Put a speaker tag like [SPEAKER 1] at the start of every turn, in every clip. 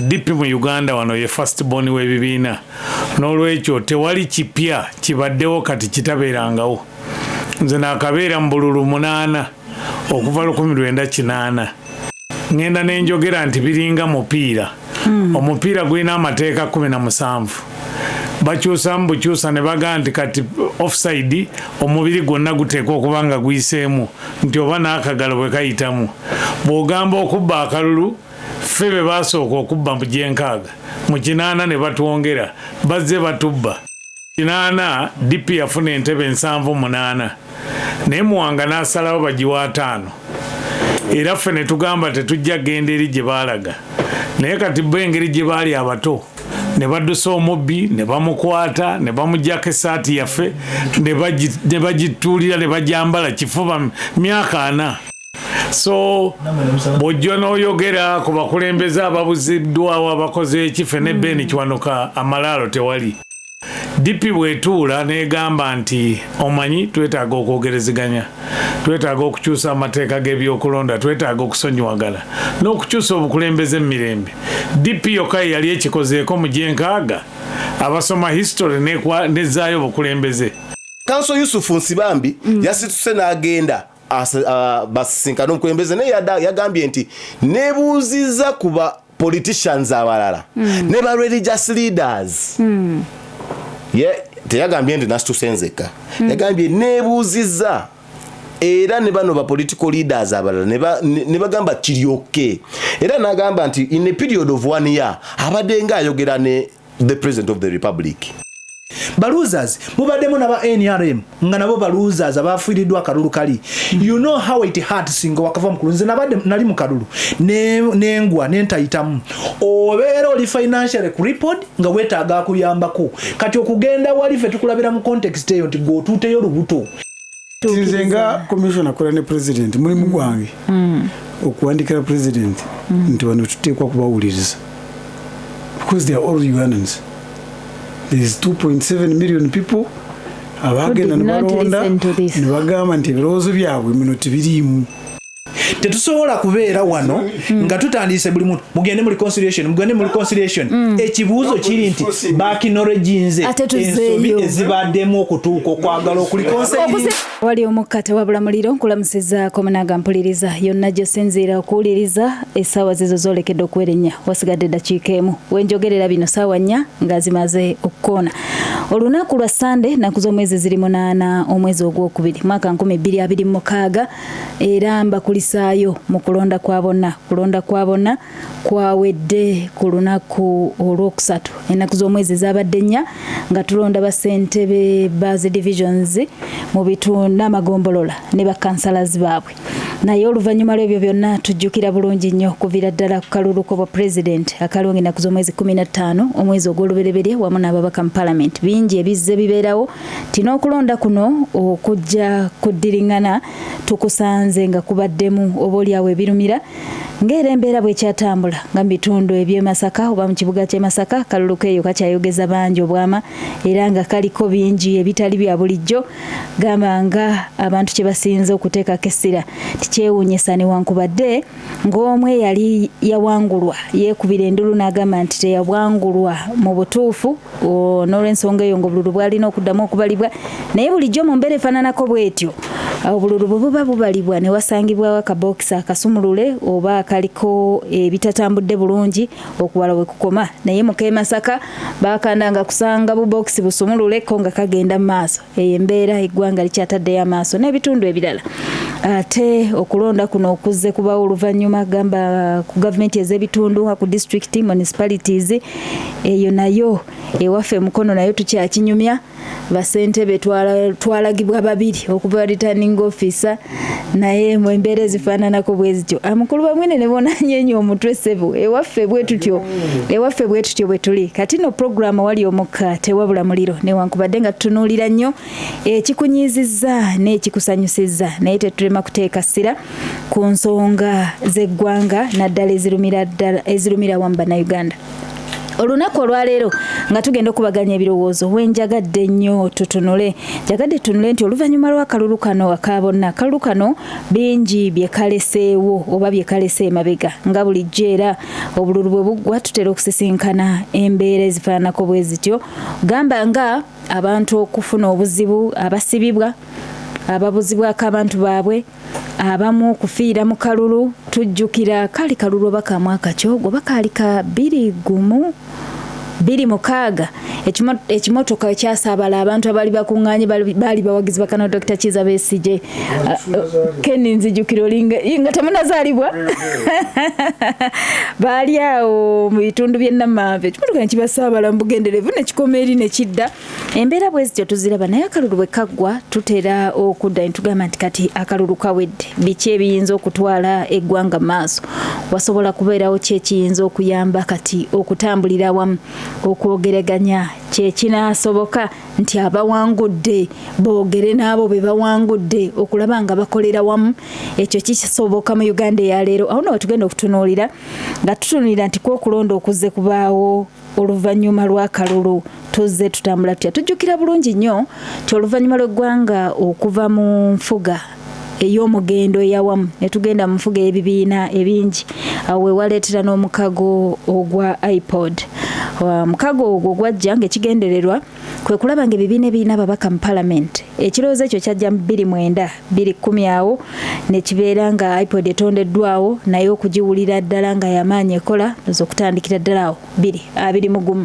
[SPEAKER 1] DP mu Uganda wano ye first born w'ebibiina, n'olwekyo tewali kipya kibaddewo kati kitabeerangawo. Nze naakabeera mu bululu munaana okuva 1980. Ŋŋenda ne njogera nti biringa mupiira. Omupiira gulina amateeka 17, bakyusamu bukyusa ne bagamba nti kati offside, omubiri gwonna guteekwa okuba nga guyiseemu, nti oba n'akagalo bwe kayitamu. Bw'ogamba okubba akalulu, ffe be basooka okubba mu gyenkaaga mu kinaana ne batwongera, bazze batubba. 80 DP yafuna entebe 78, naye Muwanga n'asalawo bagiwa 50, era ffe ne tugamba tetujja genda eri gye baalaga. Naye kati bo engeri gye baali abato ne baddusa omubbi ne bamukwata ne bamugyako essaati yaffe ne bagituulira ne bajambala kifuba myaka 40. So bw'ojja n'oyogera ku bakulembeze ababuziddwawo, abakoze ekife ne Ben Kiwanuka, amalaalo tewali. DP bw'etuula n'egamba nti omanyi twetaaga okwogerezeganya, twetaaga okukyusa amateeka g'ebyokulonda, twetaaga okusonyiwagana n'okukyusa obukulembeze mu mirembe, DP yokka ye yali ekikozeeko mu gyenkaaga abasoma history nezzaayo obukulembeze.
[SPEAKER 2] Counsel Yusufu Nsibambi yasituse n'agenda basisinkana omukulembeze, naye yagambye nti nebuuziza ku ba politicians abalala ne ba religious leaders. Ye teyagambye nti nasituse nzekka, yagambye nebuuziza era ne bano ba political leaders abalala ne bagamba kiryoke. Era n'agamba nti in a period of one year abadde nga ayogera ne the President of the Republic.
[SPEAKER 3] Ba losers mubaddemu naba NRM nga nabo ba losers abafiiriddwa akalulu kali. You know how it hurts nga wakava mu kalulu. Nze nabadde nali mu kalulu nengwa nentayitamu, obeera oli financially crippled nga weetaaga akuyambako. Kati okugenda wali ffe tukulabira mu context eyo nti gweotuuteyo lubuto.
[SPEAKER 4] Nze nga commission akola ne President, mulimu gwange okuwandikira President nti bano tuteekwa kubawuliriza because they are all Ugandans. There is 2.7 million people abagenda ne balonda ne bagamba nti ebirowoozo byabwe muno tebiriimu.
[SPEAKER 3] Tetusobola kubeera wano nga tutandise buli muntu mugende mu reconciliation, mugende mu reconciliation. Ekibuuzo kiri nti bakinoreginze ensobi ezibaddemu okutuuka okwagala okureconcile.
[SPEAKER 5] Wali omukka tewabula muliro. Nkulamusizaako munaga mpuliriza yonna gyosinziira okuwuliriza. Essaawa zizo zoolekedde okuwera 4, wasigadde eddakiika 1. Wenjogerera bino ssaawa 4 nga zimaze okukoona. Olunaku lwa Sande, nnaku z'omwezi ziri 8, omwezi ogwokubiri, mwaka 2026. Era mbakulisaayo mu kulonda kwa bonna. Kulonda kwa bonna kwawedde ku lunaku olwokusatu, ennaku z'omwezi zabadde 4, nga tulonda bassentebe ba zi divisions mu bitundu n'amagombolola ne bakansalazi baabwe. Naye oluvannyuma lw'ebyo byonna, tujjukira bulungi nnyo okuviira ddala ku kalulu k'obwa Pulezidenti akalungi ennaku z'omwezi 15 omwezi ogw'olubereberye, wamu n'ababaka mu Palamenti, bingi ebizze bibeerawo ti n'okulonda kuno okujja kuddiriŋŋana tukusanze nga kubaddemu oba oliawo ebirumira, ng'era embeera bwekyatambula nga mu bitundu eby'e Masaka oba mu kibuga ky'e Masaka, akalulu keeyo kakyayogeza bangi obwama era nga kaliko bingi ebitali bya bulijjo, gamba nga abantu kye basinze okuteekako essira tikyewuunyisa newankubadde ng'omu eyali yawangulwa yeekubira endulu n'agamba nti teyawangulwa mu butuufu, n'olw'ensonga eyo ng'obululu bwalina okuddamu okubalibwa. Naye bulijjo mu mbeera efaananako bw'etyo, obululu bwe buba bubalibwa ne wasangibwawo akabokisi akasumulule oba akaliko ebitatambudde bulungi, okubala we kukoma. Naye mu k'e Masaka bakandanga kusanga bubokisi busumululeko nga kagenda mu maaso. Eyo embeera eggwanga likyataddeyo amaaso n'ebitundu ebirala. Ate okulonda kuno okuzze kubawo oluvannyuma, gamba ku gavumenti ez'ebitundu nga ku district, municipalities, eyo nayo ewaffe Mukono nayo tukyakinyumya. Basentebe twalagibwa babiri okuva returning officer, naye mu embeera ezifaananako bwe zityo, amukulu bamwine ne bonanyenya omutwe ssebo. Ewaffe bwe tutyo, ewaffe bwe tutyo bwe tuli. Kati no program wali omukka tewabula muliro, newankubadde nga tutunuulira nnyo ekikunyiizizza n'ekikusanyusizza, naye tetulema kuteeka ssira ku nsonga z'eggwanga, naddala ezirumira ddala, ezirumira wamu Bannayuganda. Olunaku olwaleero nga tugenda okubaganya ebirowoozo, wenjagadde nnyo tutunule, njagadde tutunule nti oluvannyuma lw'akalulu kano aka bonna, akalulu kano bingi bye kaleseewo oba bye kalese emabega. Nga bulijjo era obululu bwe buggwa tutera okusisinkana embeera ezifaananako bwe zityo, gamba nga abantu okufuna obuzibu, abasibibwa, ababuzibwako abantu baabwe, abamu okufiira mu kalulu. Tujjukira kaali kalulu oba ka mwaka ki ogwo, oba kaali ka 2016, ekimotoka ekyasaabala abantu abaali bakuŋŋaanye, baali bawagizi bakano Dr. Kiiza Besigye. Ken, nzijukira olinga nga temunazaalibwa, baali awo mu bitundu by'e Namanve, ekimotoka nekibasaabala mu bugenderevu nekikoma eri nekidda. Embeera bwe zityo tuziraba, naye akalulu bwe kaggwa tutera okudda ne tugamba nti kati akalulu kawedde, biki ebiyinza okutwala eggwanga mu maaso? Wasobola kubeerawo ki ekiyinza okuyamba kati okutambulira awamu, okwogereganya? Kyekinaasoboka nti abawangudde boogere n'abo be bawangudde okulaba nga bakolera wamu? Ekyo kisoboka mu Uganda eyaleero? Awo no wetugenda okutunuulira, nga tutunuulira nti kwokulonda okuzze kubaawo oluvannyuma lw'akalulu tuzze tutambula tutya. Tujjukira bulungi nnyo nti oluvannyuma lw'eggwanga okuva mu nfuga ey'omugendo eyawamu ne tugenda mu nfuga ey'ebibiina ebingi, awo we waleetera n'omukago ogwa IPOD. Omukago ogwo gwajja ng'ekigendererwa kwe kulaba nga ebibiina ebirina ababaka mu palamenti. Ekirowoozo ekyo kyajja mu 2009, 2010 awo ne kibeera nga IPOD etondeddwawo, naye okugiwulira ddala nga yamaanyi ekola oza okutandikira ddala awo 2021.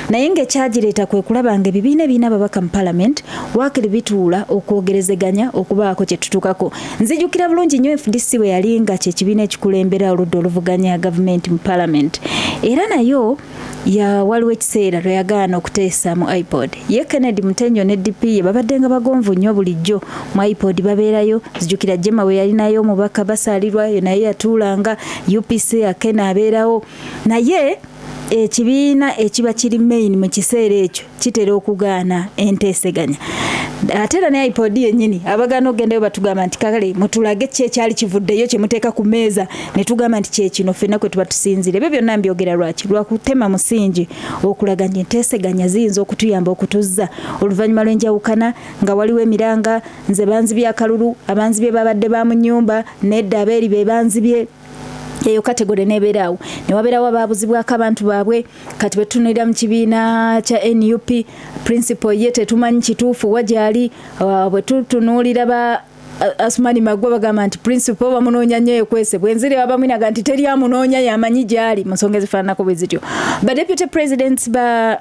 [SPEAKER 5] Naye ng'ekyagireeta kwe kulaba nga ebibiina ebirina ababaka mu palamenti waakiri bituula okwogerezeganya okubaako kye tutuukako. Nzijukira bulungi nnyo FDC bwe yali nga kye kibiina ekikulembera oludda oluvuganya gavumenti mu palamenti, era nayo ya waliwo ekiseera lwe yagaana okuteesa mu IPOD. Ye Kennedy Mutenyo ne DP ye babadde nga bagonvu nnyo bulijjo mu IPOD babeerayo. Nzijukira Jema bwe yalinayo omubaka Basaalirwa, yo naye yatuulanga, UPC Akena abeerawo, naye ekibiina ekiba kiri main mu kiseera ekyo kitera okugaana enteeseganya. Ate era ne IPOD yennyini abagaana okugendayo batugamba nti kale mutulage ki ekyali kivuddeyo kye muteeka ku mmeeza, ne tugamba nti kyekino ffenna kwe tuba tusinziira. Ebyo byonna mbyogera lwaki? Lwakutema musingi okulaga nti enteeseganya ziyinza okutuyamba okutuzza oluvannyuma lw'enjawukana nga waliwo emiranga, nze banzibye akalulu, abanzibye babadde ba mu nnyumba, nedda abeeri be banzibye. Eyo category nebeeraawo ne wabeerawo abaabuzibwako abantu baabwe. Kati bwe tutunuulira mu kibiina kya NUP, principal ye tetumanyi kituufu wa gyali. Bwe tutunuulira ba Asumani Magwa bagamba nti principal bamunoonya nnyo ekwese, bwenzire abamwinaga nti teri amunoonya, yamanyi gyali, mu nsonga ezifaananako bwe zityo. Ba deputy presidents ba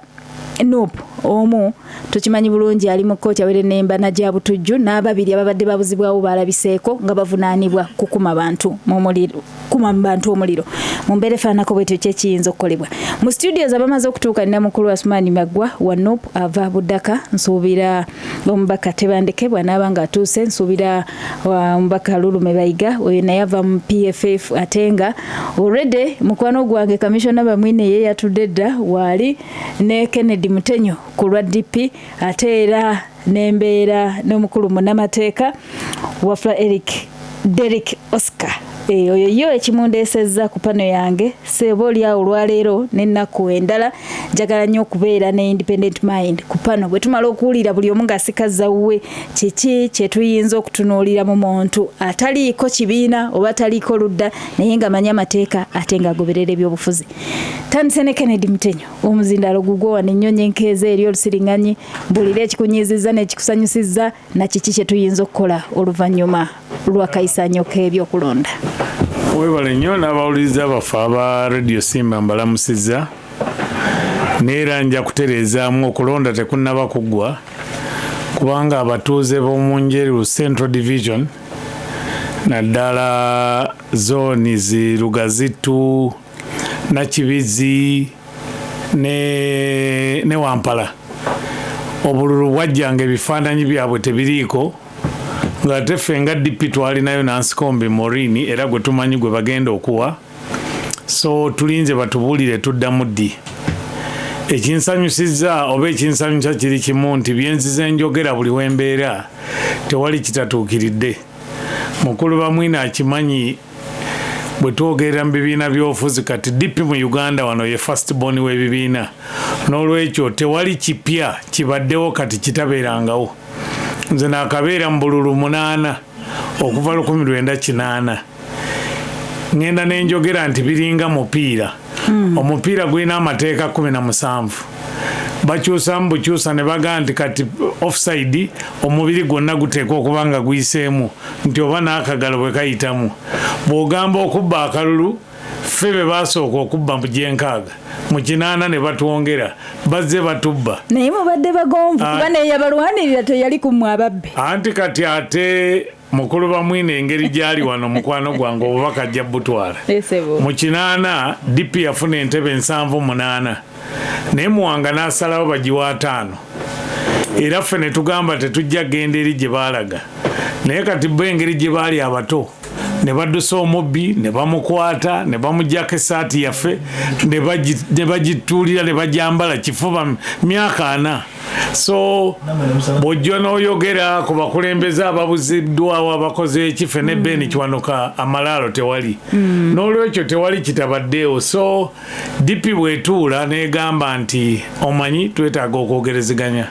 [SPEAKER 5] NUP, omu tukimanyi bulungi ali mu kkooti awerennemba na gya butujju, n'ababiri ababadde babuzibwawo baalabiseeko nga bavunaanibwa kukuma bantu mu muliro, kuma mu bantu omuliro. Mu mbeera efaananako bwetyo, ki ekiyinza okukolebwa? Mu studios abamaze okutuuka nina mukulu Asumani Maggwa wa NUP ava Budaka, nsuubira omubaka Tebandeke bw'anaaba ng'atuuse, nsuubira omubaka Lulume Bayiga, oyo naye ava mu PFF, ate nga already mukwano gwange Kamishona Bamwine ye yatudde dda waali, ne Kennedy Mutenyo ku lwa DP, ate era n'embeera n'omukulu munnamateeka Wafula Eric Derrick Oscar. Oyo yo ekimundeesezza ku pano yange seeba oli awo olwaleero n'ennaku endala, njagala nnyo okubeera ne independent mind ku pano. Bwe tumala okuwulira buli omu ng'asikazza wuwe, kiki kye tuyinza okutunuulira mu muntu ataliiko kibiina oba ataliiko ludda, naye ng'amanyi amateeka ate ng'agoberera ebyobufuzi? Tandise ne Kennedy Mutenyo, omuzindaalo gugwo wano, ennyonyi enkeeza eri olusiringanyi, mbulira ekikunyiizizza n'ekikusanyusizza, na kiki kye tuyinza okukola oluvannyuma lw'akayisanyo k'ebyokulonda.
[SPEAKER 1] Webale nnyo, n'abawuliriza baffe aba Radio Simba mbalamusizza. Neera nja kutereezaamu, okulonda tekunnaba kuggwa, kubanga abatuuze b'omu Njeru Central Division, naddala zooni zi Lugazitu, Nakibizi ne Wampala, obululu bwajjanga ebifaananyi byabwe tebiriiko, ng'ate ffe nga DP twalinayo Nansikombi Maureen, era gwe tumanyi gwe bagenda okuwa. So tulinze batubuulire tuddamu ddi. Ekinsanyusizza oba ekinsanyusa kiri kimu, nti byenzize njogera buli wembeera tewali kitatuukiridde. Mukulu Bamwine akimanyi. Bwe twogerera mu bibiina by'obufuzi kati, DP mu Uganda wano ye first born w'ebibiina. N'olwekyo tewali kipya kibaddewo kati kitabeerangawo. Nze naakabeera mu bululu 8 okuva 1980. Ŋŋenda nenjogera nti biringa mupiira. Omupiira gulina amateeka 17, bakyusamu bukyusa ne bagamba nti kati offside, omubiri gwonna guteekwa okuba nga guyiseemu, nti oba n'akagalo bwe kayitamu. Bw'ogamba okubba akalulu, ffe be basooka okubba mu gyenkaaga mu kinaana ne batwongera, bazze batubba.
[SPEAKER 5] Naye mubadde bagonvu, kuba neyabalwanirira teyali kummwe ababbe.
[SPEAKER 1] Anti kati ate mukulu Bamwine, engeri gyali wano mukwano gwange, obubaka ajja butwala.
[SPEAKER 5] Esebo.
[SPEAKER 1] Mu 80 DP yafuna entebe 78, naye Muwanga n'asalawo bagiwa 50, era ffe ne tugamba tetujja genda eri gye baalaga. Naye kati bo engeri gye baali abato, ne baddusa omubbi ne bamukwata ne bamugyako essaati yaffe ne bagituulira ne bajambala kifuba myaka 40. So bw'ojja n'oyogera ku bakulembeze ababuziddwawo, abakoze ekife ne Ben Kiwanuka, amalaalo tewali. N'olwekyo tewali kitabaddeewo. So DP bwetuula n'egamba nti omanyi twetaaga okwogerezeganya,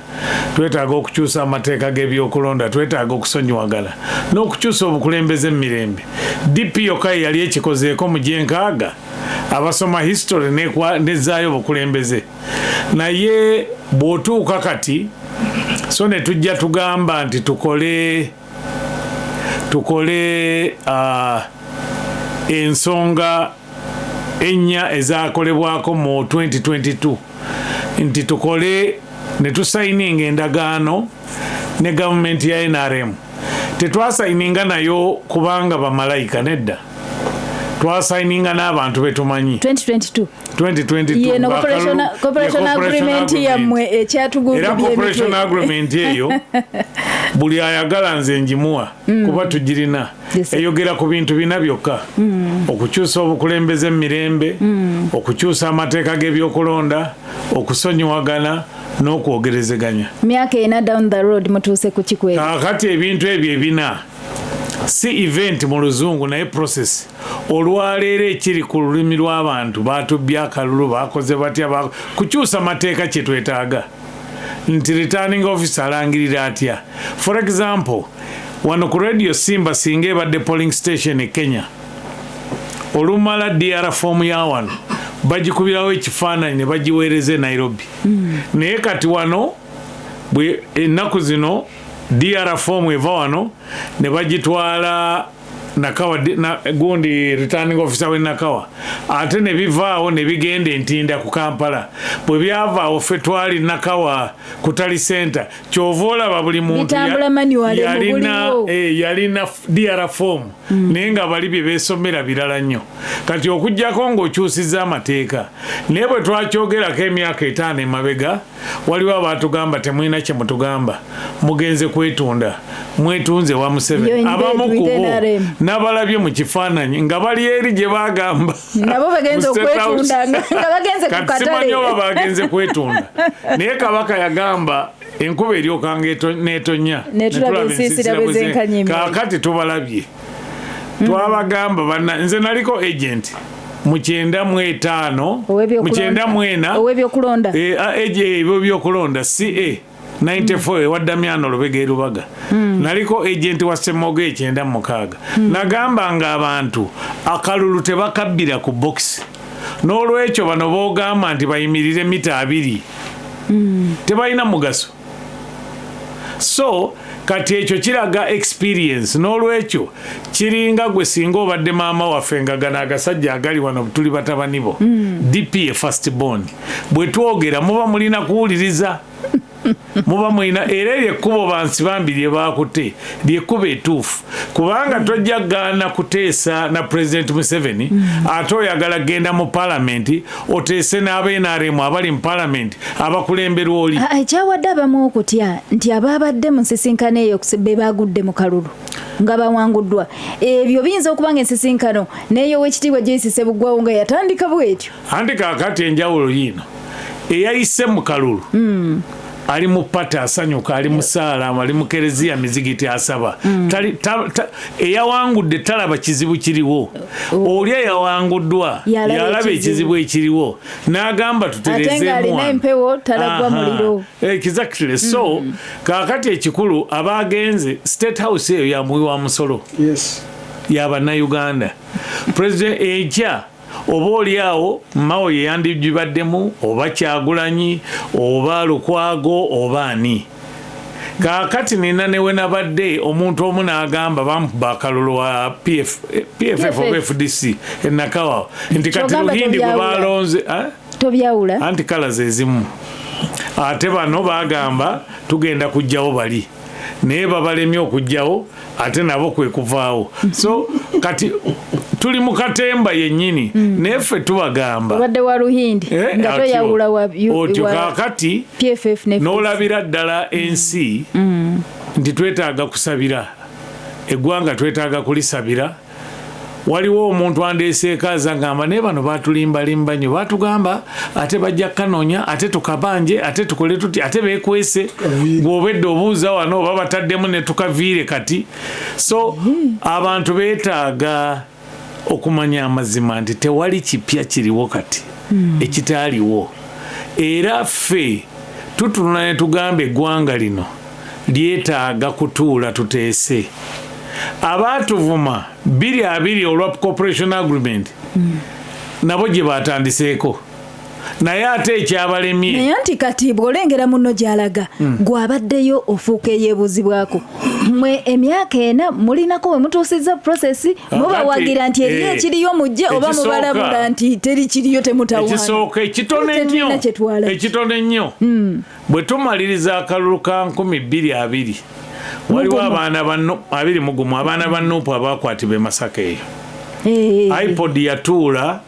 [SPEAKER 1] twetaaga okukyusa amateeka g'ebyokulonda, twetaaga okusonyiwagana n'okukyusa obukulembeze mu mirembe, DP yokka ye yali ekikozeeko mu gyenkaaga. Abasoma history nezzaayo obukulembeze. Naye bw'otuuka kati, so ne tujja tugamba nti tukole ensonga ennya ezakolebwako mu 2022, nti tukole ne tusayininga endagaano ne gavumenti ya NRM. Tetwasayininga nayo kubanga bamalayika, nedda, twasayininga n'abantu betumanyi.
[SPEAKER 5] 2022?
[SPEAKER 1] 2022.
[SPEAKER 5] Yeno cooperation agreement yammwe ekyatugubye.
[SPEAKER 1] Era cooperation agreement eyo buli ayagala nze njimuwa, kuba tugirina. Eyogera ku bintu bina byokka: okukyusa obukulembeze mu mirembe, okukyusa amateeka g'ebyokulonda, okusonyiwagana n'okwogerezeganya.
[SPEAKER 5] Myaka 4 down the road, mutuuse ku kikwero?
[SPEAKER 1] Kaakati ebintu ebyo ebina si event mu luzungu, naye process. Olwaleero ekiri ku lulimi lw'abantu, batubbye akalulu, bakoze batya, kukyusa mateeka. Kyetwetaaga nti returning officer alangirira atya? For example, wano ku Radio Simba, singa ebadde polling station e Kenya, olumala DR form ya wano bagikubirawo ekifaananyi ne bagiweereza e Nairobi. Naye kati wano bwe ennaku zino DR form eva wano ne bagitwala Nakawa, gundi returning officer we Nakawa, ate ne bivaawo ne bigenda entinda ku Kampala. Bwe byavaawo, ffe twali Nakawa ku tally center. Kyova olaba buli muntu
[SPEAKER 5] Bitambula manually mu
[SPEAKER 1] yalina
[SPEAKER 5] buliwo.
[SPEAKER 1] Yalina DR form, naye nga bali bye beesomera birala nnyo. Kati okugjako ng'okyusiza amateeka, naye bwe twakyogerako emyaka 5 emabega, waliwo abaatugamba temulina kye mutugamba, mugenze kwetunda, mwetunze wa Museveni.
[SPEAKER 5] You're in bed
[SPEAKER 1] Abamu
[SPEAKER 5] with
[SPEAKER 1] ku bo
[SPEAKER 5] NRM.
[SPEAKER 1] n'abalabye mu kifaananyi nga bali eri gye bagamba
[SPEAKER 5] Nabo bagenze
[SPEAKER 1] mu State House.
[SPEAKER 5] okwetunda nga bagenze ku
[SPEAKER 1] Kati
[SPEAKER 5] katale.
[SPEAKER 1] simanyi oba bagenze kwetunda, naye Kabaka yagamba enkuba eryokanga n'etonya
[SPEAKER 5] Ne tulaba
[SPEAKER 1] netulaba
[SPEAKER 5] ensiisira bwe zenkanya emyoyo.
[SPEAKER 1] Kaakati tubalabye, twabagamba banna. Nze naliko agent mu 95, mu 94.
[SPEAKER 5] Ow'ebyokulonda?
[SPEAKER 1] Ebyo byokulonda, CA 94 ewa Damiano Lubega e Lubaga. Naliko agent wa Semogo 96. Nagamba nga abantu akalulu tebakabbira ku box. N'olwekyo bano boogamba nti bayimirire mita 20 tebalina mugaso. So kati ekyo kiraga experience. N'olwekyo kiringa gwe singa obadde maama waffe, nga gano agasajja agali wano tuli batabani bo. DP ye first born. Bwe twogera muba mulina kuwuliriza, muba mulina. Era eryo ekkubo bansi bambi lye bakutte lyekkubo etuufu, kubanga tojja gaana kuteesa na President Museveni, ate oyagala genda mu palamenti oteese n'abe NRM abali mu palamenti abakulemberwa oli.
[SPEAKER 5] Ah, ekyawadde abamu okutya nti abaabadde mu nsisinkano eyo be bagudde mu kalulu nga bawanguddwa, ebyo biyinza okuba nga ensisinkano n'ey'owekitiibwa Joyce Sebuggwawo nga yatandika bwetyo.
[SPEAKER 1] Anti kaakati enjawulo yiino: eyayise mu kalulu. Ali mu party asanyuka, ali mu saala, ali mu kereziya, mizigiti asaba. Eyawangudde talaba kizibu kiriwo. Oli eyawanguddwa
[SPEAKER 5] Yalaba
[SPEAKER 1] yalaba
[SPEAKER 5] ekizibu.
[SPEAKER 1] Ekizibu ekiriwo n'agamba
[SPEAKER 5] Ate
[SPEAKER 1] tuterezeemu
[SPEAKER 5] ng'alina
[SPEAKER 1] wano.
[SPEAKER 5] empewo talagwa muliro.
[SPEAKER 1] Exactly. So kaakati ekikulu, abagenze State House eyo ya muwi wa musolo, yabannayuganda. President enkya oba oli awo Mao ye yandigibaddemu, oba Kyagulanyi, oba Lukwago, oba ani. Kaakati nina newe nabadde omuntu omu n'agamba bamukuba akalulu wa PFF oba FDC enakawawo nti kati
[SPEAKER 5] Ky'ogamba
[SPEAKER 1] Luhindi gwe
[SPEAKER 5] tobyawula.
[SPEAKER 1] balonze, eh?
[SPEAKER 5] Tobyawula.
[SPEAKER 1] Anti colours ezimu, ate bano bagamba tugenda kujjawo bali, naye babalemye okujjawo, ate nabo kwe kuvaawo. So kati tuli mu katemba yennyini, naye ffe tubagamba
[SPEAKER 5] Obadde wa Luhindi nga toyawula wa
[SPEAKER 1] otyo
[SPEAKER 5] wa
[SPEAKER 1] kaakati
[SPEAKER 5] PFF ne
[SPEAKER 1] n'olabira ddala ensi nti twetaaga kusabira eggwanga, twetaaga kulisabira. Waliwo omuntu andeeseeko aza ngamba, naye bano batulimbalimba nnyo, batugamba ate bajja kanoonya, ate tukabanje, ate tukole tuti, ate beekwese. Bw'obedde obuuza wano oba bataddemu ne tukaviire kati. So abantu beetaaga okumanya amazima nti tewali kipya kiriwo kati ekitaaliwo. Era ffe tutunula ne tugamba eggwanga lino lyetaaga kutuula tuteese. Abaatuvuma 2020 olwa cooperation agreement nabo gye batandiseeko, naye ate ekyabalemye
[SPEAKER 5] Naye nti kati bw'olengera munno gy'alaga, gw'abaddeyo ofuuka eyeebuuzibwako. Mmwe emyaka 4 mulinako we mutuusizza process, mubawagira nti eriyo ekiriyo mujje, oba mubalabula nti teri kiriyo, temutawaana?
[SPEAKER 1] Ekisooka ekitono ennyo,
[SPEAKER 5] Tetulina kye twala.
[SPEAKER 1] ekitono ennyo, bwe tumaliriza akalulu ka 2020, waliwo abaana ba 21, abaana ba NUP abakwatibwa e Masaka eyo. IPOD yatuula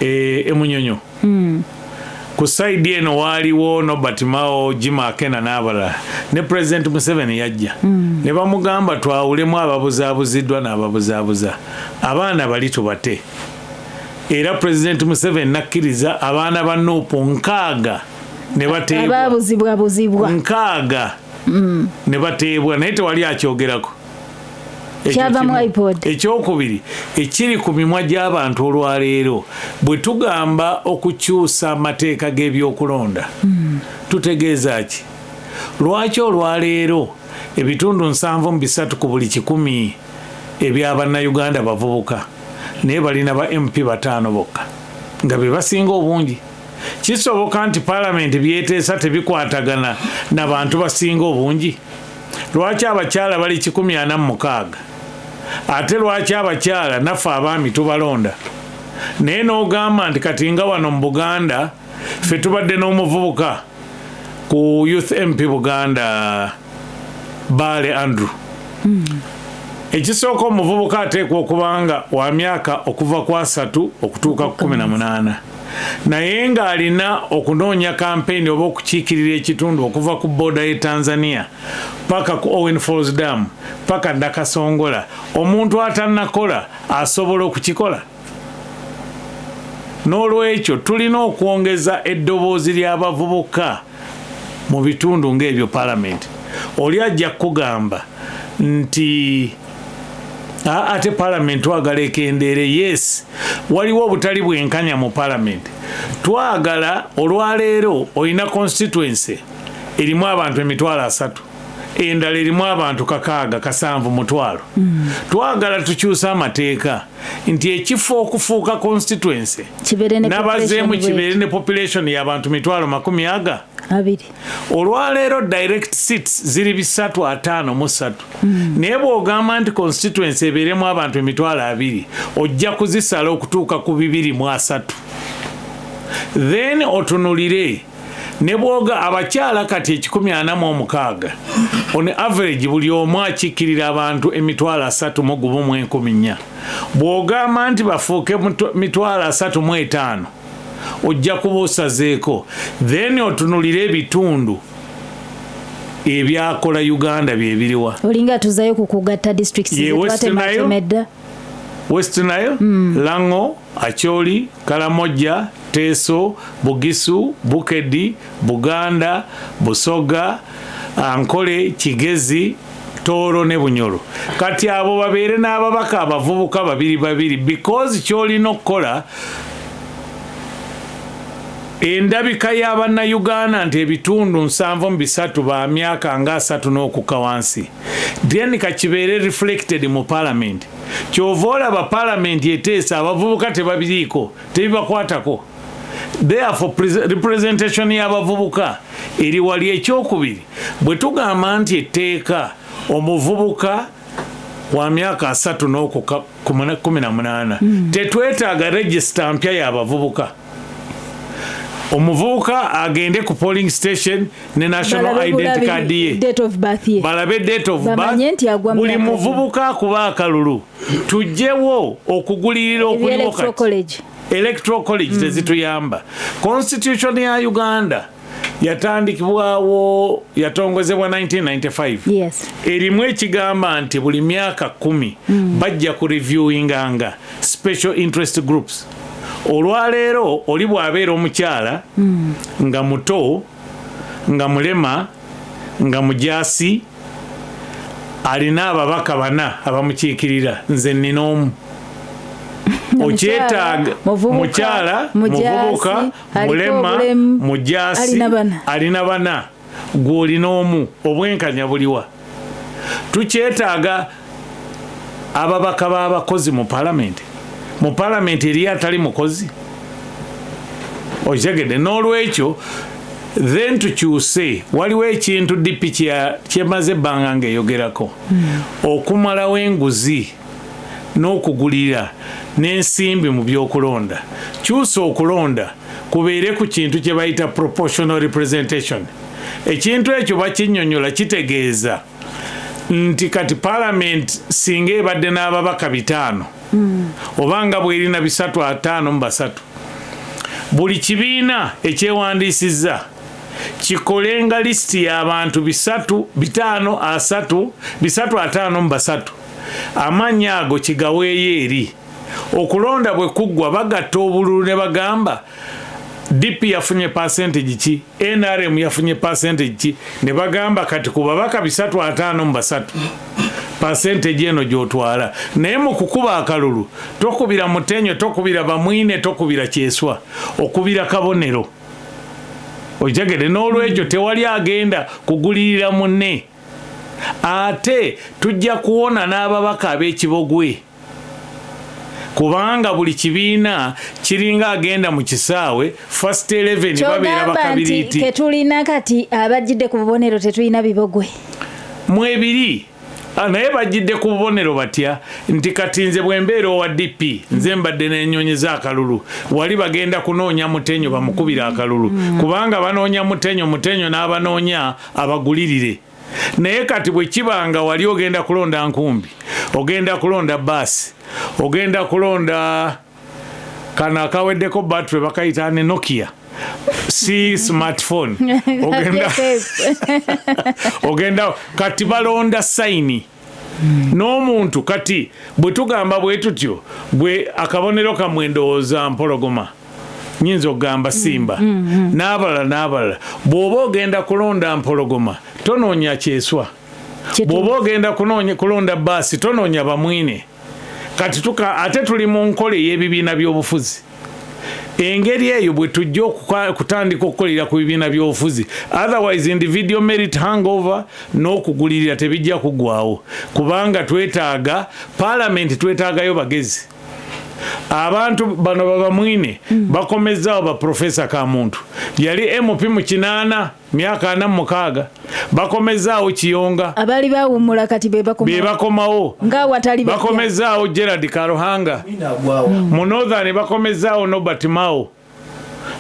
[SPEAKER 1] emunyonyo ku side eno, waaliwo Nobert Mao, Jim Akena n'abalala, ne President Museveni yajja ne bamugamba twawulemu ababuzaabuziddwa n'ababuzaabuza, abaana bali tubate. Era President Museveni nakkiriza abaana ba NUP 60 ne bateebwa.
[SPEAKER 5] Abaabuzibwabuzibwa.
[SPEAKER 1] 60 ne bateebwa, naye tewali akyogerako. Ekyo
[SPEAKER 5] Kyava mu
[SPEAKER 1] kimu.
[SPEAKER 5] IPOD.
[SPEAKER 1] Ekyokubiri ekiri ku mimwa gy'abantu olwaleero, bwe tugamba okukyusa amateeka g'ebyokulonda, tutegeeza ki? Lwaki olwaleero ebitundu 73 ku buli 100 ebyabannayuganda bavubuka, naye balina ba MP bataano bokka nga be basinga obungi? Kisoboka nti paalamenti byeteesa tebikwatagana na bantu basinga obungi? Lwaki abakyala bali 146? Ate lwaki abakyala naffe abaami tubalonda, naye n'ogamba nti kati nga wano mu Buganda ffe tubadde n'omuvubuka ku Youth MP Buganda, Baale Andrew. Ekisooka, omuvubuka ateekwa okuba nga wa myaka okuva ku 30 okutuuka ku 18, naye ng'alina okunoonya kampeyini oba okukiikirira ekitundu okuva ku border ye Tanzania paka ku Owen Falls Dam paka Nakasongola. Omuntu atannakola asobola okukikola? N'olwekyo tulina okwongeza eddoboozi ly'abavubuka mu bitundu ng'ebyo palamenti. Oli ajja kukugamba nti ate palamenti twagala ekendeere. Yes, waliwo obutali bwenkanya mu palamenti. Twagala olwaleero olina constituency erimu abantu 30,000, endala erimu abantu 6, 7, 1,000. Twagala tukyuse amateeka nti ekifo okufuuka constituency
[SPEAKER 5] Kibeere ne
[SPEAKER 1] nabazeemu
[SPEAKER 5] population.
[SPEAKER 1] Kibeere ne population y'abantu mitwalo makumi aga
[SPEAKER 5] abiri.
[SPEAKER 1] Olwaleero direct seats ziri 353, naye bw'ogamba nti constituency ebeeremu abantu 20,000, ojja kuzisala okutuuka ku 230. Then otunulire ne bwoga abakyala kati 146, on average buli omu akiikirira abantu 31,400. Bw'ogamba nti bafuuke 35,000, ojja kuba osazeeko. Then otunulire ebitundu ebyakola Uganda byebiriwa.
[SPEAKER 5] Olinga atuzayo ku kugatta districts.
[SPEAKER 1] Ye West Nile.
[SPEAKER 5] Zetwatematema edda.
[SPEAKER 1] West Nile, Lango, Acholi, Karamoja, Teso, Bugisu, Bukedi, Buganda, Busoga, Ankole, Kigezi, Tooro ne Bunyoro. Kati abo babeere n'ababaka abavubuka babiri babiri, because kyolina okukola endabika y'abannayuganda nti ebitundu 73 ba myaka nga 30 n'okukka wansi, then kakibeere reflected mu parliament. Kyova olaba parliament eteesa abavubuka tebabiriiko, tebibakwatako. Therefore representation y'abavubuka eri wali. Ekyokubiri, bwe tugamba nti etteeka omuvubuka wa myaka 30 n'okukka 18, tetwetaaga register mpya y'abavubuka. Omuvubuka agende ku polling station ne national identity card ye,
[SPEAKER 5] date of birth ye,
[SPEAKER 1] balabe date of birth,
[SPEAKER 5] Bamanye nti agwa mu
[SPEAKER 1] buli
[SPEAKER 5] myaka
[SPEAKER 1] muvubuka akuba akalulu. Tugyewo okugulirira okuliwo
[SPEAKER 5] Electoral
[SPEAKER 1] kati.
[SPEAKER 5] College.
[SPEAKER 1] Electoral College tezituyamba. Constitution ya Uganda yatandikibwawo, yatongozebwa 1995. Erimu ekigamba nti buli myaka 10 bajja ku reviewinganga special interest groups. Olwaleero oli bw'abeera omukyala nga muto, nga mulema, nga mujasi, alina ababaka bana abamukiikirira, nze nina omu. Okyetaaga
[SPEAKER 5] Muvubuka,
[SPEAKER 1] mukyala,
[SPEAKER 5] mujaasi,
[SPEAKER 1] muvubuka,
[SPEAKER 5] aliko
[SPEAKER 1] mulema,
[SPEAKER 5] obulemu,
[SPEAKER 1] mujasi,
[SPEAKER 5] alina bana.
[SPEAKER 1] Alina bana, gwe olina omu. Obwenkanya buliwa? Tukyetaaga ababaka b'abakozi mu palamenti? Mu palamenti eriyo atali mukozi? Okitegedde? N'olwekyo then tukyuse. Waliwo ekintu DP kyemaze ebbanga ng'eyogerako, okumalawo enguzi n'okugulira n'ensimbi mu byokulonda. Kyusa okulonda kubeere ku kintu kye bayita proportional representation. Ekintu ekyo bakinnyonnyola, kitegeeza nti kati parliament singa ebadde n'ababaka 5, oba nga bwerina 353, buli kibiina ekyewandiisizza kikolenga lisiti y'abantu bisatu bitaano asatu 353, amannya ago kigaweeyo eri. Okulonda bwe kuggwa, bagatta obululu ne bagamba DP yafunye percentage ki, NRM yafunye percentage ki, ne bagamba kati ku babaka 353 percentage eno gy'otwala. Naye mu kukuba akalulu tokubira Mutenyo, tokubira Bamwine, tokubira Kyeswa, okubira kabonero. Okitegedde? N'olwekyo tewali agenda kugulirira munne. Ate tujja kuwona n'ababaka ab'ekibogwe, kubanga buli kibiina kiringa agenda mu kisaawe, first 11 babeera
[SPEAKER 5] Kyogamba nti
[SPEAKER 1] bakabiriiti.
[SPEAKER 5] Ketulina kati abajjidde ku bubonero, tetulina bibogwe.
[SPEAKER 1] Mwebiri. Naye bajjidde ku bubonero batya? Nti kati nze bwe mbeera owa DP, nze mbadde nenyonyeza akalulu wali, bagenda kunoonya Mutenyo bamukubira akalulu, kubanga banoonya Mutenyo, Mutenyo n'abanoonya abagulirire. Naye kati bwe kibanga wali ogenda kulonda Nkumbi, ogenda kulonda baasi, ogenda kulonda kano akaweddeko battery bakayita ne Nokia, si smartphone, ogenda kati balonda sign n'omuntu. Kati bwe tugamba bwe tutyo, bwe akabonero kamwe ndowooza mpologoma, nyinza okugamba simba n'abalala n'abalala. Bw'oba ogenda kulonda mpologoma, tonoonya Kyeswa. Bw'oba ogenda kulonda baasi, tonoonya Bamwine. Kati tuka ate tuli mu nkola ey'ebibiina by'obufuzi. Engeri eyo bwe tujja okutandika okukolera ku bibiina by'obufuzi, otherwise individual merit hangover n'okugulirira tebijja kuggwawo, kubanga twetaaga parliament, twetaagayo bagezi. Abantu bano babamwine bakomezaawo ba Profesa Kamuntu, yali MP mu 80, myaka 46. Bakomezaawo Kiyonga.
[SPEAKER 5] Abaali bawummula kati be
[SPEAKER 1] be
[SPEAKER 5] bakomawo
[SPEAKER 1] bakomawo
[SPEAKER 5] nga watali bapya.
[SPEAKER 1] Bakomezaawo Gerard Karuhanga. Mu Northern bakomezaawo Norbert Mao.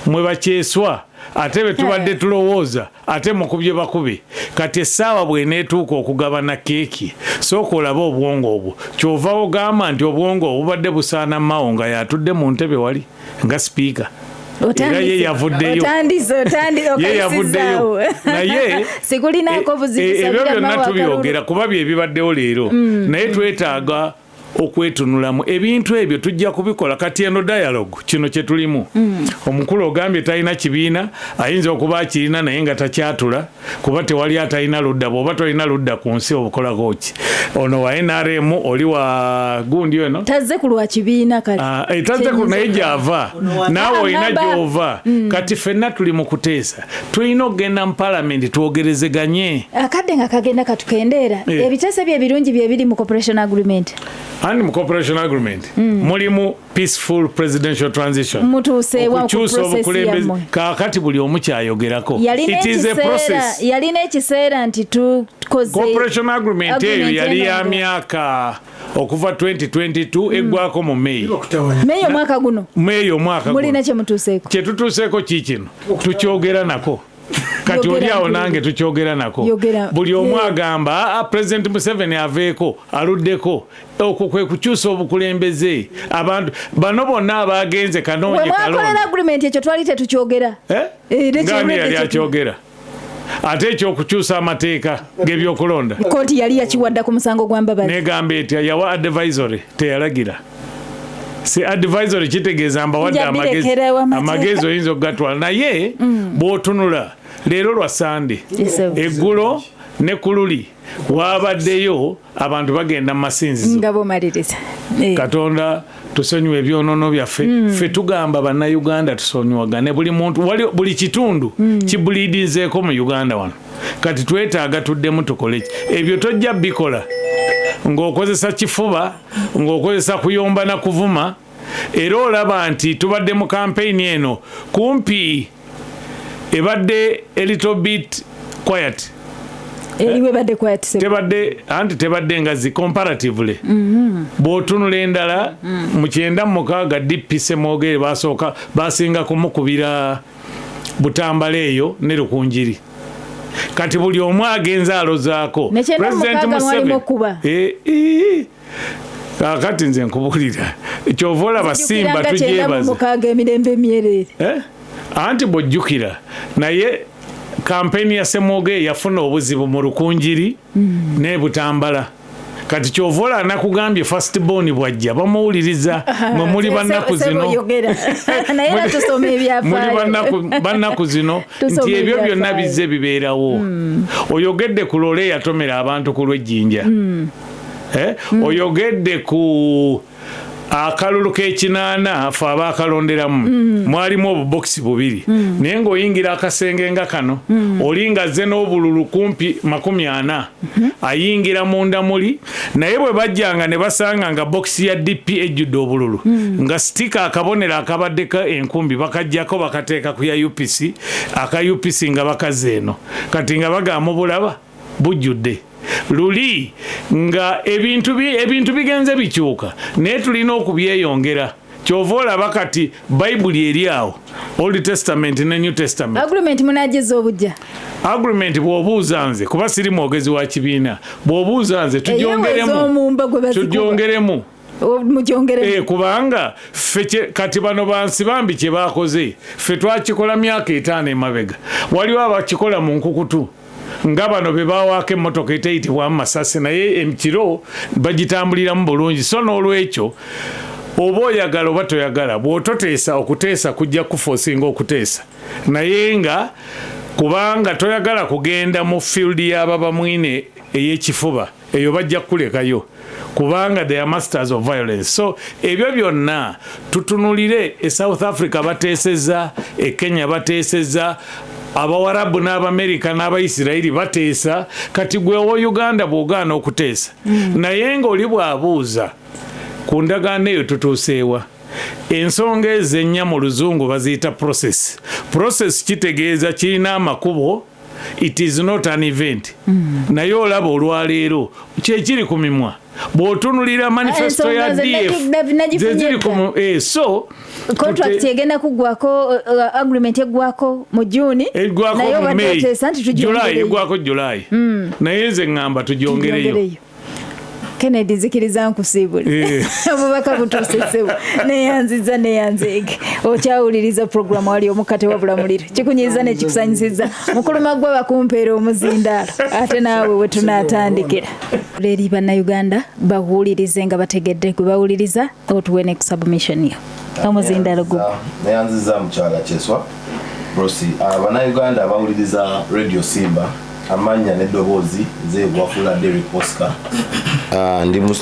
[SPEAKER 1] Mwe bakyeswa ate be tubadde tulowooza ate mukubye bakube. Kati essaawa bw'eneetuuka okugabana keeki, sooka olabe obwongo obwo. Kyova ogamba nti obwongo obubadde busaana Mao nga yatudde mu ntebe wali nga sipiika, era ye yavuddeyo.
[SPEAKER 5] Otandise
[SPEAKER 1] Ye yavuddeyo, naye
[SPEAKER 5] Sikulinaako buzibu.
[SPEAKER 1] Ebyo
[SPEAKER 5] Sabira
[SPEAKER 1] byonna
[SPEAKER 5] Mao
[SPEAKER 1] tubyogera kuba bye bibaddewo leero, naye twetaaga Okwetunulamu ebintu ebyo tujja kubikola. Kati eno dialogue, kino kye tulimu. Omukulu ogambye talina kibiina, ayinza okuba akirina naye nga takyatula, kuba tewali atalina ludda. Bw'oba tolina ludda ku nsi, obukolako ki? Ono wa NRM, oli wa gundi eno.
[SPEAKER 5] Tazze ku lwa kibiina kati.
[SPEAKER 1] Ah, tazze ku, naye gyava, naawe olina gyova. Kati ffenna tuli mu kuteesa, tulina okugenda mu palamenti twogerezeganye.
[SPEAKER 5] Akadde nga kagenda katukendeera. Ebiteeso bye ebirungi bye biri mu cooperation agreement.
[SPEAKER 1] And mu cooperation agreement mulimu peaceful presidential transition.
[SPEAKER 5] Mutuuseewa ku
[SPEAKER 1] okukyusa
[SPEAKER 5] process
[SPEAKER 1] obukulembeze.
[SPEAKER 5] yammwe?
[SPEAKER 1] Kaakati buli omu kyayogerako.
[SPEAKER 5] Yalina
[SPEAKER 1] It is a
[SPEAKER 5] ekiseera,
[SPEAKER 1] process.
[SPEAKER 5] yalina ekiseera nti tukoze
[SPEAKER 1] Cooperation agreement eyo
[SPEAKER 5] agreement
[SPEAKER 1] yali ya
[SPEAKER 5] eno.
[SPEAKER 1] myaka okuva 2022, eggwako mu May.
[SPEAKER 4] Okutawanya.
[SPEAKER 5] May omwaka guno.
[SPEAKER 1] May omwaka
[SPEAKER 5] Mulina
[SPEAKER 1] guno.
[SPEAKER 5] kyemutuuseeko?
[SPEAKER 1] Kyetutuuseeko kiikino, tukyogera nako kati.
[SPEAKER 5] Yogera
[SPEAKER 1] Oli awo
[SPEAKER 5] mpulire.
[SPEAKER 1] nange tukyogera nako.
[SPEAKER 5] Yogera.
[SPEAKER 1] Buli omu agamba, "Ah, President Museveni aveeko, aluddeko." Okwo kwe kukyusa obukulembeze. Abantu bano bonna abagenze
[SPEAKER 5] We
[SPEAKER 1] kanoonye
[SPEAKER 5] mwakolera
[SPEAKER 1] kalonda.
[SPEAKER 5] agreement, ekyo twali tetukyogera.
[SPEAKER 1] Eh?
[SPEAKER 5] Eh,
[SPEAKER 1] Ng'ani yali akyogera? Ate ekyokukyusa amateeka g'ebyokulonda,
[SPEAKER 5] Kooti yali yakiwadda ku musango gwa Mbabazi.
[SPEAKER 1] Negamba etya? Yawa advisory, teyalagira. Si advisory kitegeeza mbawadde
[SPEAKER 5] Nja
[SPEAKER 1] amagezi.
[SPEAKER 5] birekera amateeka.
[SPEAKER 1] Amagezi oyinza okugatwala, naye bw'otunula leero lwa Sande,
[SPEAKER 5] Yes, sir.
[SPEAKER 1] eggulo ne ku luli wabaddeyo abantu bagenda mu masinzizo.
[SPEAKER 5] Nga bomaliriza.
[SPEAKER 1] Katonda tusonyiwa ebyonoono byaffe. Ffe tugamba Bannayuganda tusonyiwagane. Buli muntu wali, buli kitundu kibuliidinzeeko mu Uganda wano. Kati twetaaga tuddemu tukole ki? Ebyo tojja bikola ng'okozesa kifuba, ng'okozesa kuyomba na kuvuma. Era olaba nti tubadde mu kampeyini eno kumpi ebadde a little bit quiet.
[SPEAKER 5] Eriwe badde quiet?
[SPEAKER 1] Tebadde, anti tebadde ngazi comparatively. Bw'otunula endala, mu 96 DP Semwogere basooka basinga kumukubira Butambala eyo ne Rukunjiri. Kati buli omu agenza alozaako.
[SPEAKER 5] Ne 96 mwalimu okuba.
[SPEAKER 1] Eh, eh. Kaakati nze nkubulira, kyova olaba Simba tugyebaza.
[SPEAKER 5] 96 emirembe emyereere.
[SPEAKER 1] Eh? Anti bw'ojjukira, naye kampeyini ya Semwoge yafuna obuzibu mu Rukunjiri ne Butambala. Kati kyova olaba nakugambye, first born bwajja bamuwuliriza. Mwe muli bannaku zino.
[SPEAKER 5] Yogera naye era tusoma
[SPEAKER 1] Muli
[SPEAKER 5] ebyafaayo.
[SPEAKER 1] bannaku zino.
[SPEAKER 5] Tusoma
[SPEAKER 1] Nti ebyo byonna
[SPEAKER 5] ebyafaayo.
[SPEAKER 1] bizze bibeerawo. Oyogedde ku lole eyatomera abantu ku lw'ejjinja. Eh? Oyogedde ku akalulu k'ekinaana, fe abaakalonderamu mwalimu obubokisi bubiri, naye ng'oyingira akasenge nga kano, oli ng'azze n'obululu kumpi 40, ayingira munda muli, naye bwe bajjanga ne basanga nga bokisi ya DP ejjudde obululu, nga sticker, akabonero akabaddeko enkumbi, bakajjako bakateeka ku ya UPC, aka UPC nga bakaze eno. Kati nga bagamba bulaba bujjudde luli nga ebintu bigenze bikyuka, naye tulina okubyeyongera. Kyova olaba kati Bayibuli eri awo, Old Testament ne New Testament.
[SPEAKER 5] Agreement munageza obujja?
[SPEAKER 1] Agreement, bw'obuuza nze, kuba siri mwogezi wa kibiina, bw'obuuza nze, tugyongeremu.
[SPEAKER 5] Ez'omumba gwe bazikuba.
[SPEAKER 1] Tugyongeremu.
[SPEAKER 5] Mugyongeremu.
[SPEAKER 1] Kubanga ffe kati bano bansi bambi kye bakoze, ffe twakikola myaka 5 emabega. Waliwo abakikola mu nkukutu, nga bano be bawaako emmotoka eteyitibwamu masasi, naye ekiro bagitambuliramu bulungi. So n'olwekyo, oba oyagala oba toyagala, bw'ototeesa, okuteesa kujja kufa osinga okuteesa, naye nga kubanga toyagala kugenda mu field y'ababamwine ey'ekifuba eyo, bajja kukulekayo, kubanga they are masters of violence. So ebyo byonna tutunulire. E South Africa bateeseza, e Kenya bateeseza, Abawarabu n'Abamerika n'Abaisirairi bateesa. Kati gwe owa Uganda bw'ogaana okuteesa, naye ng'oli bw'abuuza ku ndagaano eyo tutuuseewa? Ensonga ezo ennya mu Luzungu baziyita process. Process kitegeeza kirina amakubo, it is not an event. Naye olaba olwaleero kyekiri ku mimwa, bw'otunulira manifesto ya
[SPEAKER 5] Ensonga ze
[SPEAKER 1] DF
[SPEAKER 5] nagifunye
[SPEAKER 1] zeziri ku
[SPEAKER 5] dda.
[SPEAKER 1] So
[SPEAKER 5] Contract egenda kuggwako, agreement eggwako mu Juni.
[SPEAKER 1] Eggwako
[SPEAKER 5] Naye
[SPEAKER 1] mu
[SPEAKER 5] obadde
[SPEAKER 1] May.
[SPEAKER 5] oteesa nti
[SPEAKER 1] July.
[SPEAKER 5] tugyongereyo.
[SPEAKER 1] Eggwako July, naye nze ŋŋamba tugyongereyo.
[SPEAKER 5] Tugyongereyo. Kennedy, nzikiriza nkusiibule. Obubaka butuuse, ssebo. Neyanziza, neyanzeege. Okyawuliriza puroguramu wali omukate wabula muliro, kikunyiza nekikusanyusiza. Mukulu Maggwa, bakumpeera omuzindaalo, ate naawe we tunaatandikira eri Bannayuganda bakuwulirize nga bategedde gwe bawuliriza, otuwe ne ku submission yo. Omuzindaalo gwo.
[SPEAKER 2] Neyanziza, mukyala Kyeswa Rosi. Bannayuganda abawuliriza Radio Simba, amannya n'eddoboozi nze Wafula Derrick Oscar.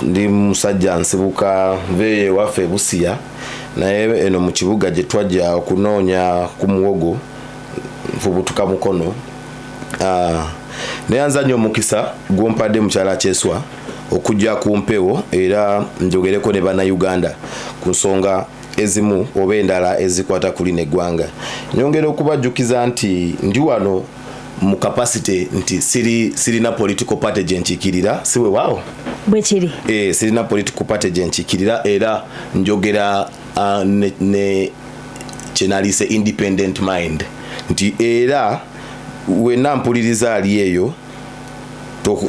[SPEAKER 2] Ndi musajja nsibuka nveeyo ewaffe e Busiya, naye eno mu kibuga gye twajja okunoonya ku muwogo nfubutuka mukono. Neyanza nnyo omukisa gwompadde, mukyala Kyeswa, okujja ku mpewo era njogereko ne Bannayuganda ku nsonga ezimu oba endala ezikwata kuli neggwanga. Nyongera okubajjukiza nti ndi wano mu capacity nti sirina political party gye nkiikirira, si weewaawo?
[SPEAKER 5] Bwe kiri.
[SPEAKER 2] Sirina political party gye nkiikirira, era njogera ne kyenalise independent mind, nti era wenna mpuliriza ali eyo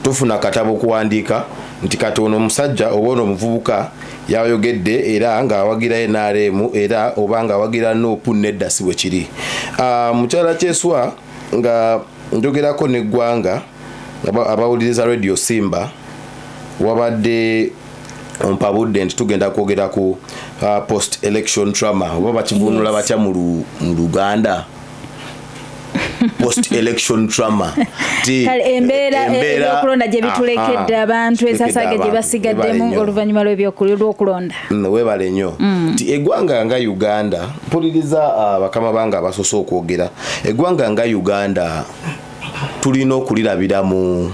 [SPEAKER 2] tofuna katabo okuwandiika nti kati ono omusajja oba ono omuvubuka yayogedde era ng'awagira NRM era oba ng'awagira NUP. Nedda, si bwe kiri. Mukyala Kyeswa, nga njogerako neggwanga abawuliriza Radio Simba, wabadde ompabudde nti tugenda kwogera ku post election trauma, oba bakivunula batya mu Luganda, post election trauma?
[SPEAKER 5] Kale embeera ebyokulonda gye bitulekedde abantu, ensasage gye basigaddemu oluvannyuma lw'ebyokulonda.
[SPEAKER 2] Weebale nnyo. Nti eggwanga nga Uganda, mpuliriza bakama bange abasoose okwogera, eggwanga nga Uganda tulina okulirabira mu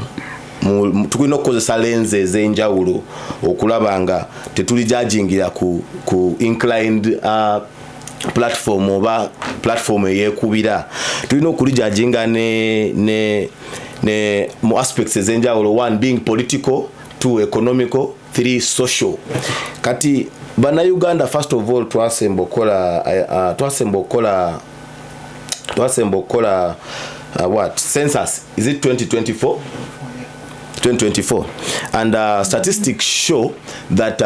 [SPEAKER 2] tulina okukozesa lens ez'enjawulo okulaba nga tetulijajingira ku inclined platform oba platform eyekubira. Tulina okulijajinga ne mu aspects ez'enjawulo, one being political, two economical, three social. Kati Bannayuganda, first of all, twasemba okukola what census is it, 2024, 2024, and statistics show that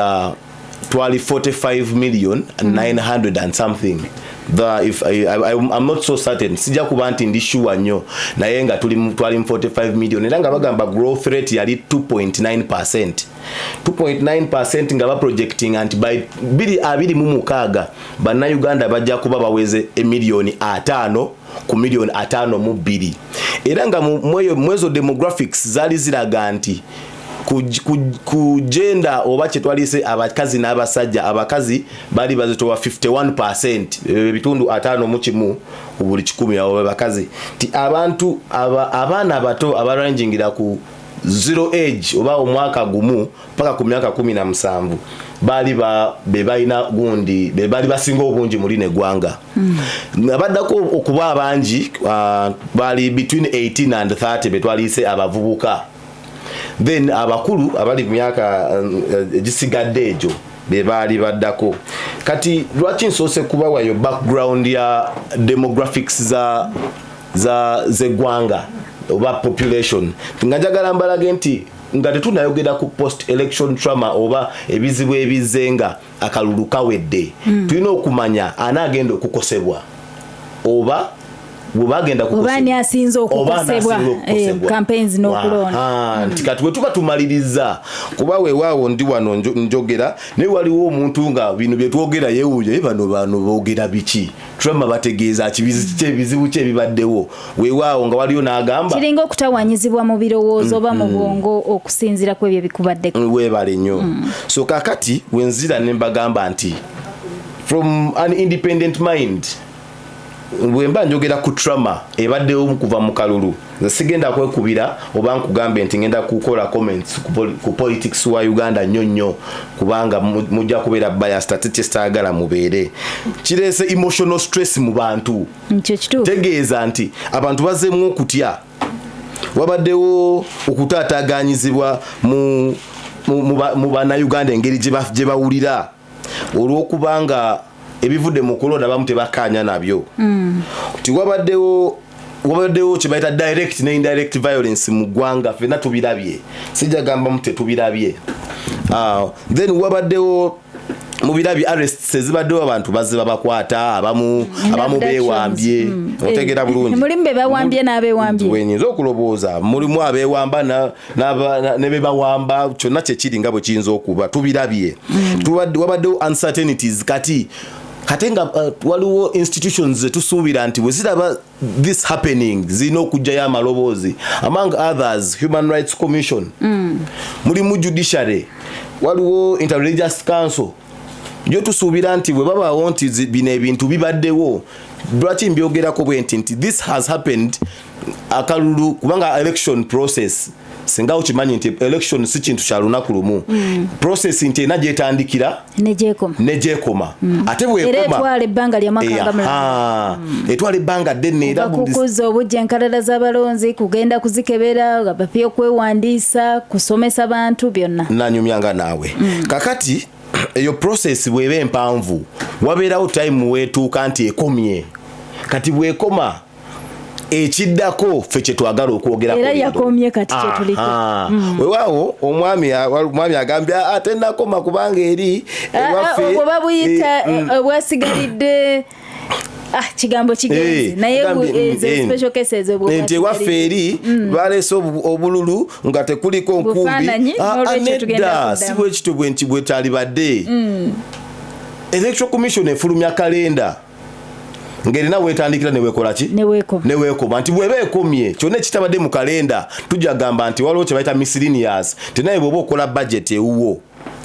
[SPEAKER 2] twali 45 million 900 and something. The if I, I'm not so certain, sijja kuba nti ndi sure nnyo, naye nga twali mu 45 million, era nga bagamba growth rate yali 2.9%, 2.9%, nga baprojecting nti by 2026 Bannayuganda bajja kuba baweze emiliyoni 50 ku miliyoni 52. Era nga mwezo demographics zaali ziraga nti ku gender oba kyetwalise abakazi n'abasajja, abakazi bali bazitowa 51%, ebitundu 51 ku buli kikumi, abo bakazi. Ti abantu abaana abato abarangingira ku zero age oba omwaka gumu paka ku myaka 17 baali be balina gundi, be baali basinga obungi mu lino eggwanga. Abaddako okuba abangi baali between 18 and 30, betwaliise abavubuka. Then abakulu abali mu myaka egisigadde egyo be baali baddako. Kati lwaki nsoose kubawayo background ya demographics za zeggwanga oba population? Nga njagala mbalage nti nga tetunayogera ku post election trauma oba ebizibu ebizze nga akalulu kawedde, tulina okumanya anaagenda okukosebwa oba bwebagenda.
[SPEAKER 5] Oba ani asinze okukosebwa, campaigns n'okulonda.
[SPEAKER 2] Nti kati bwe tuba tumaliriza, kuba weewaawo ndi wano njogera, naye waliwo omuntu nga bino bye twogera yeewuunya, "Ye bano boogera biki? Trauma bategeeza ki? Ebizibu ki ebibaddewo?" Weewaawo nga waliyo n'agamba
[SPEAKER 5] Kiringa okutawanyizibwa mu birowoozo oba mu bwongo okusinziira ku ebyo ebikubaddeko.
[SPEAKER 2] Weebale nnyo. So kakati wenzira ne mbagamba nti from an independent mind, bwe mba njogera ku trauma ebaddewo kuva mu kalulu, nze sigenda kwekubira oba nkugambe nti ngenda kukola comments ku politics wa Uganda nnyo nnyo, kubanga mujja kubeera biased, ate kyesitaagala mubeere. Kireese emotional stress mu bantu.
[SPEAKER 5] Nkyo kituufu.
[SPEAKER 2] Tegeeza nti abantu bazzeemu okutya, wabaddewo okutaataganyizibwa mu Bannayuganda engeri gye bawulira olw'okubanga ebivudde mu kulonda bamu tebakkaanya nabyo, nti wabaddewo Wabaddewo kye bayita direct ne indirect violence mu ggwanga, ffenna tubirabye, sijja gambamu tetubirabye. Then wabaddewo mubirabye arrests ezibaddewo, abantu bazze babakwata, abamu bewambye, otegera bulungi.
[SPEAKER 5] Mulimu be bawambye n'abewambye.
[SPEAKER 2] Wenyinza okulowooza mulimu abewamba ne bebawamba, kyonna kyekiri nga bwe kiyinza okuba, tubirabye. Wabaddewo uncertainties. Kati kate nga waliwo institutions zetusuubira nti bwe ziraba this happening zirina okugjayo amaloboozi, among others Human Rights Commission, mulimu judiciary, waliwo Interreligious Council yo tusuubira nti bwe babaawo nti bino ebintu bibaddewo. Lwaki mbyogerako bwe nti this has happened akalulu, kubanga election process, singa okimanyi nti election si kintu kya lunaku lumu, process nti erina gyetandikira
[SPEAKER 5] negyekoma
[SPEAKER 2] negyekoma, ate
[SPEAKER 5] era
[SPEAKER 2] bwekoma
[SPEAKER 5] etwala ebbanga lya mwaka nga mulala.
[SPEAKER 2] Etwala ebbanga ddene era
[SPEAKER 5] Kukuza obujja enkalala z'abalonzi, kugenda kuzikebera, bapya okwewandiisa, kusomesa bantu, byonna.
[SPEAKER 2] Nanyumyanga naawe. Kakati eyo process bweba empanvu, wabeerawo time weetuuka nti ekomye. Kati bwekoma, ekiddako ffe kyetwagala okwogerako
[SPEAKER 5] Era
[SPEAKER 2] leero.
[SPEAKER 5] yakomye kati kyetuliko.
[SPEAKER 2] Aha. Weewaawo omwami agambye, "Ah, tennakoma kubanga eri ewaffe."
[SPEAKER 5] Obwo babuyita obwasigalidde, kigambo kigenzi, naye
[SPEAKER 2] agambye,
[SPEAKER 5] ezo special cases obwo
[SPEAKER 2] nti ewaffe eri baleese obululu nga tekuliko nkumbi.
[SPEAKER 5] Bufaananyi, n'olwekyo tugenda
[SPEAKER 2] Nedda,
[SPEAKER 5] kuddamu.
[SPEAKER 2] si bwekityo bwe nti bwetalibadde. Electoral Commission efulumya kalenda ng'erina wetandikira newekola ki?
[SPEAKER 5] Neweekoma.
[SPEAKER 2] Neweekoma, nti bweba ekomye, kyonna ekitabadde mu kalenda tujja gamba nti waliwo kye bayita miscellaneous. Tenaye bw'oba okola budget ewuwo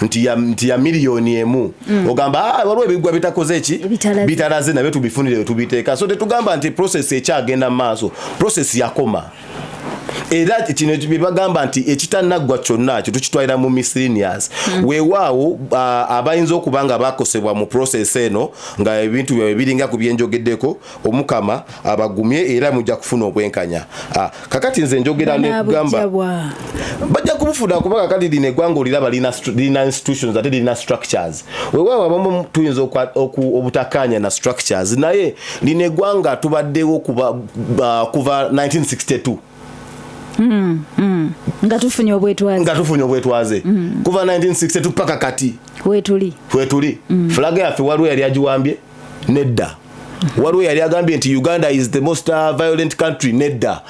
[SPEAKER 2] nti ya miliyoni 1, ogamba, "Ah, waliwo ebigwa bitakoze eki."
[SPEAKER 5] Ebitalaze.
[SPEAKER 2] Bitalaze, nabyo tubifunire tubiteeka. So tetugamba nti process ekyagenda mu maaso, process yakoma. Era kino byebagamba nti ekitanaggwa kyonna kyo tukitwalira mu miscellaneous. Weewaawo abayinza okuba nga bakosebwa mu process eno, nga ebintu byabwe biringa ku byenjogeddeko, Omukama abagumye era mujja kufuna obwenkanya. Kakati nze njogera nekugamba
[SPEAKER 5] Banaabujja
[SPEAKER 2] bajja kubufuna, kuba kakati lino eggwanga oliraba lirina institutions ate lirina structures. Weewaawo abamu tuyinza obutakkaanya na structures, naye lino eggwanga tubaddewo kuva 1962
[SPEAKER 5] nga tufunye obwetwaze.
[SPEAKER 2] Nga tufunye obwetwaze kuva 1962 paka kati
[SPEAKER 5] Wetuli.
[SPEAKER 2] Wetuli. Flag yaffe waliwo yali agiwambye? Nedda. Waliwo yali agambye nti Uganda is the most violent country? Nedda.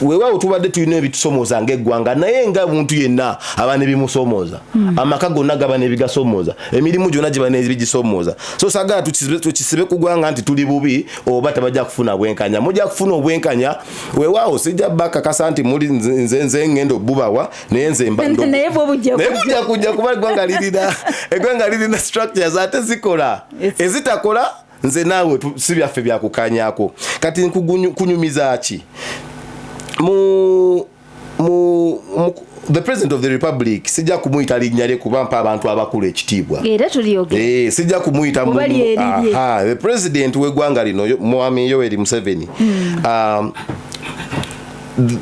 [SPEAKER 2] Weewaawo tubadde tulina ebitusomooza ngaeggwanga, naye nga muntu yenna aba nebimusomooza, amaka gonna gaba nebigasomooza, emirimu gyonna giba nebigisomooza. So sagala tukisibe ku ggwanga nti tuli bubi oba tebajja kufuna bwenkanya. Mujja kufuna obwenkanya. Weewaawo sijja bakakasa nti muli nze ngenda obubawa, naye nze
[SPEAKER 5] Naye bwo bujja
[SPEAKER 2] naye
[SPEAKER 5] kujja.
[SPEAKER 2] bujja kujja, kuba eggwanga lirina structures ate zikola. Ezitakola nze naawe si byaffe byakukanyako. Kati nkunyumiza ki? Mu the President of the Republic, sijja kumuyita linnya lye kuba mpa abantu abakulu ekitiibwa.
[SPEAKER 5] Era tuliyogera.
[SPEAKER 2] Sijja kumuyita
[SPEAKER 5] Kuba lyerirye.
[SPEAKER 2] Aha, the president w'eggwanga lino, Mwami Yoweri Museveni,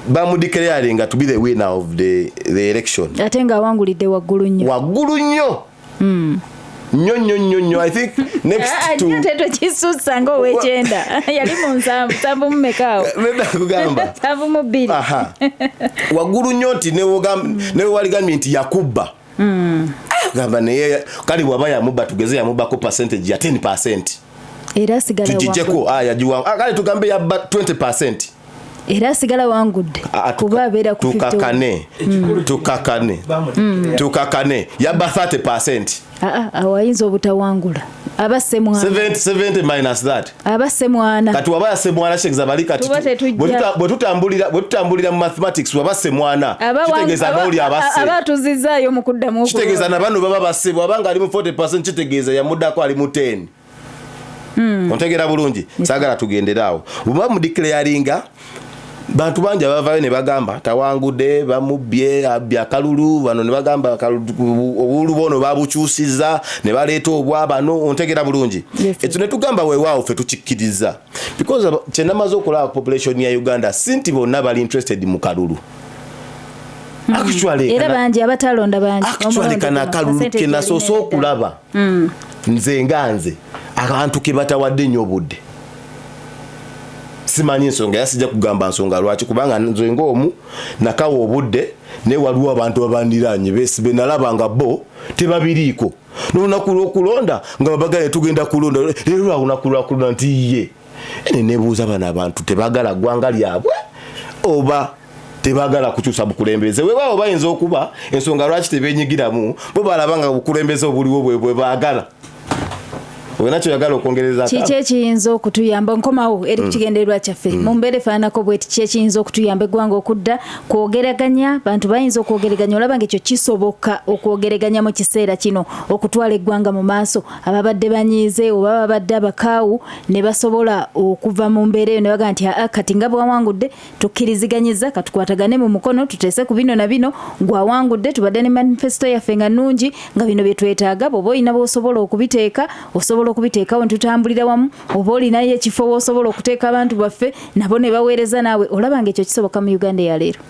[SPEAKER 2] bamudeclaringa to be the winner of the election.
[SPEAKER 5] Ate ng'awangulidde waggulu nnyo.
[SPEAKER 2] Waggulu nnyo nnyo nnyo nnyo nnyo, I think next to
[SPEAKER 5] Nnyo tetokisussa ng'owekyenda yali mu 70, 70 mu meka awo?
[SPEAKER 2] Neda kugamba.
[SPEAKER 5] 72.
[SPEAKER 2] Aha. Waggulu nnyo nti newewaligambye nti yakubba. Ah, gamba naye kale bwaba yamubba, tugeze yamubbako percentage ya 10.
[SPEAKER 5] Era asigala wangudde.
[SPEAKER 2] Tugijjeko, yagiwa, kale tugambe yabba 20.
[SPEAKER 5] Era asigala wangudde kuba abeera ku 51.
[SPEAKER 2] Tukakane, tukakane, tukakane, yabba 30.
[SPEAKER 5] Awo ayinza obutawangula, aba semwana.
[SPEAKER 2] 70, 70 minus that.
[SPEAKER 5] Aba semwana.
[SPEAKER 2] Kati waba yasemwana, kitegeeza bali kati
[SPEAKER 5] Tuba tetujja.
[SPEAKER 2] bwe tutambulira mu mathematics, waba semwana kitegeeza n'oli abasse.
[SPEAKER 5] Aba atuzizaayo mu kuddamu.
[SPEAKER 2] Kitegeeza na bano baba basse. Bwabanga ali mu 40, kitegeeza yamuddako ali mu 10. Ontegeera bulungi? Saagala tugendere awo. Bweba mudeclaringa, bantu bangi abavaayo ne bagamba tawangudde, bamubbye, abbye akalulu. Bano ne bagamba obululu bwono babukyusiza ne baleeta obwa bano. Ontegeera bulungi?
[SPEAKER 5] Yes, sir.
[SPEAKER 2] Ekyo ne tugamba weewaawo, ffe tukikkiriza, because kyenamaze okulaba, population ya Uganda si nti bonna bali interested mu kalulu. Actually,
[SPEAKER 5] Era bangi abatalonda, bangi.
[SPEAKER 2] actually
[SPEAKER 5] Omulundi
[SPEAKER 2] kano
[SPEAKER 5] guno,
[SPEAKER 2] akalulu
[SPEAKER 5] percentage
[SPEAKER 2] ke nasoose
[SPEAKER 5] erina
[SPEAKER 2] okulaba nze nga nze, abantu ke batawadde nnyo obudde. Simanyi nsonga, era sijja kugamba nsonga lwaki, kubanga nze ng'omu nakawa obudde, naye waliwo abantu abandiraanye be nalaba nga bo tebabiriiko. N'olunaku lw'okulonda nga babagala, tugenda kulonda leero, lwa lunaku lwakulonda nti ye ene. Nebuuza, bano abantu tebagala ggwanga lyabwe oba tebagala kukyusa bukulembeze? Webaawo bayinza okuba ensonga lwaki tebenyigiramu, bo balaba nga bukulembeze obuliwo bwe bwe baagala. Olina kyoyagala okwongereza?
[SPEAKER 5] Kiki ekiyinza okutuyamba, nkomawo eri kukigendererwa kyaffe, mu mbeera efaananako bweti, ki ekiyinza okutuyamba eggwanga okudda kwogeraganya? Bantu bayinza okwogeraganya? Olaba nga ekyo kisoboka, okwogeraganya mu kiseera kino okutwala eggwanga mu maaso, ababadde banyiize oba babadde abakaawu ne basobola okuva mu mbeera eyo ne bagamba nti, "Aa, kati nga bwawangudde tukkiriziganyiza, katukwatagane mu mukono, tuteese ku bino na bino. Gwawangudde, tubadde ne manifesto yaffe nga nnungi, nga bino bye twetaaga. Bw'oba olina bw'osobola okubiteeka, osobola okubiteekawo ne tutambulira wamu, oba olinayo ekifo w'osobola okuteeka abantu baffe nabo ne baweereza naawe." Olaba nga ekyo kisoboka mu Uganda eyaleero?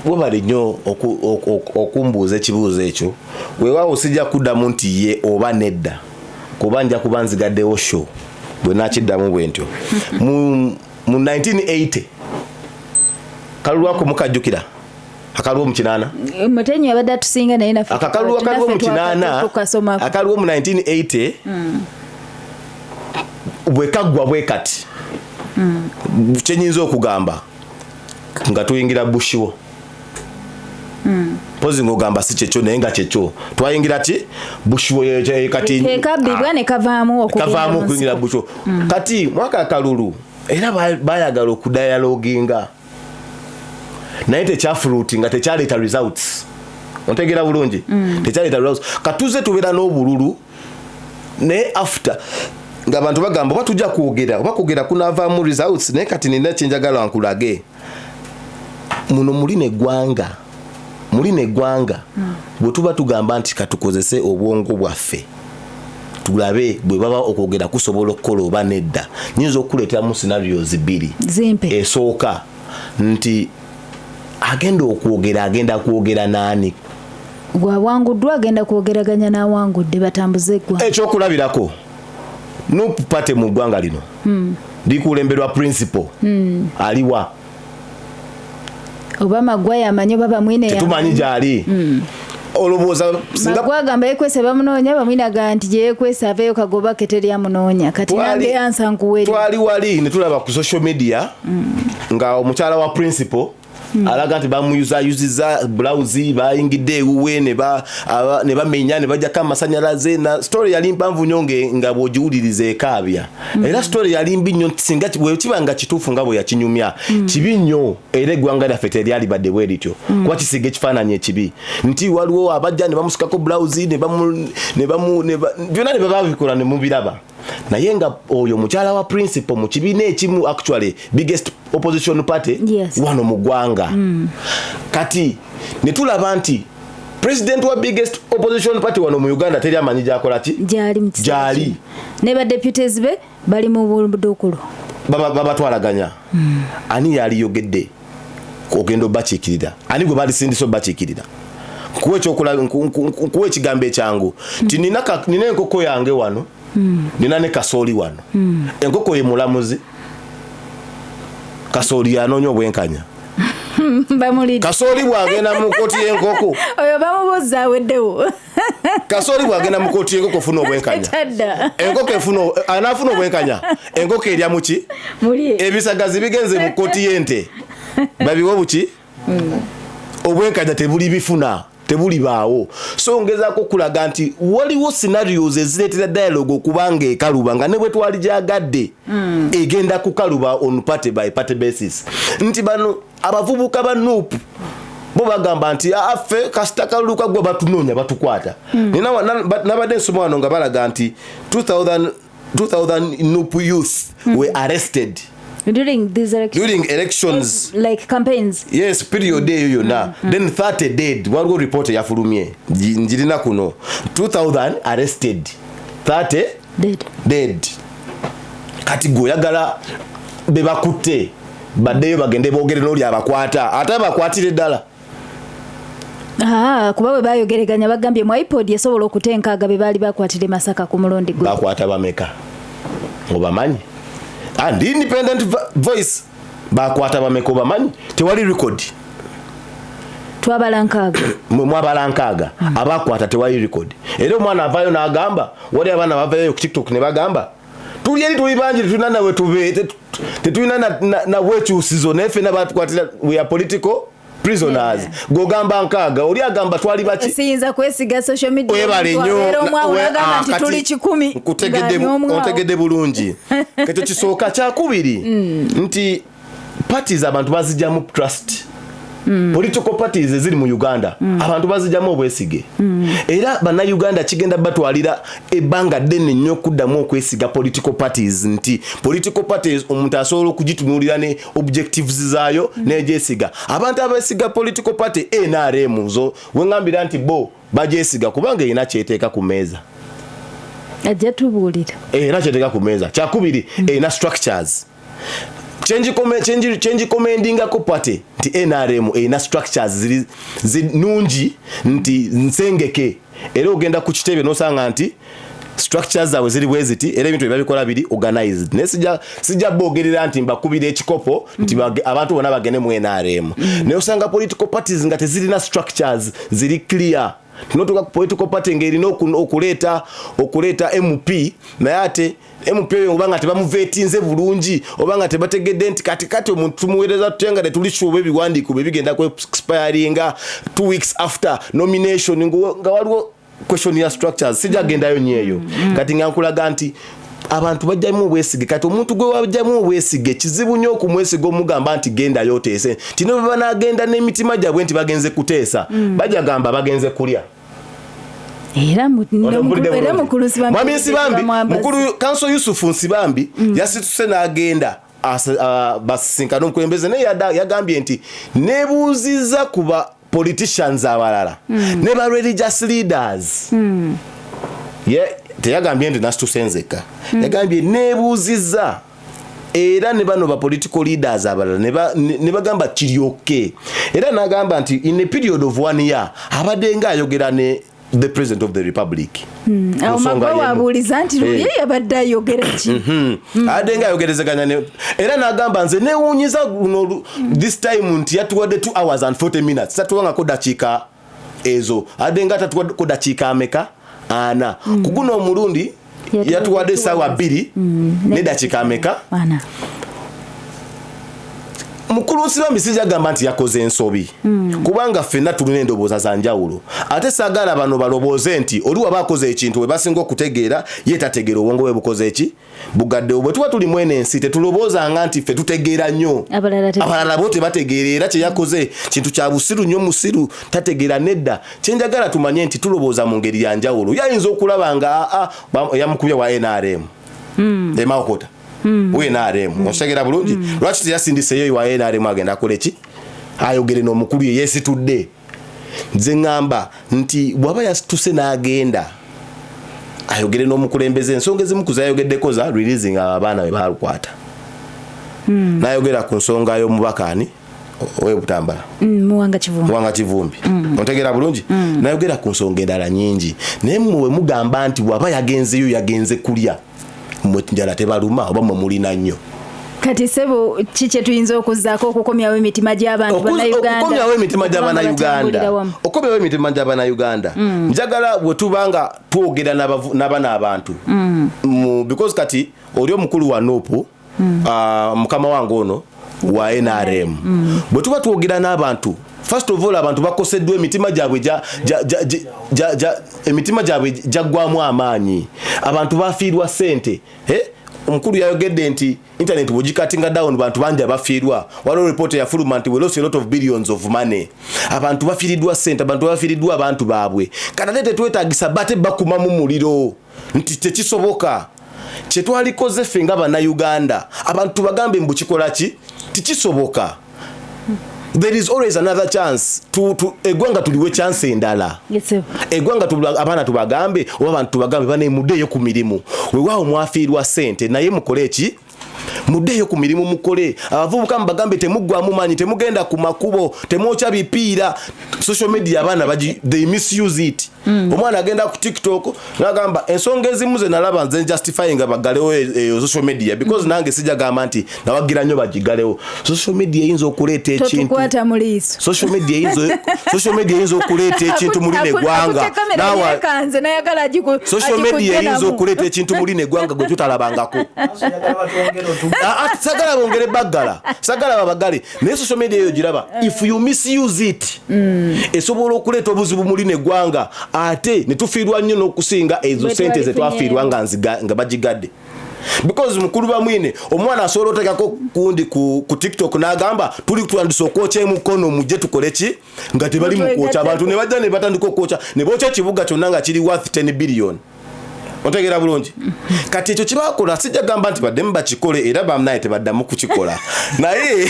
[SPEAKER 2] Webale nnyo okumbuuza ekibuuzo ekyo. Weewaawo sijja kuddamu nti ye oba nedda, kuba nja kuba nzigaddewo show bwe nakiddamu bwe ntyo. Mu 1980 kalulu ako mukajjukira, akaliwo mu kinaana?
[SPEAKER 5] Mutenyo abadde atusinga, naye naffe
[SPEAKER 2] Akakalulu akaliwo mu kinaana,
[SPEAKER 5] tukasomako.
[SPEAKER 2] Akaliwo mu 1980 bwe kaggwa bwe kati, kyenyinza okugamba nga tuyingira bush war. Mpozi ng'ogamba si kyekyo, naye nga kyekyo, twayingira ki? Bush war. Kati
[SPEAKER 5] kekabbibwa ne kavaamu okugenda
[SPEAKER 2] kavaamu
[SPEAKER 5] mu
[SPEAKER 2] okuyingira
[SPEAKER 5] nsiko.
[SPEAKER 2] Bush war. Kati mwaka akalulu era bayagala okudialoginga, naye tekyafruitinga, tekyaleeta results. Ontegeera bulungi? Tekyaleeta results. Katuze tubeera n'obululu, naye after ng'abantu bagamba oba tujja kwogera oba kwogera kunaavaamu results. Naye kati nina kyenjagala nkulage muno. Muli neggwanga bwe tuba tugamba nti katukozese obwongo bwaffe tulabe bwe baba okwogera kusobola okukola oba nedda, nyinza okukuleeteramu scenarios bbiri.
[SPEAKER 5] Zimpe.
[SPEAKER 2] Esooka nti agenda okwogera, agenda kwogera naani?
[SPEAKER 5] Gwawanguddwa agenda kwogeraganya n'awangudde batambuze eggwanga.
[SPEAKER 2] Ekyokulabirako, NUP party mu ggwanga lino likulemberwa principal aliwa?
[SPEAKER 5] Oba Magwa yamanyi oba Bamwine.
[SPEAKER 2] Tetumanyi gyali. Olowooza singa
[SPEAKER 5] Magwa agamba yekwese bamunoonya, Bamwine agamba nti gyeyekwese aveeyo kagoba ke teri amunoonya. Kati nange ansa nkuweri.
[SPEAKER 2] Twali wali ne tulaba ku social media nga omukyala wa principal alaga nti bamuyuzayuziza blouse, bayingidde ewuwe ne bamenya ne bajjako amasanyalaze. Na story yali mpanvu nnyo, nga bw'ogiwuliriza ekaabya. Era story yali mbi nnyo. Singa bwe kiba nga kituufu nga bwe yakinyumya, kibi nnyo, era eggwanga lyaffe teryalibadde bwe lityo, kuba kisiga ekifaananyi ekibi nti waliwo abajja ne bamusikako blouse ne bamu ne bamu ne ba- byonna ne baba babikola ne mubiraba. Naye nga oyo mukyala wa principal mu kibiina ekimu, actually biggest opposition party wano mu ggwanga. Kati ne tulaba nti president wa biggest opposition party wano mu Uganda teri amanyi gyakola ki.
[SPEAKER 5] Gyali mu kiseera
[SPEAKER 2] Gyali.
[SPEAKER 5] kino. Ne badeputies be bali mu buduukulu.
[SPEAKER 2] Babatwalaganya. Ani yaliyogedde ogenda obakiikirira? Ani gwe balisindisa obakiikirira? Nkuwa ekigambo ekyangu nti nina enkoko yange wano, nina ne kasooli wano. Enkoko ye mulamuzi, kasooli yanoonya obwenkanya.
[SPEAKER 5] Bamulidde.
[SPEAKER 2] Kasooli bwagenda mu kooti y'enkoko,
[SPEAKER 5] Oyo bamubuuza aweddewo.
[SPEAKER 2] Kasooli bwagenda mu kooti y'enkoko ofuna obwenkanya,
[SPEAKER 5] Tadda.
[SPEAKER 2] enkoko efuna, anaafuna obwenkanya? Enkoko erya muki?
[SPEAKER 5] Muli.
[SPEAKER 2] Ebisagazi bigenze mu kooti y'ente, babiwe buki? Obwenkanya tebuli bifuna, tebulibaawo. So ngezaako okulaga nti waliwo scenarios ezireetera dialogue okuba nga ekaluba, nga ne bwe twali gyagadde egenda kukaluba on party by party basis, nti bano abavubuka ba NUP bo bagamba nti, "Ah, ffe kasita kalulu kagwa batunoonya, batukwata." Nabadde nsoma wano nga balaga nti 2000 NUP youth were arrested
[SPEAKER 5] during these elections,
[SPEAKER 2] during elections,
[SPEAKER 5] like campaigns.
[SPEAKER 2] Yes, period eyo yonna. Then 30 dead. Waliwo report eyafulumye, njirina kuno, 2000 arrested, 30
[SPEAKER 5] dead.
[SPEAKER 2] Dead. Kati gwe oyagala be bakutte baddeyo bagende boogere n'oli abakwata, ate abakwatire ddala?
[SPEAKER 5] Ah, kuba bwe bayogereganya bagambye mu ipod esobola okuta enkaaga be baali bakwatira e Masaka ku mulundi gwe.
[SPEAKER 2] Bakwata bameka obamanyi? And Independent Voice bakwata bameka obamanyi? Tewali record.
[SPEAKER 5] Twabala 60.
[SPEAKER 2] Mwabala 60. Abakwata tewali record. Era omwana avaayo n'agamba, wali abaana bavayo ku TikTok ne bagamba tuli eri tuli bangi, tetulina nawe tube tetulina na bwekyusizo, naye ffenna batukwatira, we are political prisoners. Gogamba 60, oli agamba twali baki.
[SPEAKER 5] Siyinza kwesiga social media.
[SPEAKER 2] Webale nnyo.
[SPEAKER 5] Abeera omwawo n'agamba nti
[SPEAKER 2] kati
[SPEAKER 5] tuli 100. Ng'ani omwawo?
[SPEAKER 2] Nkutegedde bulungi. Ekyo kisooka. Kyakubiri nti parties abantu bazijjamu trust. Political parties eziri mu Uganda, abantu bazijjamu obwesige. Era bannayuganda kigenda batwalira ebbanga ddene nnyo okuddamu okwesiga political parties, nti political parties omuntu asobola okugitunuulira ne objectives zaayo negyesiga. Abantu abesiga political party NRM zo weŋŋambira nti bo bagyesiga kubanga erina kyeteeka ku mmeeza.
[SPEAKER 5] Ajja tubuulira.
[SPEAKER 2] Erina kyeteeka ku mmeeza. Kyakubiri, erina structures. Kyenjicommendingako party nti NRM erina structures ziri nungi, nti nsengeke, era ogenda ku kitebe nosanga nti structures zaabwe ziri bwe ziti, era ebintu byebabikola biri organized. Naye sijja boogerera nti mbakubira ekikopo nti abantu bonna bagende mu NRM. Naye osanga political parties nga tezirina structures ziri clear. Notuuka ku political party ng'erina okuleeta MP, naye ate MP oyo oba nga tebamuvetinze bulungi, oba nga tebategedde nti kati kati omuntu tumuweereza tutya nga tetuli sure oba ebiwandiiko bye bigenda ku expiringa 2 weeks after nomination, nga waliwo question ya structures. Sijja gendayo nnyo eyo. Kati nga nkulaga nti abantu bajjamu obwesige. Kati omuntu gwe wajjamu obwesige kizibu nnyo okumwesiga, omugamba nti gendayo oteese, nti ne bwe banaagenda n'emitima gyabwe nti bagenze kuteesa, bajja gamba bagenze kulya.
[SPEAKER 5] Era
[SPEAKER 2] Ompulidde
[SPEAKER 5] era
[SPEAKER 2] bulungi?
[SPEAKER 5] mukulu Nsibambi
[SPEAKER 2] Mwami Nsibambi,
[SPEAKER 5] bamwambaza.
[SPEAKER 2] mukulu Counsel Yusufu Nsibambi yasituse n'agenda basisinkana omukulembeze, naye yagambye nti nebuuziza ku ba politicians abalala ne ba religious leaders. Ye teyagambye nti nasituse nzekka, yagambye nebuuziza era ne bano ba political leaders abalala ne bagamba kiryoke. Era n'agamba nti in a period of one year abadde nga ayogera ne the President of the Republic.
[SPEAKER 5] Awo
[SPEAKER 2] Ku nsonga
[SPEAKER 5] Magwa
[SPEAKER 2] y'emu.
[SPEAKER 5] wabuuliza nti ye yabadde ayogera ki?
[SPEAKER 2] Abadde nga ayogerezeganya ne, era n'agamba nze newuunyiza luno this time nti yatuwadde 2 hours and 40 minutes, tatuwangako dakiika ezo. Adde nga tatuwaddeko dakiika ameka? 40. Ku guno omulundi
[SPEAKER 5] Yatuwadde
[SPEAKER 2] yatuwadde
[SPEAKER 5] two
[SPEAKER 2] essaawa
[SPEAKER 5] hours.
[SPEAKER 2] 2 ne dakiika ameka?
[SPEAKER 5] 40.
[SPEAKER 2] Mukulu Nsibambi sijja gamba nti yakoze ensobi, kubanga ffenna tulina endowooza za njawulo. Ate saagala bano balowooze nti oli waba akoze ekintu we basinga okutegeera, ye tategeera, obwongo bwe bukoze eki bugaddewo. Bwe tuba tuli mwene ensi, tetulowoozanga nti ffe tutegeera nnyo,
[SPEAKER 5] Abalala
[SPEAKER 2] abalala bo tebategeera, era kyeyakoze kintu kya busiru nnyo, musiru tategeera. Nedda, kyenjagala tumanye nti tulowooza mu ngeri ya njawulo. Yayinza okulaba nga aa yamukubye wa NRM emawokota we NRM, okitegera bulungi? Lwaki teyasindiseyo wa NRM agenda akole ki, ayogere n'omukulu ye yeesitudde? Nze ŋŋamba nti bw'aba yasituse n'agenda ayogere n'omukulembeze, ensonga ezimu ku zayogeddeko za releasing abaana be balukwata, n'ayogera ku nsonga y'omubaka ani ow'ebutambala.
[SPEAKER 5] Muwanga Kivumbi.
[SPEAKER 2] Muwanga Kivumbi, ontegeera bulungi? Nayogera ku nsonga endala nyingi. Naye mmwe bwe mugamba nti bw'aba yagenzeyo yagenze kulya, mmwe njala tebaluma oba mmwe mulina nnyo?
[SPEAKER 5] Kati sebo, ki kye tuyinza okuzzaako okukomyawo emitima gy'abantu bannayuganda?
[SPEAKER 2] Okukomyawo emitima
[SPEAKER 5] Okubanga
[SPEAKER 2] gy'abannayuganda,
[SPEAKER 5] batambulira wamu.
[SPEAKER 2] Okukomyawo emitima gy'abannayuganda, njagala bwe tuba nga twogera n'abana abantu because kati oli omukulu wa NUP, mukama wange ono wa NRM, bwe tuba twogera n'abantu, first of all abantu bakoseddwa, emitima gyabwe emitima gyabwe gyaggwamu amaanyi, abantu bafiirwa ssente. Eh? Omukulu yayogedde nti internet bwogicuttinga down, bantu bangi abafiirwa. Waliwo report eyafuluma nti we lost a lot of billions of money. Abantu bafiiriddwa ssente, abantu bafiiriddwa abantu baabwe. Kati ate tetwetagisa bate bakumamu muliro nti tekisoboka. Kyetwalikoze ffe nga bannayuganda, abantu tubagambe mbu kikola ki, tikisoboka, there is always another chance. Eggwanga tuliwe chance endala.
[SPEAKER 5] Yes, sir.
[SPEAKER 2] Eggwanga abaana tubagambe oba abantu tubagambe bane, muddeeyo ku mirimu. Weewaawo mwafiirwa ssente, naye mukole eki? Muddeeyo ku mirimu mukole. Abavubuka mubagambe temuggwamu maanyi, temugenda ku makubo, temwokya bipiira. Social media abaana they misuse it. Omwana agenda ku TikTok nagamba ensonga ezimu ze nalaba nze justifying bagalewo eyo social media, because nange sijja gamba nti nawagira nnyo bagigalewo. Social media eyinza okuleeta ekintu.
[SPEAKER 5] Totukwata mu liiso.
[SPEAKER 2] Social media eyinza okuleeta ekintu muli neggwanga.
[SPEAKER 5] Yekanze nayagala
[SPEAKER 2] Social media eyinza okuleeta ekintu muli neggwanga gwe tutalabangako. Ah, ah, sagala bongere baggala, sagala babagale, naye social media eyo giraba, if you misuse it, esobola okuleeta obuzibu muli neggwanga, ate ne tufiirwa nnyo n'okusinga ezo
[SPEAKER 5] Bwe
[SPEAKER 2] sente ze
[SPEAKER 5] twalifunyeemu.
[SPEAKER 2] twafiirwa nga bagigadde, because mukulu Bamwine, omwana asobola otekako kundi ku TikTok n'agamba tuli tutandise okwokya emukono, mujje tukole ki, nga tebali mu kwokya, abantu ne bajja ne batandika okwokya, ne bookya ekibuga kyonna nga kiri worth 10 billion. Otegeera bulungi? Kati ekyo kibakola, sijja gamba nti baddemu bakikole, era banaye tebaddamu kukikola, naye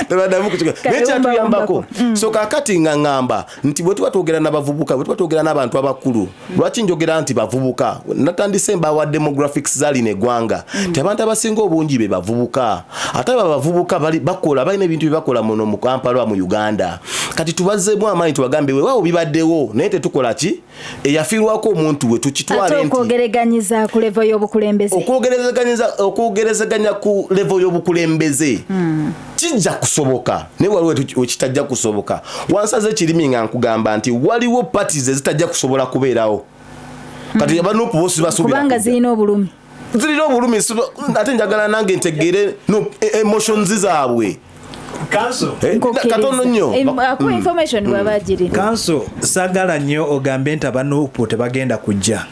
[SPEAKER 2] tebaddamu kukikola, naye
[SPEAKER 5] Kale
[SPEAKER 2] kyatuyambako. So kakati nga ŋŋamba nti bwe tuba twogera n'abavubuka, bwe tuba twogera n'abantu abakulu, lwaki njogera nti bavubuka? Natandise mbawa demographics zalina eggwanga, nti abantu abasinga obungi be bavubuka, ate abo abavubuka bakola, balina ebintu bye bakola muno mu Kampala, mu Uganda. Kati tubazeemu amaanyi, tubagambe weewaawo bibaddewo, naye tetukola ki eyafiirwako omuntu we
[SPEAKER 5] Ate
[SPEAKER 2] tukitwale nti
[SPEAKER 5] okwogereganyiza ku level y'obukulembeze.
[SPEAKER 2] Okwogerezeganya ku level y'obukulembeze kijja kusoboka, naye waliwo wekitajja kusoboka. Wansaze ekirimi nga nkugamba nti waliwo parties ezitajja kusobola kubeerawo. Kati aba NUP bo sibasuubira
[SPEAKER 5] Kubanga
[SPEAKER 2] kujja.
[SPEAKER 5] zirina obulumi.
[SPEAKER 2] Zirina obulumi, ate njagala nange ntegeere no emotions zaabwe.
[SPEAKER 3] Kanso.
[SPEAKER 2] Eh,
[SPEAKER 5] Nkukkiriza.
[SPEAKER 2] katono nnyo.
[SPEAKER 5] Akuwa information bw'aba agirina.
[SPEAKER 3] Kanso, sagala nnyo ogambe nti aba NUP tebagenda kujja.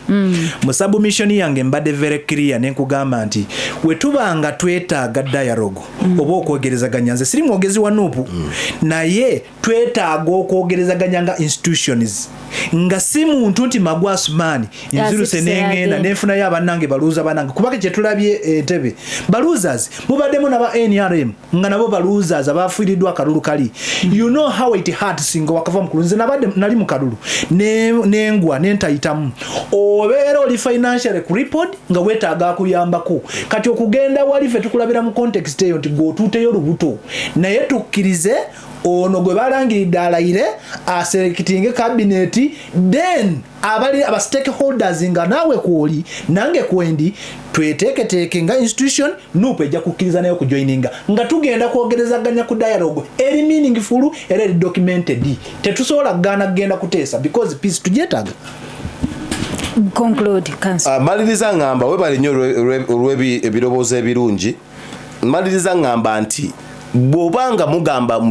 [SPEAKER 3] Mu submission yange mbadde very clear, nenkugamba nti we tuba nga twetaaga dialogue oba okwogerezaganya, nze siri mwogezi wa NUP, naye twetaaga okwogerezaganya nga institutions, nga si muntu nti Magwa Asumaani nziruse
[SPEAKER 5] Asituse
[SPEAKER 3] nengenda
[SPEAKER 5] agenda.
[SPEAKER 3] nenfunayo abannange ba loser bannange, kubanga kyetulabye entebe ba losers mubaddemu naba NRM nga nabo ba losers abafiiriddwa akalulu kali. You know how it hurts nga wakava mukulu. Nze nabadde nali mu kalulu nengwa nentayitamu, obeera oli financially crippled nga weetaaga akuyambako. Kati okugenda wali ffe tukulabira mu context eyo nti gweotuuteyo lubuto, naye tukkirize ono gwe balangiridde alayire, aselectinge cabinet, then abali aba stakeholders nga naawe kwoli nange kwendi tweteeketeeke nga institution. NUP ejja kukkiriza naye okujoininga nga tugenda kwogerezaganya ku dialogue eri meaningful era eri documented. Tetusobola kugaana kugenda kuteesa because peace tugyetaaga.
[SPEAKER 5] Conclude, counsel.
[SPEAKER 2] Ah, maliriza ngamba webale nnyo olw'ebirowoozo ebirungi. Maliriza ngamba nti bw'obanga mugamba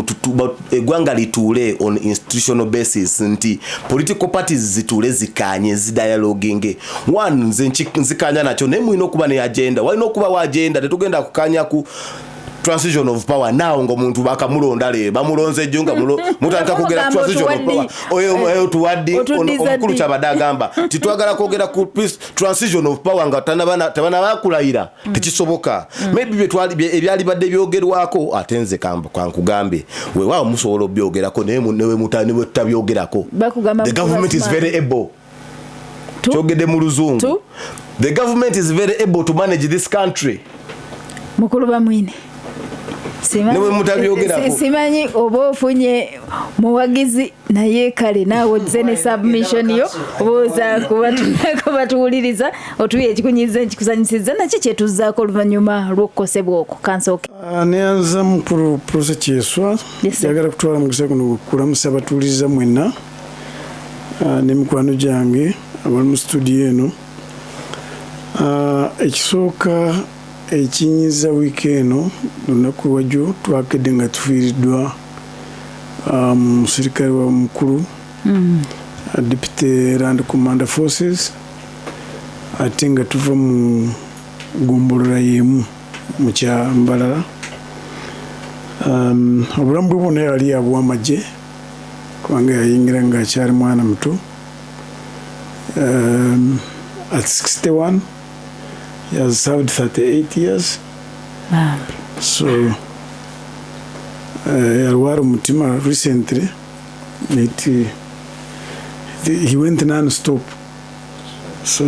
[SPEAKER 2] eggwanga lituule on institutional basis, nti political parties zituule zikanye, zidialoginge, one, nze nzikanya nakyo, naye mulina okuba ne agenda, walina okubawo agenda. Tetugenda kukanya ku transition of power now nga omuntu bakamulonda leero, bamulonze jjo nga mutandika kwogera ku
[SPEAKER 5] Mugamba
[SPEAKER 2] transition of power. Oyo otuwaddi.
[SPEAKER 5] Otuddiza
[SPEAKER 2] Omukulu
[SPEAKER 5] ddi?
[SPEAKER 2] Kyabadde agamba titwagala kwogera ku peace, transition of power nga tebanabakulayira, tekisoboka. Maybe ebyali badde byogerwako, ate nze kankugambe weewaawo musobola obyogerako, naye ne bwe tutabyogerako,
[SPEAKER 5] Bakugamba
[SPEAKER 2] the government is very able. Kyogedde mu Luzungu. The government is very able to manage this country.
[SPEAKER 5] Mukulu Bamwine,
[SPEAKER 2] Ne bwe mutabyogerako.
[SPEAKER 5] Simanyi oba ofunye muwagizi, naye kale naawe ozze ne submission yo, obuuza kubatuwuliriza otuye ekikunyiza ekikusanyusiza nakyo kyetuzzaako oluvannyuma lw'okukosebwa okwo. Kansooke.
[SPEAKER 4] Ah, neyanza mukulu Profesa Kyeswa.
[SPEAKER 5] Yes, sir.
[SPEAKER 4] Njagala kutwala mukisa guno kulamusa abatuwuliriza mwenna, n'emikwano gyange abali mu studio eno. Ekisooka ekinyiza, wiiki eno lunaku lwajjo twakedde nga tufiiriddwa musirikale wa mukulu, deputy land commander forces, ate nga tuva mu gombolola y'emu mu Kyambalala. Obulamu bwe bwonna yali yabuwa amagye, kubanga yayingira nga akyali mwana muto. At 61 he has served 38 years.
[SPEAKER 5] Bambi.
[SPEAKER 4] So yalwala omutima recently. He went non-stop. So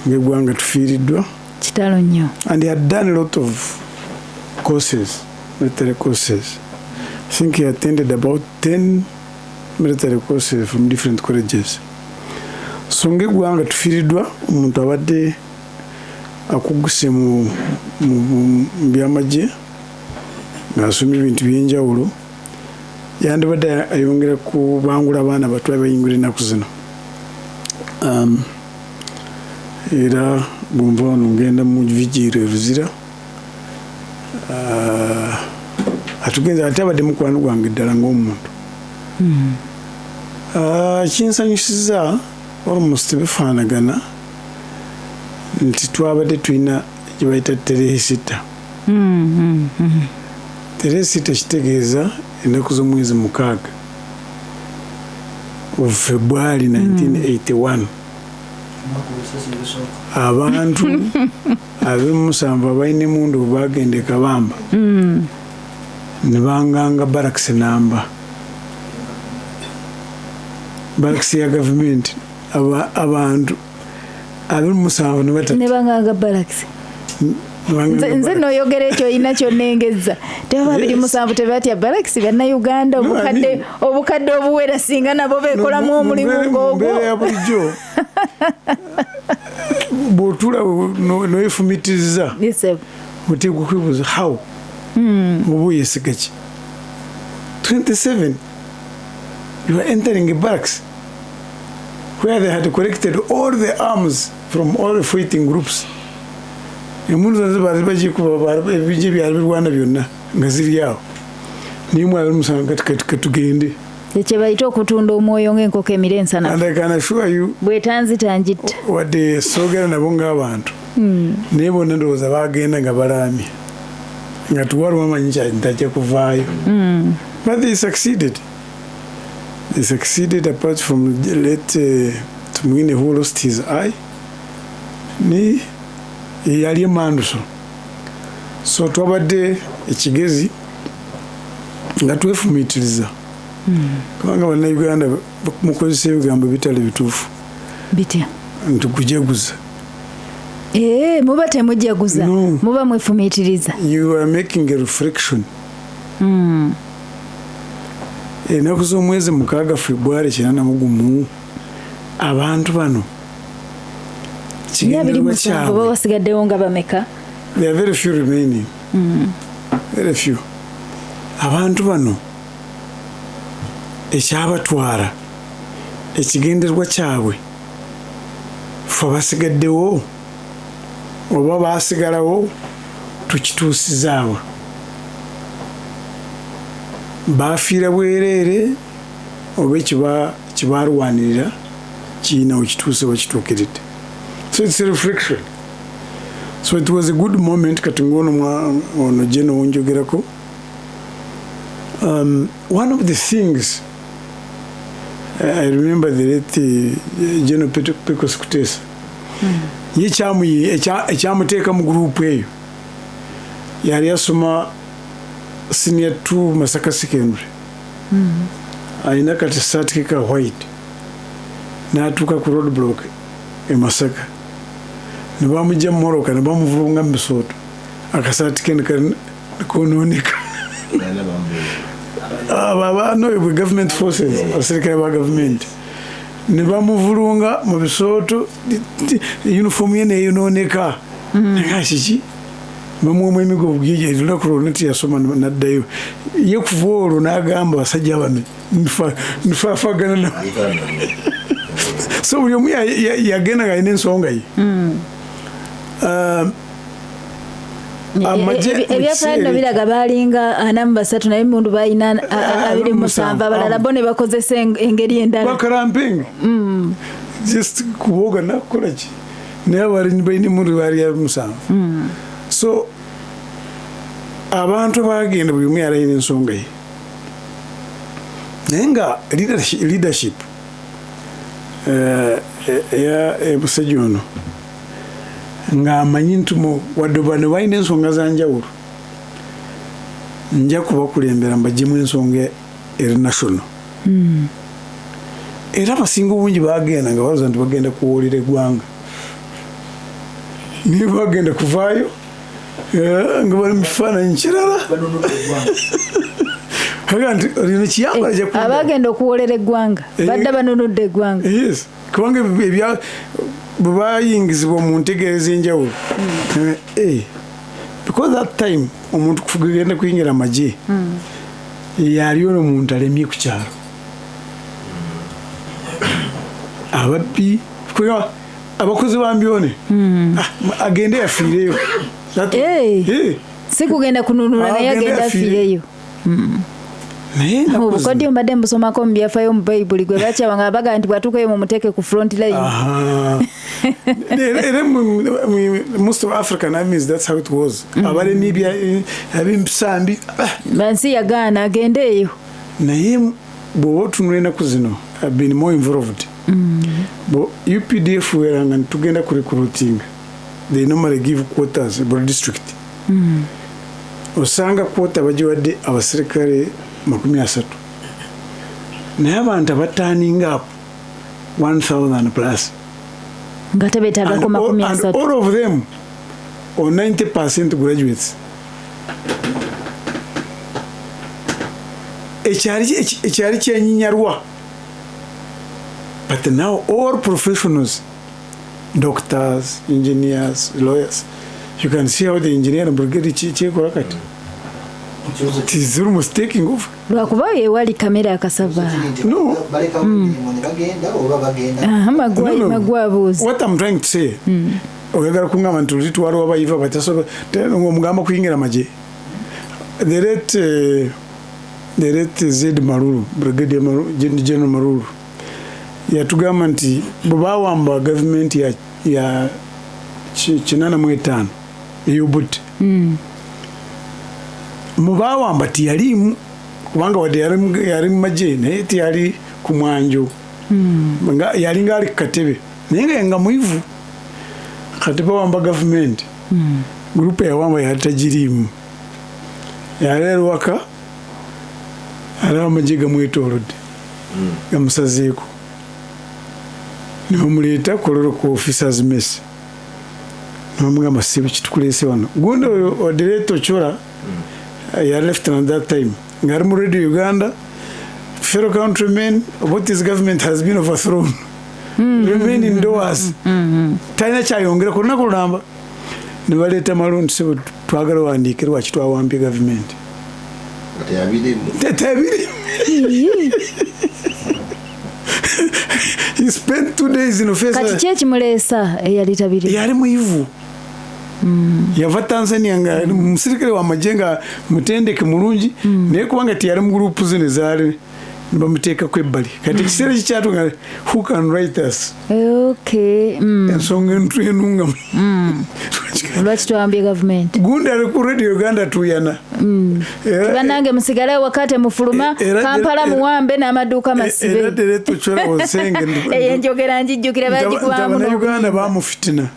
[SPEAKER 4] ng'eggwanga tufiiriddwa.
[SPEAKER 5] Kitalo nnyo.
[SPEAKER 4] And he had done a lot of courses, military courses. I think he attended about 10 military courses from different colleges. So ng'eggwanga tufiiriddwa omuntu abadde akuguse mu byamagye, ng'asomye ebintu byenjawulo, yandibadde ayongera kubangula abaana bato abayingula ennaku zino. Era bwonva wano ngenda mu vigil e Luzira. Atugenza ate abadde mukwano gwange ddala ng'omuntu. Kinsanyusiza almost bifaanagana nti twabadde tulina gye bayita tarehe sita. Tarehe sita kitegeeza ennaku z'omwezi 6 February 1981, abantu 27 abalina emundu bagenda e Kabamba ne banganga barracks namba, barracks ya gavumenti, abantu 27 ne batatu.
[SPEAKER 5] Ne banganga barracks. Nze noyogera ekyo olina kyonnengeza. Tebaba 27 tebatya barracks, Bannayuganda obukadde obuwera singa nabo beekolamu omulimu ng'ogwo.
[SPEAKER 4] Mbeera ya bulijjo bw'otuula noyefumitiriza oteekwa okwebuuza how oba oyesiga ki. 27 you are entering a barracks where they had collected all the arms from all the fighting groups. Emundu zonna baali bagikuba, ebijje byali birwana byonna nga ziri awo, naye mu 27 kati katugende.
[SPEAKER 5] Ekyo bayita okutunda omwoyo ng'enkoko emira ensanafu.
[SPEAKER 4] And I can assure you,
[SPEAKER 5] bwetanzitangitta
[SPEAKER 4] wadde soogera nabo ng'abantu, naye bonna ndowooza bagenda nga balaamye nga tuwaliwo amanyi ntajja kuvaayo. But they succeeded. They succeeded apart from late Tumwine who lost his eye. Ni yali emanduso. So twabadde ekigezi nga twefumiitiriza. Kubanga Bannayuganda mukozesa ebigambo bitali bituufu.
[SPEAKER 5] Bitya?
[SPEAKER 4] Nti kujaguza.
[SPEAKER 5] Muba temujaguza.
[SPEAKER 4] No.
[SPEAKER 5] Muba mwefumiitiriza.
[SPEAKER 4] You are making a reflection. Ennaku z'omwezi 6 February 81, abantu bano
[SPEAKER 5] 27 bo basigaddewo nga bameka?
[SPEAKER 4] There are very few remaining. Very few. Abantu bano ekyabatwala, ekigendererwa kyabwe, ffe abasigaddewo oba baasigalawo tukituusizaawa. Bafiira bwereere oba ekibalwanirira kirina wekituuse bakituukiridde. So it's a reflection. So it was a good moment. Kati ngono ono jeno wonjogerako. One of the things I remember, the late General Pecos Kutesa, ye ekyamuteeka mu group eyo, yali asoma senior 2 Masaka Secondary. Alina kati saati ka white, n'atuuka ku road block e Masaka, ne bamugja mu mmotoka ne bamuvulunga mu bisooto, akasaati ke nekonooneka. No, government forces, abaserikale ba gavumenti ne bamuvulunga mu bisooto, uniform ye neyonooneka. Nga kiki bamuwemu emigo bugije. Olunaku lwonna teyasoma, naddayo. Ye kuva olwo n'agamba, basajja bano nfaafagana nabo. So buli omu yagenda nga alina ensonga ye.
[SPEAKER 5] Ebyafaayo biraga baalinga 43, naye emundu balina 27, abalala bo ne bakozesa engeri endala.
[SPEAKER 4] Bakaramping just kuboga nakukola ki, naye abalini balina emundu baali 27. So abantu bagenda buli omu yali alina ensonga ye, naye nga leadership eya musajja ono ng'amanyi nti wadde bano balina ensonga za njawulo, nja kubakulembera mbaggyemu ensonga eri national. Era abasinga obungi bagenda nga balowooza nti bagenda kuwoolera eggwanga, naye bagenda kuvaayo nga bali mu kifaananyi kirala.
[SPEAKER 5] Abagenda okuwolera eggwanga badda banunudde eggwanga.
[SPEAKER 4] Yes, kubanga bwe bayingizibwa mu ntegeera ez'enjawulo, because that time omuntu kugenda kuyingira amagye yali ono muntu alemye ku kyalo, ababbi, abakozi ba mbyone, agende yafiireyo.
[SPEAKER 5] Si kugenda kununula, naye agenda afiireyo. Obukodyo mbadde mbusomako mu byafaayo mu Bayibuli, gwe bakyawanga baga nti bwatuukayo mumuteeke ku front line.
[SPEAKER 4] Era most of African armies, that's how it was. Abalemi ab'empisambi
[SPEAKER 5] bansi yagaana agende eyo.
[SPEAKER 4] Naye bw'oba otunula ennaku zino, I've been more involved. Bo UPDF weranga tugenda ku recruiting, they normally give quotas buli district. Osanga quota bagiwadde abaserikale 30, naye abantu abaturning up 1000 plus,
[SPEAKER 5] nga tebeetagako 30.
[SPEAKER 4] All of them or 90% graduates. Ekyali kyenyinyarwa, but now all professionals, doctors, engineers, lawyers. You can see how the engineering brigade kyekola kati. It is almost taking off.
[SPEAKER 5] Lwakuba yewali kamera akasava.
[SPEAKER 4] No.
[SPEAKER 5] Magwa.
[SPEAKER 4] What I'm trying to say, oyagala kungamba nti luli twaliwo abayiva batasobola ng'omugamba kuyingira amagye. The late Z Marulu, Brigadier Marulu, General Marulu, yatugamba nti bwe bawamba gavumenti ya 85 ey'Obote, mu bawamba tiyaliimu, kubanga wadde yali mu magye naye tiyali ku mwanjo. Yalinga ali ku katebe, naye nga muyivu. Kati bawamba gavumenti, group yawamba yali tagiriimu, yali waka alaba amagye gamwetoolodde, gamusazeeko, nebamuleeta Kololo ku officers mess, nebamugamba, "Sibu kitukuleese wano?" Gundi oyo odireeta Ochola, yali lieutenant that time, ngaali mu Radio Uganda, "Fellow countrymen, Obote's government has been overthrown, remain indoors." Talina kyayongera ku lunaku lulamba. Nebaleeta Malunti, "Sibu, twagala wandiike lwaki twawambye gavumenti." Tebiri. He spent 2 days in office.
[SPEAKER 5] Kati ki ekimuleesa eyali tabiri?
[SPEAKER 4] Yali muyivu, yava Tanzania, nga musirikale wamagye, nga mutendeke mulungi, naye kubanga teyali mu group zino zaali, nibamuteekako ebbali. Kati ekiseera kikyatu, who can write us ensonga enungamu
[SPEAKER 5] lwaki twawambye gavumenti?
[SPEAKER 4] Gundi ali ku Radio Uganda tuyana.
[SPEAKER 5] Bannange, musigale waka, temufuluma, Kampala muwambe n'amaduuka masibe.
[SPEAKER 4] Era Dereto Ochola osenge.
[SPEAKER 5] Eyo enjogera njijjukira, bagikubamu.
[SPEAKER 4] Uganda bamufitina.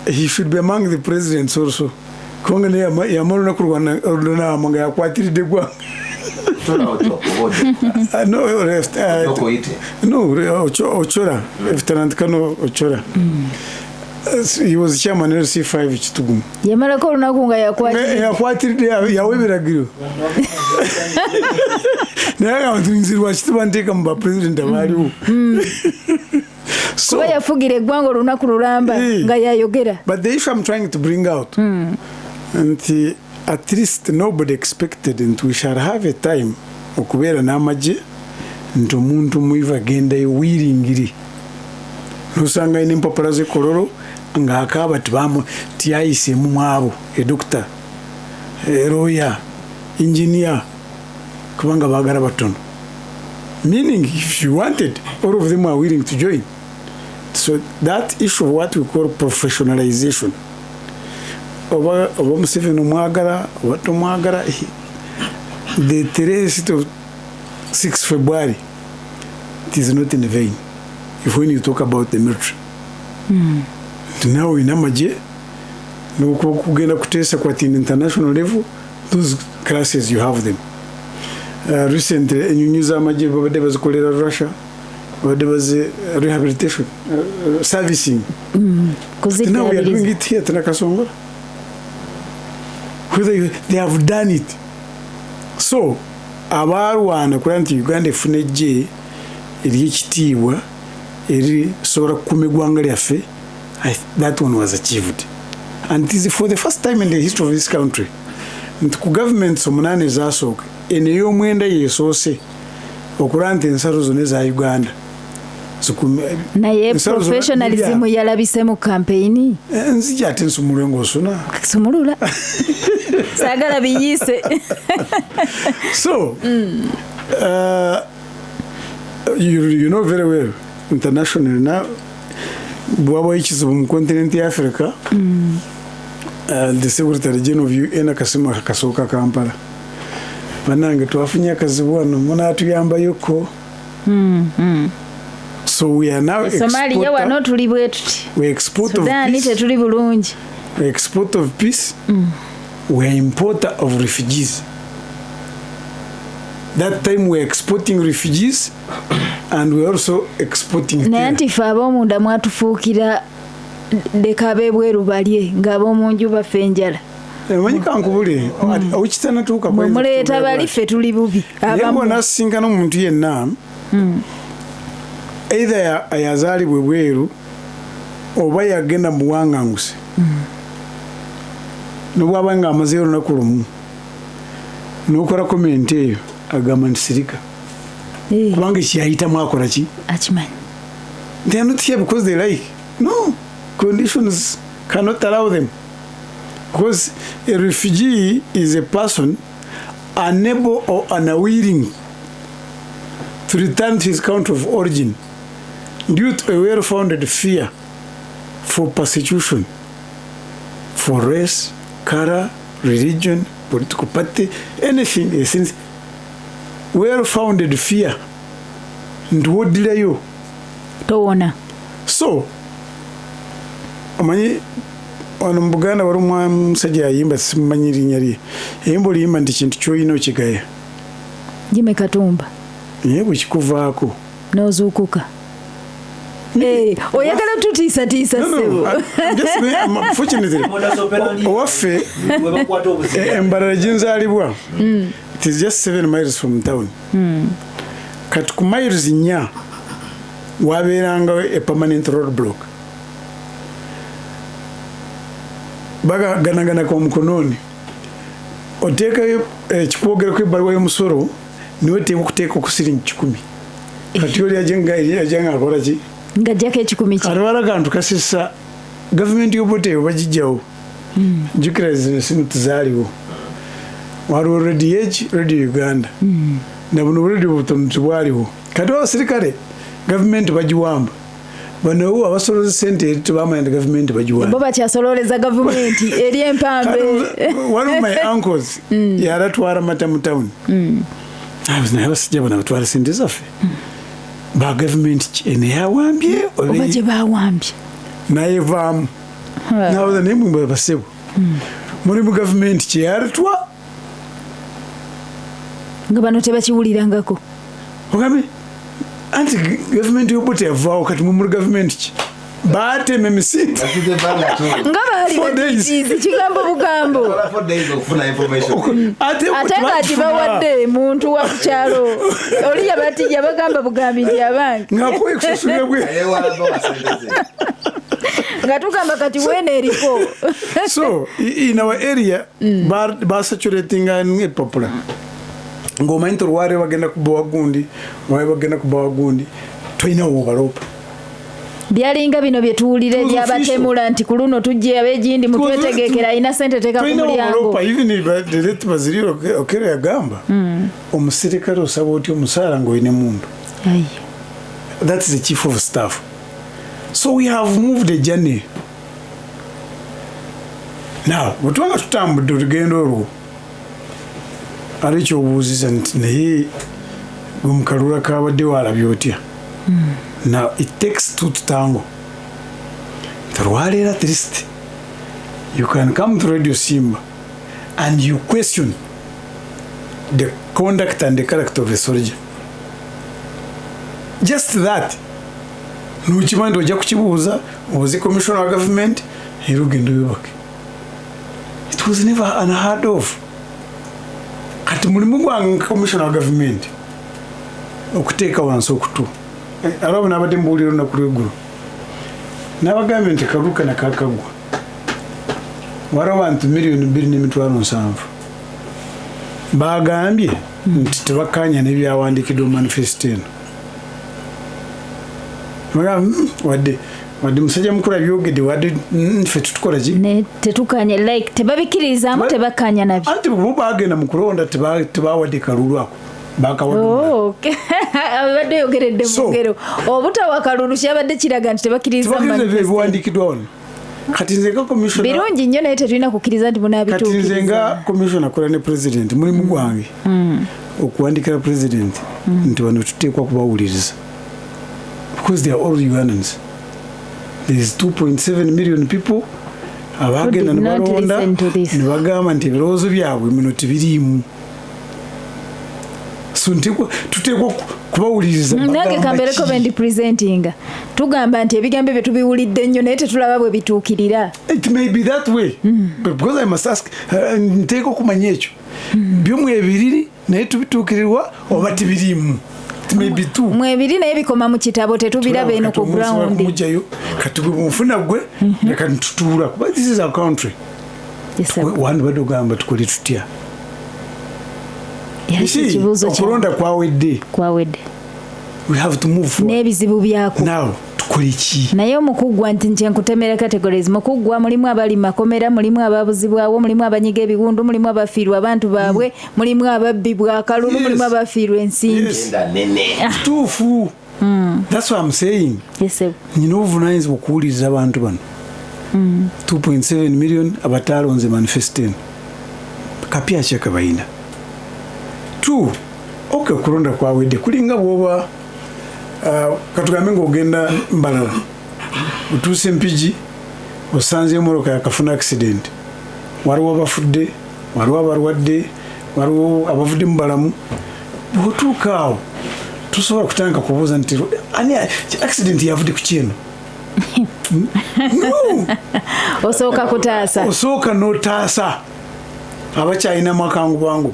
[SPEAKER 4] He should be among the presidents also, kubanga naye yamala olunaku lwanama nga yakwatiridde eggwanga. No, left, no, Ochola, Lieutenant Colonel Ochola. He was chairman LC5 Kitugumu.
[SPEAKER 5] Yamalako olunaku nga yakwatiridde.
[SPEAKER 4] Yakwatiridde, yawa ebiragiro, naye agamba nti nze lwaki tebanteeka mu bapresident abaaliwo?
[SPEAKER 5] Kuba yafugira eggwanga olunaku lulamba nga yayogera.
[SPEAKER 4] But the issue I'm trying to bring out nti at least nobody expected nti we shall have a time okubeera n'amagye nti omuntu muyivu agendayo wiringiri, nosanga ina empapula z'ekololo ng'akaaba tiyayiseemu mwabo, edokita, lawyer, engineer, kubanga baagala batono, meaning if you wanted, all of them are willing to join. So that issue of what we call professionalization, oba Museveni omwagala oba tomwagala, the terrorist of 6 February, it is not in vain if when you talk about the military, nti naawe olina amagye nokugenda kuteesa kwati in international level, those classes you have them. Recently enyonyi z'amagye babadde bazikolera Russia, babadde bazi rehabilitation, servicing. Now we are doing it here at Nakasongola. Whether they have done it. So Abalwana kulaba nti Uganda efuna ejje eryekitiibwa erisobola kukuuma eggwanga lyaffe, that one was achieved, and it is for the first time in the history of this country nti ku governments omunaana ezasooka, eno ey'omwenda yeesoose okulaba nti ensalo zonna eza Uganda
[SPEAKER 5] Naye
[SPEAKER 4] ensalo zonna
[SPEAKER 5] professionalism yalabise mu campaign.
[SPEAKER 4] Nzija ate nsumulwe ng'osuna.
[SPEAKER 5] Sumulula, saagala biyiise.
[SPEAKER 4] So you know very well, internationally na bwabaho ekizibu mu continent ya Africa, the secretary general of UN akasimu akasooka Kampala, "Bannange, twafunye akazibu wano, munaatuyambayoko?" So we are now
[SPEAKER 5] Somalia wano tuli bwe tuti.
[SPEAKER 4] We export of
[SPEAKER 5] Sudan
[SPEAKER 4] peace.
[SPEAKER 5] Tetuli bulungi.
[SPEAKER 4] We export of peace, we are importer of refugees. That time we are exporting refugees and we are also exporting
[SPEAKER 5] Naye
[SPEAKER 4] terror.
[SPEAKER 5] anti ffe ab'omunda mwatufuukira leka ab'ebweru balye ng'ab'omunju baffe enjala.
[SPEAKER 4] Omanyi, kankubule okitanatuuka.
[SPEAKER 5] Mwe muleeta bali, ffe tuli bubi.
[SPEAKER 4] Naye
[SPEAKER 5] Abamu.
[SPEAKER 4] bwonasisinkana omuntu yenna, either yazaalibwa ebweru oba yagenda mu buwanganguse, nobwaba nga amazeyo olunaku lumu nokola comment eyo, agamba nti sirika, kubanga ekiyayitamu akola ki?
[SPEAKER 5] Akimanyi.
[SPEAKER 4] They are not here because they like. No, conditions cannot allow them, because a refugee is a person unable or unwilling to return to his country of origin due to a well-founded fear for persecution for race, color, religion, political party, anything. A sense well-founded fear nti woddirayo
[SPEAKER 5] towona.
[SPEAKER 4] So omanyi wano mu Buganda wali omusajja yayimba, simumanyi linnya lye, yayimba oluyimba nti kintu kyolina okigaya.
[SPEAKER 5] Jime Katumba.
[SPEAKER 4] Naye bwe kikuvaako
[SPEAKER 5] n'ozuukuka. Eh, oyagala tutiisatiisa?
[SPEAKER 4] No, no,
[SPEAKER 5] Ssebo.
[SPEAKER 4] Fortunately, owaffe Embarara gyenzaalibwa, it is just 7 miles from town. Kati ku miles 4 wabeerangawo a permanent road block, bagaganagana kwa mukononi, oteekayo ekikwogerako ebbaluwa y'omusolo, niwe teeka okuteeka ku siringi 100. Kati oli ajja nga akola ki?
[SPEAKER 5] Ng'ajjako 100 ki.
[SPEAKER 4] Atwala kantu kasisa. Gavumenti y'Obote eyo bagijjawo. Jjukira zino simu tezaaliwo, waliwo Radio H, Radio Uganda, na buno radio butono tebwaliwo. Kati abasirikale gavumenti bagiwamba, bano abasoloza sente eri tebamanya nti gavumenti bagiwamba.
[SPEAKER 5] Bo bakyasololeza gavumenti eri empambe.
[SPEAKER 4] One of my uncles yalatwala mata mu town. Naye abasajja bano abatwala sente zaffe ba gavumenti ki eno yawambye?
[SPEAKER 5] Oba gye bawambye?
[SPEAKER 4] Nayevaamu nabaza, naye mwe basebo muli mu gavumenti kyeyalitwa?
[SPEAKER 5] Nga bano tebakiwulirangako.
[SPEAKER 4] Ogambe anti gavumenti y'Obote yavaawo, kati mwe muli gavumenti ki? Baatema emisitu.
[SPEAKER 5] Nga baali
[SPEAKER 4] 4 days.
[SPEAKER 5] batitiizi kigambo bugambo.
[SPEAKER 4] Ate
[SPEAKER 5] Ate nga kibawadde muntu wa ku kyalo oli yabati yabagamba bugambi nti abange
[SPEAKER 4] Ngakuwa ekusasulira bwe.
[SPEAKER 5] Nga tugamba kati weena eriko.
[SPEAKER 4] So in our area basaturatinga epapula ng'omanyi nti olwaleero bagenda kubawa gundi, olwaleero bagenda kubawa gundi, tolinawo baloopa.
[SPEAKER 5] Byalinga bino bye tuwulira ebyabatemula nti ku luno tujje ab'egindi mutwetegekera, alina sente teeka ku
[SPEAKER 4] Tolinawo
[SPEAKER 5] mulyango.
[SPEAKER 4] baloopa. Even the late Bazilio Okello yagamba, omusirikale osaba otya omusaala ng'olina emundu?
[SPEAKER 5] Ayi.
[SPEAKER 4] That is the chief of staff. So we have moved a journey. Now bwe tuba nga tutambudde olugendo olwo, ate kyobuuziza nti naye gwe mukalula kabadde walabye otya? Now it takes two to tango. Nti olwaleero at least you can come to Radio Simba and you question the conduct and the character of a soldier. Just that nukimanyi nti ojja kukibuuza, obuuze commissioner wa government, era ogenda webake. It was never unheard of. Kati Kati mulimu gwange nka commissioner wa gavumenti okuteeka wansi okutu. Alabo nabadde mbuulira olunaku lweggulo, nabagambye nti kalulu kana kakagwa, waliwo abantu 2,700,000 bagambye nti tebakkaanya n'ebyawandiikiddwa mu manifesito eno. Bagamba, wadde musajja mukulu abyogedde, wadde ffe tutukola ki?
[SPEAKER 5] Ne tetukanya, like tebabikkiririzaamu, tebakkanya nabyo.
[SPEAKER 4] Anti bo bagenda mu kulonda, tebawadde kalulu ako, bakawadde omulala.
[SPEAKER 5] Oh, okay. Abadde oyogeredde mu ngero, obutawa kalulu kyabadde kiraga nti tebakkiririza mu
[SPEAKER 4] Tebakkiriza
[SPEAKER 5] manifesto.
[SPEAKER 4] ebiwandiikiddwa wano. Kati nze nga commissioner,
[SPEAKER 5] Birungi nnyo, naye tetulina kukkiriza nti
[SPEAKER 4] kati nze nga
[SPEAKER 5] munaabituukiriza.
[SPEAKER 4] commissioner akola ne president, mulimu gwange okuwandikira president nti bano tuteekwa kubawuliriza because they are all Ugandans. There is 2.7 million people abagenda
[SPEAKER 5] Who did
[SPEAKER 4] ne
[SPEAKER 5] not
[SPEAKER 4] balonda
[SPEAKER 5] listen to this.
[SPEAKER 4] ne bagamba nti ebirowoozo byabwe muno tebiriimu, so tuteekwa kubawuliriza.
[SPEAKER 5] Nange
[SPEAKER 4] Bagamba
[SPEAKER 5] kambereko
[SPEAKER 4] ki?
[SPEAKER 5] be ndi presentinga, tugamba nti ebigambo ebyo tubiwulidde nnyo, naye tetulaba bwe bituukirira.
[SPEAKER 4] It may be that way, but because I must ask, nteeka okumanya ekyo byo mwebiriri, naye tubituukirirwa oba tebiriimu. It may be two.
[SPEAKER 5] Mwebiri, naye bikoma mu kitabo, tetubiraba eno ku ground.
[SPEAKER 4] Kumugjayo kati gwe bwonfuna gwe leka ntutuula, kuba this is our country.
[SPEAKER 5] Yes, sir.
[SPEAKER 4] Wandibadde ogamba tukole tutya?
[SPEAKER 5] Era
[SPEAKER 4] You see,
[SPEAKER 5] ekibuuzo kya
[SPEAKER 4] okulonda kwawedde.
[SPEAKER 5] Kwawedde.
[SPEAKER 4] We have to move forward.
[SPEAKER 5] N'ebizibu byako.
[SPEAKER 4] Now tukole ki?
[SPEAKER 5] Naye omukuggwa nti nkyenkutemera categories, mukuggwa mulimu abali makomera, mulimu ababuzibwawo, mulimu abanyiga ebiwundu, mulimu abafiirwa abantu baabwe, mulimu ababbibwa akalulu, mulimu abafiirwa ensimbi.
[SPEAKER 2] Enda nene.
[SPEAKER 4] Kituufu. That's what I'm saying.
[SPEAKER 5] Yes, sir.
[SPEAKER 4] Nyina obuvunanyizibwa okuwuliriza abantu bano 2.7 million abatalonze manifesto eno, kapya ki akabayina? Two, ok, okulonda kwawedde. Kulinga bwoba katugambe ngaogenda Mbalala, otuuse Mpigi, osanze emmotoka yakafuna accident, waliwo abafudde, waliwo abalwadde, waliwo abavudde mu balamu. Bwotuuka awo tosobola kutandika kubuuza nti ani accident yavudde ku kyeno, no.
[SPEAKER 5] Osooka kutaasa.
[SPEAKER 4] Osooka notaasa abakyalinamu akangu bwangu,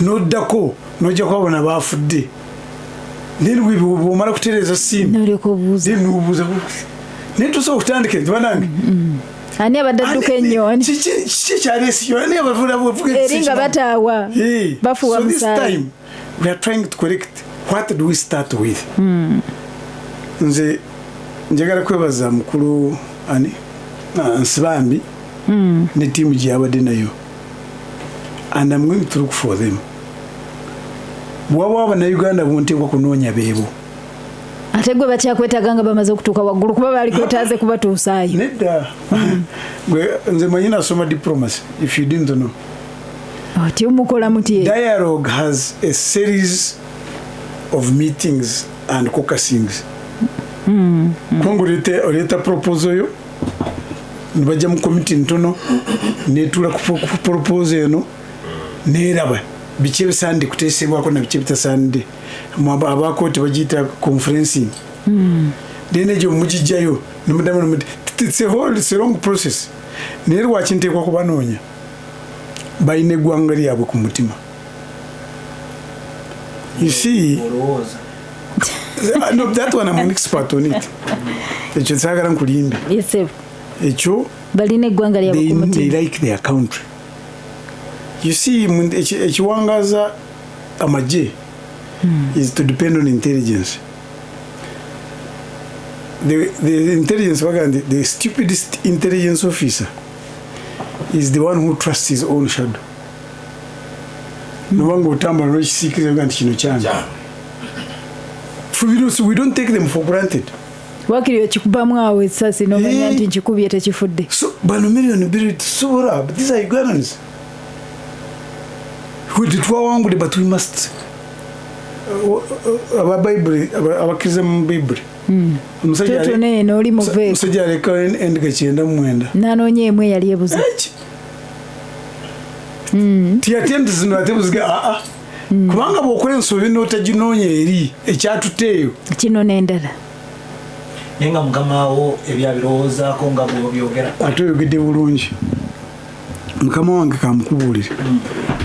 [SPEAKER 4] noddako nojja kwabona bafudde, then bwomala kutereeza simu,
[SPEAKER 5] nolyoka obuuza.
[SPEAKER 4] Then nobuuza, naye tosobola kutandika nti banange,
[SPEAKER 5] Ani abadde adduka ennyo? Ani?
[SPEAKER 4] kiki ekyaleesiyo? Ani abavuga?
[SPEAKER 5] Eri nga bataawa, bafuwa
[SPEAKER 4] So this
[SPEAKER 5] musaayi.
[SPEAKER 4] time we are trying to correct. What do we start with? Nze njagala kwebaza mukulu ani, Nsibambi ne tiimu gye yabadde nayo, and I'm going to look for them. Bwaba abannayuganda bunteekwa kunoonya beebo.
[SPEAKER 5] Ate gwe bakyakwetaaga nga bamaze okutuuka waggulu, kuba baali kwetaaze kubatuusaayo.
[SPEAKER 4] Nedda. Gwe, nze manyi nasoma diplomacy, if you didn't know.
[SPEAKER 5] Oti omukola muti?
[SPEAKER 4] Dialogue has a series of meetings and caucusings, kubanga oleeta proposal yo, nibajja mu komiti ntono netula ku proposal eno, neraba biki ebisaanidde kuteesebwako na biki ebitasaanidde. Abakooti bagiyita conferencing. Then egyo mugijjayo nemudamu nemuti it's a whole, it's a long process. Naye lwaki nteekwa kubanoonya? Balina eggwanga lyabwe ku mutima, you see.
[SPEAKER 3] Olowooza.
[SPEAKER 4] No, that one I'm an expert on it. Ekyo saagala nkulimbe.
[SPEAKER 5] Yes, sir.
[SPEAKER 4] Ekyo
[SPEAKER 5] Balina eggwanga lyabwe ku
[SPEAKER 4] they
[SPEAKER 5] mutima.
[SPEAKER 4] like their country, you see. Ekiwangaza amagye is to depend on intelligence. The intelligence baga nti the stupidest intelligence officer is the one who trusts his own shadow. Nobanga otambula n'ekisiikirize nti kino kyange. We don't take them for granted.
[SPEAKER 5] Wakiri okikubamu awo essasi nomanya
[SPEAKER 4] Eh.
[SPEAKER 5] nti nkikubye tekifudde.
[SPEAKER 4] So bano 2 million tusobola, but these are Ugandans who tetwawangudde, but we must aba Bayibuli, abakkiriza mu Bayibuli, omusajja
[SPEAKER 5] Tutuno eno oli muveeko.
[SPEAKER 4] Omusajja aleka endiga 99.
[SPEAKER 5] Nanoonya emu eyali ebuze.
[SPEAKER 4] Eki? Tiyate nti zino ate buziga aa, kubanga bw'okola ensobi n'otaginoonya eri ekyatuteeyo.
[SPEAKER 5] Kino n'endala.
[SPEAKER 3] Naye nga mukamawo ebyabirowoozaako nga bwobyogera.
[SPEAKER 4] Ate oyogedde bulungi. Mukama wange kamukubuulire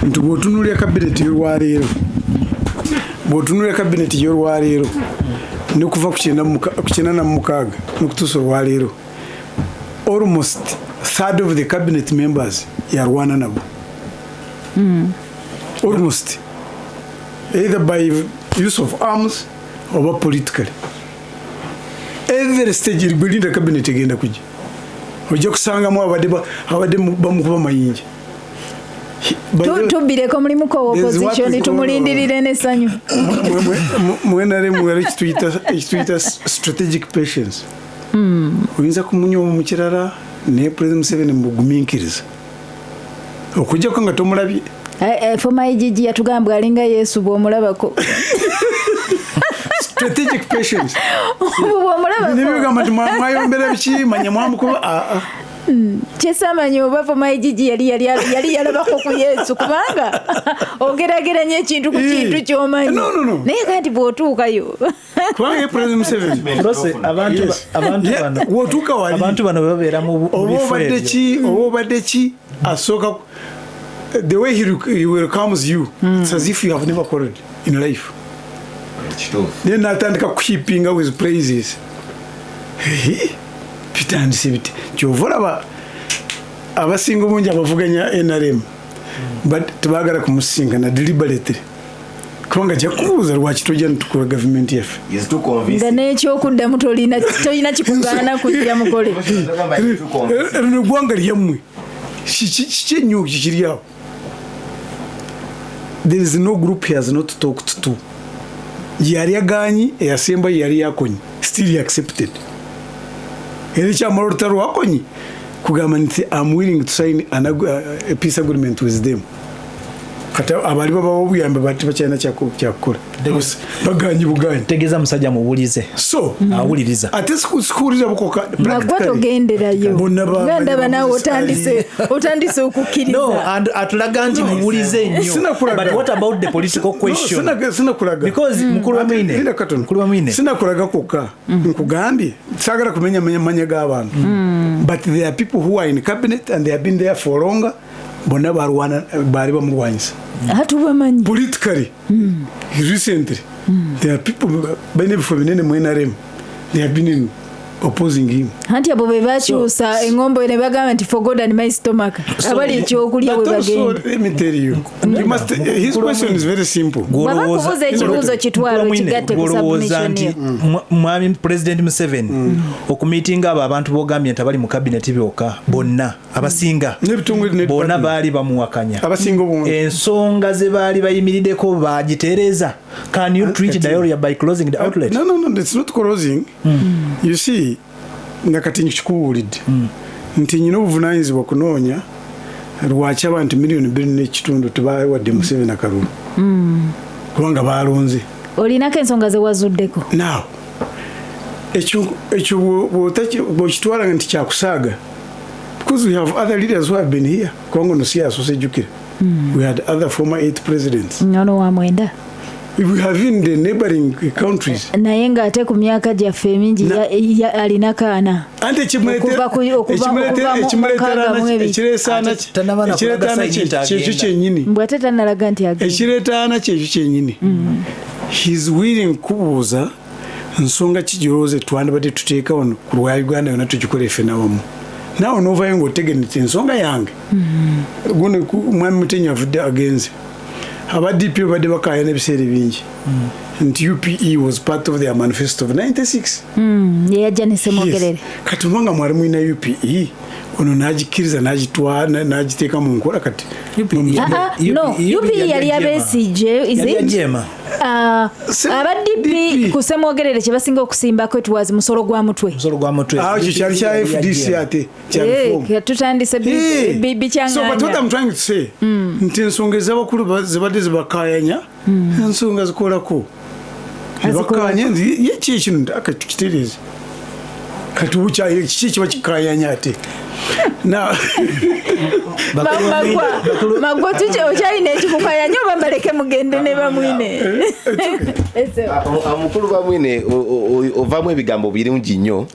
[SPEAKER 4] nti bw'otunuulira kabineti y'olwaleero, bw'otunuulira kabineti y'olwaleero nekuva ku 96 n'okutuusa olwaleero, almost third of the cabinet members yarwana nabo, almost, either by use of arms oba politically. Every stage gwelinda cabinet egenda kujja, ojja kusangamu abadde bamukuba mayinja.
[SPEAKER 5] Tubbireko mulimuko opposition, tumulindirire n'essanyu.
[SPEAKER 4] Mwenaremu wali ekituyita strategic patience. Oyinza kumunywa mu kirala, naye President Museveni mugumiikiriza okujjako nga tomulabye.
[SPEAKER 5] Former IGG yatugambwe alinga Yesu bw'omulabako.
[SPEAKER 4] Strategic patience.
[SPEAKER 5] Bw'omulabako.
[SPEAKER 4] Nebigamba nti mwayombera biki, manya mwamukuba.
[SPEAKER 5] Kyesamanyi oba former IGG yali yalabako ku Yesu, kubanga ogerageranya ekintu ku kintu ky'omanyi.
[SPEAKER 4] No, no, no.
[SPEAKER 5] Naye kati bw'otuukayo.
[SPEAKER 4] Kubanga ye President Museveni.
[SPEAKER 3] Rose, abantu bano.
[SPEAKER 4] Bw'otuuka wali.
[SPEAKER 3] Abantu bano babeera mu bifo ebyo.
[SPEAKER 4] Oba obadde ki, asooka the way he welcomes you, it's as if you have never quarreled in life. Then natandika kuheapinga with praises. Hey, bitandise biti. Kyova olaba abasinga obungi abavuganya NRM, but tebaagala kumusinkana deliberately. Kubanga ajja kubuuza lwaki tojja netukola gavumenti yaffe.
[SPEAKER 2] Is too convincing.
[SPEAKER 5] Nga n'ekyokuddamu tolina kikugaana kujja mukole.
[SPEAKER 4] Lino eggwanga lyammwe. Kiki ennyo kikiri awo? There is no group he has not talked to. Yali agaanyi, eyasemba yali yakonye. Still he accepted. Era ekyamala olutalo lwakonye kugamba nti I'm willing to sign a peace agreement with them. Kati abali babawa obuyambi bati bakyalina kyakukola. Bagaanyi bugaanyi.
[SPEAKER 3] Tegeeza musajja muwulize.
[SPEAKER 4] So,
[SPEAKER 3] awuliriza.
[SPEAKER 4] Ate sikuwuliriza bukoka.
[SPEAKER 5] Nagwe togenderayo.
[SPEAKER 4] Bonna
[SPEAKER 5] Nga ndaba naawe otandise okukkiriza.
[SPEAKER 3] No, and atulaga nti muwulize nnyo.
[SPEAKER 4] Sinakulaga.
[SPEAKER 3] But what about the political question?
[SPEAKER 4] No, sinakulaga.
[SPEAKER 3] Because mukulu wa Mwine.
[SPEAKER 4] Linda katono.
[SPEAKER 3] Mukulu wa Mwine.
[SPEAKER 4] Sinakulaga kokka. Nkugambye. Saagala kumenya manya g'abantu. But there are people who are in cabinet and they have been there for longer. Bonna barwana, bali bamulwanyisa.
[SPEAKER 5] Hatubamanyi.
[SPEAKER 4] Politically, recently, there are people balina ebifo binene mu NRM. They have been in opposing him.
[SPEAKER 5] Anti abo be bakyusa engombo ne bagamba nti for God and my stomach. Abali ekyokulya
[SPEAKER 4] But
[SPEAKER 5] we
[SPEAKER 4] also,
[SPEAKER 5] bagenda.
[SPEAKER 4] let me tell you, you must, his question is very simple.
[SPEAKER 5] Bw'aba kubuuza ekibuuzo kitwalo kigatte ku
[SPEAKER 3] Gw'olowooza
[SPEAKER 5] submission
[SPEAKER 3] nti
[SPEAKER 5] yo.
[SPEAKER 3] Mwami President Museveni okumiitinga abo abantu b'ogambye nti abali mu cabinet byokka bonna abasinga
[SPEAKER 4] N'ebitongole ne
[SPEAKER 3] bonna
[SPEAKER 4] department.
[SPEAKER 3] baali bamuwakanya.
[SPEAKER 4] Abasinga obungi.
[SPEAKER 3] Ensonga ze baali bayimiriddeko baagitereeza. Can you treat diarrhea by closing the outlet?
[SPEAKER 4] No, no, no, it's not closing. You see, nga kati nkikubuulidde nti nyina obuvunaanyizibwa kunoonya lwaki abantu 2.5 miliyoni tebawadde Museveni akalulu, kubanga baalonze.
[SPEAKER 5] Olinako ensonga ze wazuddeko.
[SPEAKER 4] Now ekyo bw'okitwala nti kyakusaaga, because we have other leaders who have been here, kubanga ono si yasoose, ejjukira we had other former 8 presidents.
[SPEAKER 5] Ono wa 9.
[SPEAKER 4] We have in the neighboring countries.
[SPEAKER 5] Naye ng'ate ku myaka gyaffe emingi alina kaana.
[SPEAKER 4] Anti
[SPEAKER 5] Okuva mu 62.
[SPEAKER 3] Ate tannaba na kulaga
[SPEAKER 4] ekireetaana
[SPEAKER 3] sign nti
[SPEAKER 4] kyekyo
[SPEAKER 3] agenda.
[SPEAKER 4] kyennyini.
[SPEAKER 5] Mbw ate tannalaga nti agenda.
[SPEAKER 4] Ekireetaana kyekyo kyennyini. He's willing kubuuza nsonga ki gyolowooza twandibadde tuteeka wano ku lwa Uganda yonna tugikole ffenna wamu. Naawe n'ovaayo ng'otegedde nti ensonga yange guno mwami Mutenyo avudde agenze, aba DP babadde bakaayana ebiseera bingi nti UPE was part of their manifesto of 96.
[SPEAKER 5] Yeyajja ne Ssemwogerere.
[SPEAKER 4] Yes. Kati obanga mwali mulina UPE, ono n'agikkiriza n'agitwala n'agiteeka mu nkola kati
[SPEAKER 5] Ah, ah, no, UPE yali abesigye, is
[SPEAKER 3] Yali
[SPEAKER 5] it?
[SPEAKER 3] ajema.
[SPEAKER 5] Ah, aba DP
[SPEAKER 4] DP.
[SPEAKER 5] ku Ssemwogerere kye basinga okusimbako it was musolo gwa mutwe.
[SPEAKER 3] Musolo gwa mutwe.
[SPEAKER 4] Ah, ekyo kyali kya FDC ate kya
[SPEAKER 5] Eh,
[SPEAKER 4] reform.
[SPEAKER 5] tutandise
[SPEAKER 4] Hey. So, but what
[SPEAKER 5] bikyanganya.
[SPEAKER 4] I'm trying to say, nti ensonga ez'abakulu zibadde zibakaayanya, ensonga zikolako.
[SPEAKER 5] Azikolako.
[SPEAKER 4] Nebakaanya ye ki ekino nti aka tukitereeze. Kati bukyaye kiki kiba kikaayanya ate? Now,
[SPEAKER 5] Magwa okyalina ekikukayanya oba mbaleke mugende ne bamwine? Ese.
[SPEAKER 2] Omukulu Bamwine, ovaamu ebigambo birungi nnyo.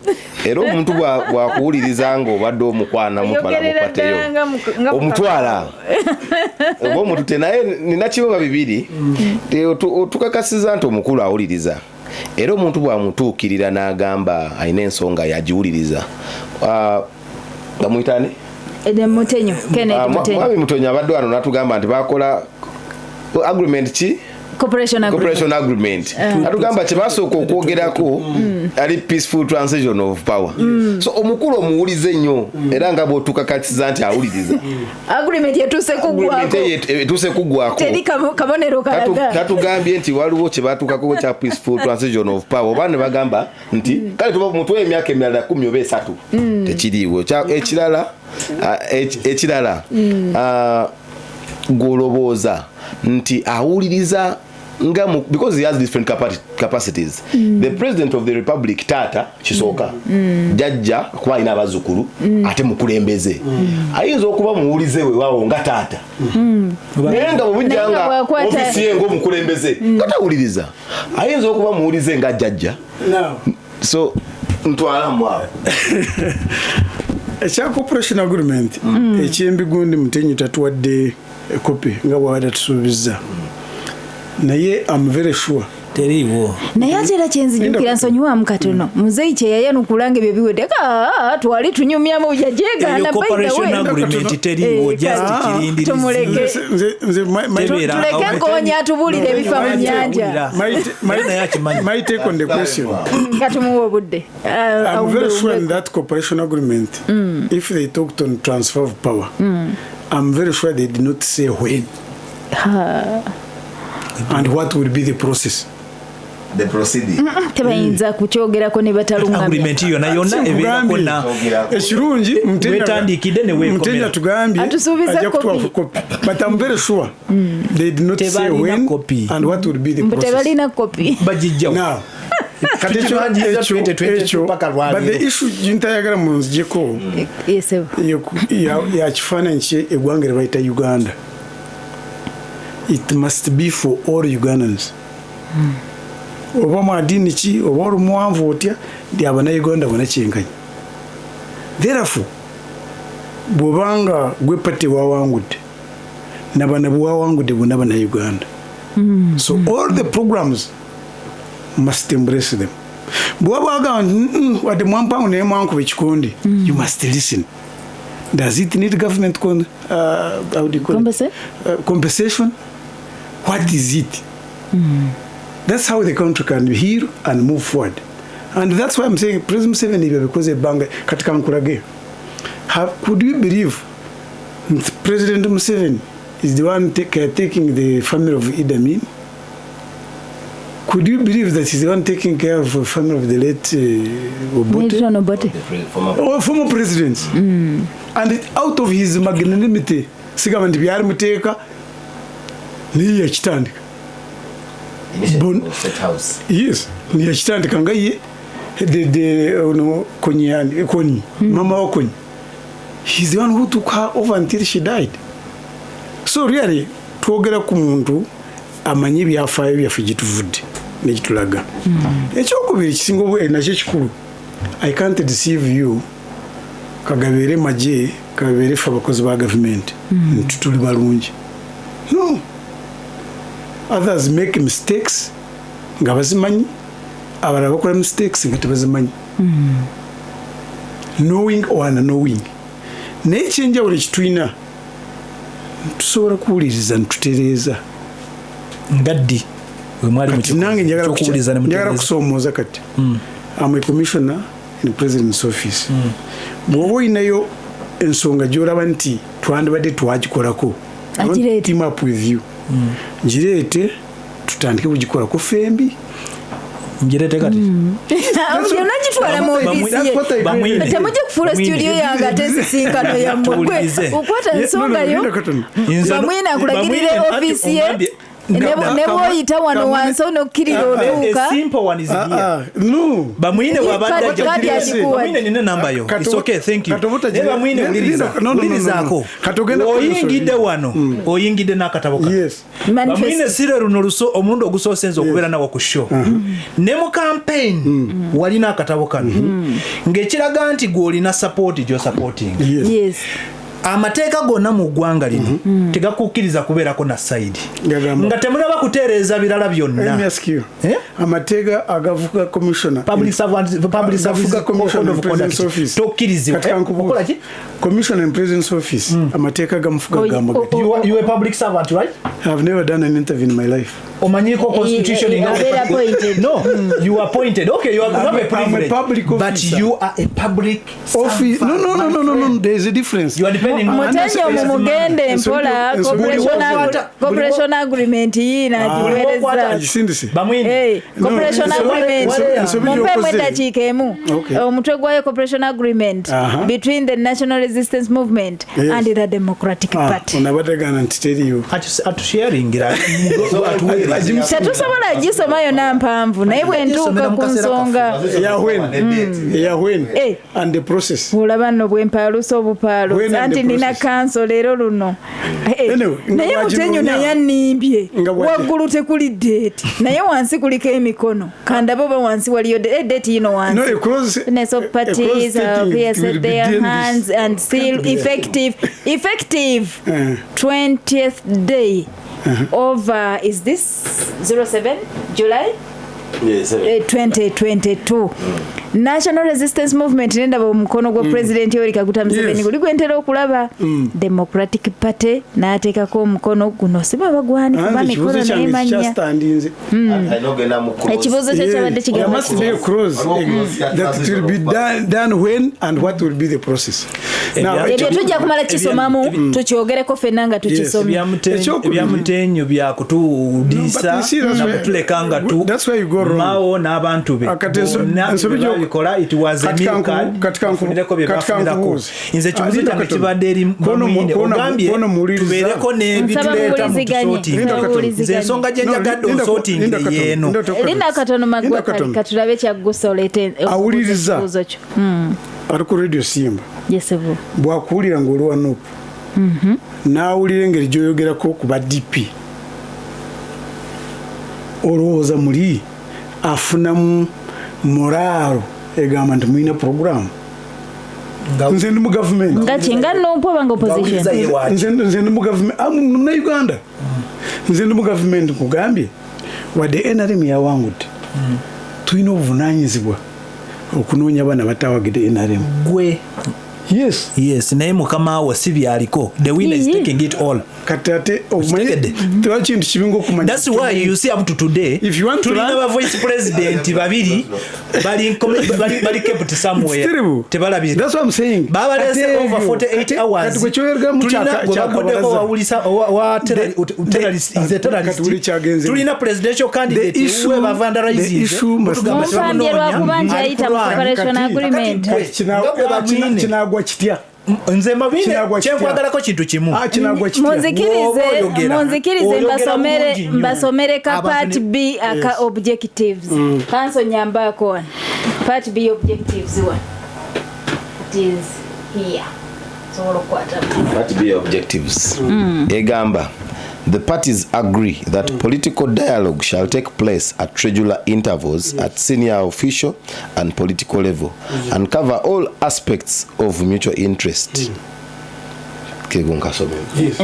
[SPEAKER 2] Era omuntu bwakuwuliriza nga obadde omukwana mutwala
[SPEAKER 6] Oyogerera
[SPEAKER 2] mukwateyo
[SPEAKER 6] ddala nga nga
[SPEAKER 2] omutwala oba omutute, naye nina kibuga bibiri. Otukakasiza nti omukulu awuliriza, era omuntu bwamutuukirira n'agamba alina ensonga yagiwuliriza. Bamuyitani?
[SPEAKER 5] Ede Mutenyo, Kennedy Mutenyo.
[SPEAKER 2] Mwami Mutenyo abadde wano natugamba nti bakola agreement ki?
[SPEAKER 5] Cooperation agreement.
[SPEAKER 2] Cooperation agreement. Atugamba kyebasooka okwogerako ali peaceful transition of power. So omukulu omuwulize nnyo, era nga bw'otukakatiza nti awuliriza.
[SPEAKER 5] Agreement yetuuse
[SPEAKER 2] Agreement
[SPEAKER 5] kuggwako.
[SPEAKER 2] Etuuse kuggwako.
[SPEAKER 5] Teri kabonero kalaga.
[SPEAKER 2] Tatugambye nti waliwo kye batuukako kya peaceful transition of power, oba ne bagamba nti kale tuba mutuwe emyaka emirala 10 oba 3, tekiriiwo. Ekirala gw'olowooza nti awuliriza nga because he has different capacities. The president of the republic, taata kisooka, jajja, kuba alina abazzukulu, ate mukulembeze, ayinza okuba muwulize weewaawo nga taata, naye nga bwebujja
[SPEAKER 5] Naye nga
[SPEAKER 2] nga
[SPEAKER 5] bw'akwata-
[SPEAKER 2] ofiisi ye ng'omukulembeze nga tawuliriza. Ayinza okuba muwulize nga jjajja.
[SPEAKER 4] Now,
[SPEAKER 2] So ntwalamu awo.
[SPEAKER 4] Ekya cooperation agreement ekyembigundi, Mutenyu tatuwadde kopi nga bwabadde atusuubizza, naye am very sure.
[SPEAKER 3] Teriiwo.
[SPEAKER 5] Naye ate era kyenzijukira, nsonyiwamu katono, muzeeyi kye yayanukula nga ebyo biwedde, twali tunyumyamu, yajegaana.
[SPEAKER 3] Eyo cooperation agreement teriiwo, just kirindirizi.
[SPEAKER 5] Tumuleke.
[SPEAKER 4] Nze
[SPEAKER 3] Tebeera.
[SPEAKER 5] Tuleke Nkoonya atubuulire ebifa mu nyanja.
[SPEAKER 3] Naye akimanyi.
[SPEAKER 4] My take on the question,
[SPEAKER 5] Katumuwa obudde.
[SPEAKER 4] I'm very sure in that cooperation agreement, if they talked on transfer of power, I'm very sure they did not say when and what will be the process.
[SPEAKER 2] The proceeding.
[SPEAKER 5] Tebayinza kukyogerako ne batalungamya.
[SPEAKER 3] Agreement yonna yonna ebeerako na
[SPEAKER 4] Ekirungi
[SPEAKER 3] Wetandikidde ne weekomera.
[SPEAKER 4] Mutenya tugambye
[SPEAKER 5] Atusuubiza
[SPEAKER 4] ajja kutuwa
[SPEAKER 5] kopi.
[SPEAKER 4] kopi, but I'm very sure they did not say
[SPEAKER 3] Tebalina
[SPEAKER 4] when
[SPEAKER 3] kopi.
[SPEAKER 4] and what will be the
[SPEAKER 5] Mbu
[SPEAKER 4] process.
[SPEAKER 5] tebalina kopi.
[SPEAKER 3] Bagijjawo.
[SPEAKER 4] Now, kati ekyo
[SPEAKER 3] Tukibanjiriza
[SPEAKER 4] ekyo
[SPEAKER 3] 2022
[SPEAKER 4] ekyo
[SPEAKER 3] paka lwaleero.
[SPEAKER 4] but the issue gyintayagala munzijeko
[SPEAKER 5] Yesebo.
[SPEAKER 4] ya kifaananyi kye eggwanga lye bayita Uganda. It must be for all Ugandans, oba mwadini ki, oba oli muwanvu otya, ndi abanauganda bona kyenkanyi. Therefore, bwobanga gwe pate wawangudde, nabana bwewawangudde bonna banauganda, so all the programs must embrace them. Bwaba wagamba nti, wadde mwampangu naye mwankuba ekikundi," you must listen. Does it need government how do you call it? Compensation? What is it? That's how the country can heal and move forward. And that's why I'm saying President Museveni ebyo bikoze ebbanga. Kati kankulage. Could you believe President Museveni is the one taking the family of Idi Amin? Could you believe that he's the one taking care of the family of the late Obote?
[SPEAKER 5] Milton Obote.
[SPEAKER 4] All former presidents. And out of his magnanimity, sigamba nti byali muteeka, niye yakitandika. Yes, niyakitandika nga ye ono Kony, yani, Kony, mama wa Kony, he's the one who took her over until she died. So really twogera ku muntu amanyi ebyafaayo byaffe gyetuvudde nekitulaga. Ekyokubiri kisinga nakyo kikulu, I can't deceive you, kagabeere magye, kabeere ffe abakozi ba gavumenti, nti tuli balungi. No, others make mistakes nga bazimanyi, abalala bakola mistakes nga tebazimanyi, knowing or unknowing. Naye ekyenjawulo ekitulina, tusobola kuwuliriza nitutereeza.
[SPEAKER 3] Nga ddi wemwali?
[SPEAKER 4] Kati nange njagala
[SPEAKER 3] Ekyokuwuliriza ne
[SPEAKER 4] njagala
[SPEAKER 3] mutereeza.
[SPEAKER 4] kusoomooza. Kati am a commissioner in president's office. Bw'oba olinayo ensonga gy'olaba nti twandibadde twagikolako, I want to
[SPEAKER 5] Agireete.
[SPEAKER 4] team up with you, ngireete tutandike kugikolako fembi.
[SPEAKER 3] Ngirete kati.
[SPEAKER 5] Byonna gitwala mu ofiisi ye.
[SPEAKER 4] That's what I
[SPEAKER 3] Bamwine.
[SPEAKER 5] Temujja kufuula
[SPEAKER 3] Bamwine.
[SPEAKER 5] studio yange ate ensisinkano yammwe. Gwe
[SPEAKER 3] Tuwulirize.
[SPEAKER 5] okwata
[SPEAKER 4] Yeah,
[SPEAKER 5] ensonga
[SPEAKER 4] no, no,
[SPEAKER 5] yo.
[SPEAKER 4] linda katono.
[SPEAKER 5] Bamwine akulagirire
[SPEAKER 3] Bamwine,
[SPEAKER 5] ofiisi ye.
[SPEAKER 3] ati
[SPEAKER 5] Ne bw'oyita wano wansi onokkirira otuuka.
[SPEAKER 3] A simple one is here.
[SPEAKER 4] No.
[SPEAKER 3] Bamwine bw'abadde
[SPEAKER 5] Kadi-
[SPEAKER 3] ajja
[SPEAKER 5] kadi agikuwa.
[SPEAKER 3] Bamwine nina namba yo.
[SPEAKER 4] Kati-
[SPEAKER 3] It's okay, thank you.
[SPEAKER 4] kati obuta-
[SPEAKER 3] Naye Bamwine
[SPEAKER 4] Ne-
[SPEAKER 3] wuliriza.
[SPEAKER 4] no, no, no, no, no.
[SPEAKER 3] Wulirizaako.
[SPEAKER 4] Kati ogenda
[SPEAKER 3] Oyingidde
[SPEAKER 4] kunsonyiwa.
[SPEAKER 3] wano, oyingidde n'akatabo kano.
[SPEAKER 4] Yes.
[SPEAKER 5] Manifesto.
[SPEAKER 3] Bamwine sire luno omulundi ogusoose nze okubeera nawe ku show. Ne mu campaign walina akatabo kano ng'ekiraga nti gwe olina support gy'osupporting.
[SPEAKER 4] Yes.
[SPEAKER 5] Yes.
[SPEAKER 3] Amateeka gonna mu ggwanga lino tegakukkiriza kubeerako na side
[SPEAKER 4] Gagamba.
[SPEAKER 3] nga temulaba kutereeza birala
[SPEAKER 4] Let me
[SPEAKER 3] byonna.
[SPEAKER 4] ask you.
[SPEAKER 3] Eh?
[SPEAKER 4] Amateeka agavuga commissioner.
[SPEAKER 3] Public servant- public service
[SPEAKER 4] Agafuga commissioner
[SPEAKER 3] code of
[SPEAKER 4] in president's
[SPEAKER 3] conduct.
[SPEAKER 4] office.
[SPEAKER 3] Tokkirizibwa.
[SPEAKER 4] Kati
[SPEAKER 3] Eh,
[SPEAKER 4] kankubuuze.
[SPEAKER 3] okola ki?
[SPEAKER 4] Commissioner in president's office. Amateeka gamufuga gamba gati.
[SPEAKER 3] You are a public servant, right?
[SPEAKER 4] I've never done an interview in my life.
[SPEAKER 3] Omanyiiko constitution nga-
[SPEAKER 5] Obeera appointed.
[SPEAKER 3] No, you are appointed. Okay, you are you have a
[SPEAKER 4] I'm a
[SPEAKER 3] privilege.
[SPEAKER 4] public
[SPEAKER 3] But
[SPEAKER 4] officer.
[SPEAKER 3] you are a public
[SPEAKER 4] Office.
[SPEAKER 3] servant,
[SPEAKER 4] No, no, no,
[SPEAKER 3] my
[SPEAKER 4] no, no, no.
[SPEAKER 3] friend.
[SPEAKER 4] There is a difference.
[SPEAKER 3] You are depending on
[SPEAKER 5] Mutenyo mumugende mpola cooperation agreement yiina agiweereza.
[SPEAKER 4] Agisindise.
[SPEAKER 3] Bamwine.
[SPEAKER 5] Hey, cooperation
[SPEAKER 4] No,
[SPEAKER 5] agreement
[SPEAKER 4] ensobi
[SPEAKER 5] mumpeemu
[SPEAKER 4] gy'okoze.
[SPEAKER 5] eddakiika emu.
[SPEAKER 4] Okay.
[SPEAKER 5] Omutwe gwayo cooperation agreement between the National Resistance Movement
[SPEAKER 4] Yes.
[SPEAKER 5] and the Democratic Party.
[SPEAKER 4] Ono abadde agamba nti teriiyo.
[SPEAKER 3] Atusharingira.
[SPEAKER 5] Tetusobola gisoma yonna mpanvu, naye bwe ntuuka ku nsonga
[SPEAKER 4] Eya when? Eya when?
[SPEAKER 5] Eh.
[SPEAKER 4] And the process.
[SPEAKER 5] Olaba nno bwempaalusa obupaalusa
[SPEAKER 4] When and
[SPEAKER 5] anti
[SPEAKER 4] the
[SPEAKER 5] nina
[SPEAKER 4] process.
[SPEAKER 5] kanso leero luno. Eh,
[SPEAKER 4] Anyway, nga
[SPEAKER 5] naye
[SPEAKER 4] bw'aginoonya.
[SPEAKER 5] mutenyu naye annimbye.
[SPEAKER 4] Nga bw'agi-
[SPEAKER 5] Waggulu tekuli date, naye wansi kuliko emikono. Kandaba oba wansi waliyo date yino
[SPEAKER 4] No,
[SPEAKER 5] wansi.
[SPEAKER 4] a clause,
[SPEAKER 5] Witness of
[SPEAKER 4] a clause
[SPEAKER 5] parties
[SPEAKER 4] stating
[SPEAKER 5] appear
[SPEAKER 4] it will
[SPEAKER 5] set
[SPEAKER 4] be
[SPEAKER 5] their
[SPEAKER 4] done this-
[SPEAKER 5] hands and seal
[SPEAKER 4] Can't be.
[SPEAKER 5] effective
[SPEAKER 4] Eh.
[SPEAKER 5] 20th day of is this 07 July 2022. National Resistance Movement, nendaba omukono gwa President Yoweri Kaguta Museveni
[SPEAKER 4] Yes.
[SPEAKER 5] guli gwentera okulaba. Democratic Party n'ateekako omukono guno, siba bagwani kuba
[SPEAKER 4] Anze
[SPEAKER 5] mikono
[SPEAKER 4] ekibuuzo
[SPEAKER 5] naye
[SPEAKER 4] kyange
[SPEAKER 5] manya
[SPEAKER 4] kikyastandinze.
[SPEAKER 5] Ekibuuzo kyo kyabadde
[SPEAKER 4] There
[SPEAKER 5] kigamba
[SPEAKER 4] must be a clause that it will be done when and what will be the process. Now,
[SPEAKER 5] Ebyo tujja kumala kisomamu tukyogereko ffenna nga tukisomye.
[SPEAKER 4] Ekyokubiri.
[SPEAKER 3] Ebyamutenyu byakutuwudiisa
[SPEAKER 4] No, but you see, that's where-
[SPEAKER 3] nakutuleka nga tu
[SPEAKER 4] that's where you go wrong.
[SPEAKER 3] Mao n'abantu be
[SPEAKER 4] Kati
[SPEAKER 3] bonna
[SPEAKER 4] ensobi
[SPEAKER 3] bye babikola, it was a
[SPEAKER 4] Kati
[SPEAKER 3] meal
[SPEAKER 4] kanku-
[SPEAKER 3] card,
[SPEAKER 4] kati kanku-
[SPEAKER 3] bafunireko bye
[SPEAKER 4] kati
[SPEAKER 3] bafunirako.
[SPEAKER 4] kankubuuze.
[SPEAKER 3] Nze ekibuuzo
[SPEAKER 4] Linda
[SPEAKER 3] kyange
[SPEAKER 4] katono.
[SPEAKER 3] kibadde eri Bamwine, ogambye
[SPEAKER 4] Kono muwuliriza.
[SPEAKER 3] tubeereko n'ebituleeta mu
[SPEAKER 5] Nsaba
[SPEAKER 3] tusootinge.
[SPEAKER 4] Linda katono.
[SPEAKER 3] Nze ensonga gye
[SPEAKER 4] No,
[SPEAKER 3] njagadde
[SPEAKER 4] Linda-
[SPEAKER 3] onsootingire
[SPEAKER 4] Linda katono.
[SPEAKER 3] yeeno.
[SPEAKER 4] Linda katono.
[SPEAKER 5] Linda katono
[SPEAKER 4] Linda
[SPEAKER 5] magwa
[SPEAKER 4] katono.
[SPEAKER 5] katulabe kyaggusa oleete
[SPEAKER 4] Awuliriza.
[SPEAKER 5] ekibuuzo kyo.
[SPEAKER 4] Ali ku Radio Simba.
[SPEAKER 5] Yesebu.
[SPEAKER 4] Bwakuwulira ng'oli wa NUP, n'awulira engeri gy'oyogerako ku ba DP, olowooza muli afunamu moraalo egamba nti mulina puroguramu? Nze ndi mu gavumenti.
[SPEAKER 5] Nga ki, nga NUP oba nga opposition?
[SPEAKER 3] Ngawuliriza ye waaki?
[SPEAKER 4] Nze ndi mu gavumenti munauganda, nze ndi mu gavumenti. Nkugambye, wadde NRM yawangudde, tulina obuvunanyizibwa okunoonya abaana batawagidde NRM.
[SPEAKER 3] Gwe
[SPEAKER 4] Yes.
[SPEAKER 3] Yes, naye mukama wo si byaliko. The winner is
[SPEAKER 5] Yee.
[SPEAKER 3] taking it all.
[SPEAKER 4] Kati ate omanyi
[SPEAKER 3] Okitegedde?
[SPEAKER 4] tewali kintu kibi ngaokumanya.
[SPEAKER 3] That's why you see up to today
[SPEAKER 4] If you want to
[SPEAKER 3] tulina
[SPEAKER 4] run-
[SPEAKER 3] ba vice president babiri bali kept somewhere.
[SPEAKER 4] It's terrible.
[SPEAKER 3] Tebalabye.
[SPEAKER 4] That's what I'm saying.
[SPEAKER 3] Babalese
[SPEAKER 4] Ate
[SPEAKER 3] over
[SPEAKER 4] ebyo,
[SPEAKER 3] 48 hours.
[SPEAKER 4] kati gwe kyoyogeramu
[SPEAKER 3] Tulina gwe baguddeko
[SPEAKER 4] kyakabalaza.
[SPEAKER 3] wawulisa wa terrorist is a terrorist.
[SPEAKER 4] Kati buli kyagenze.
[SPEAKER 3] Tulina presidential candidate
[SPEAKER 4] The issue-
[SPEAKER 3] we bavandalizinze.
[SPEAKER 4] the issue must-
[SPEAKER 3] Mutugamba
[SPEAKER 5] Mumpambye
[SPEAKER 3] tebamunoonya.
[SPEAKER 5] lwakuba nti ayita mu
[SPEAKER 3] Ali kulwana.
[SPEAKER 5] cooperation
[SPEAKER 4] Kati-
[SPEAKER 5] agreement.
[SPEAKER 3] Kati-
[SPEAKER 4] Kati
[SPEAKER 3] Nga bwe bamwine.
[SPEAKER 4] kinagwa kitya?
[SPEAKER 3] Nze mabine
[SPEAKER 4] Kinagwa kitya?
[SPEAKER 3] kyenkwagalako kintu kimu.
[SPEAKER 4] Ah, kinagwa kitya?
[SPEAKER 5] Munzikirize
[SPEAKER 3] Bw'oba oyogera,
[SPEAKER 5] munzikirize
[SPEAKER 3] oyogera
[SPEAKER 5] mbasomere
[SPEAKER 3] bulungi nnyo.
[SPEAKER 5] mbasomere ka
[SPEAKER 3] Abantu
[SPEAKER 5] part B aka objectives. Kanso nyambaako wano. Part B objectives wano. It is here. Sobola okukwata.
[SPEAKER 2] Part B objectives egamba, the parties agree that political dialogue shall take place at regular intervals at senior official and political level and cover all aspects of mutual interest. Kego nkasome.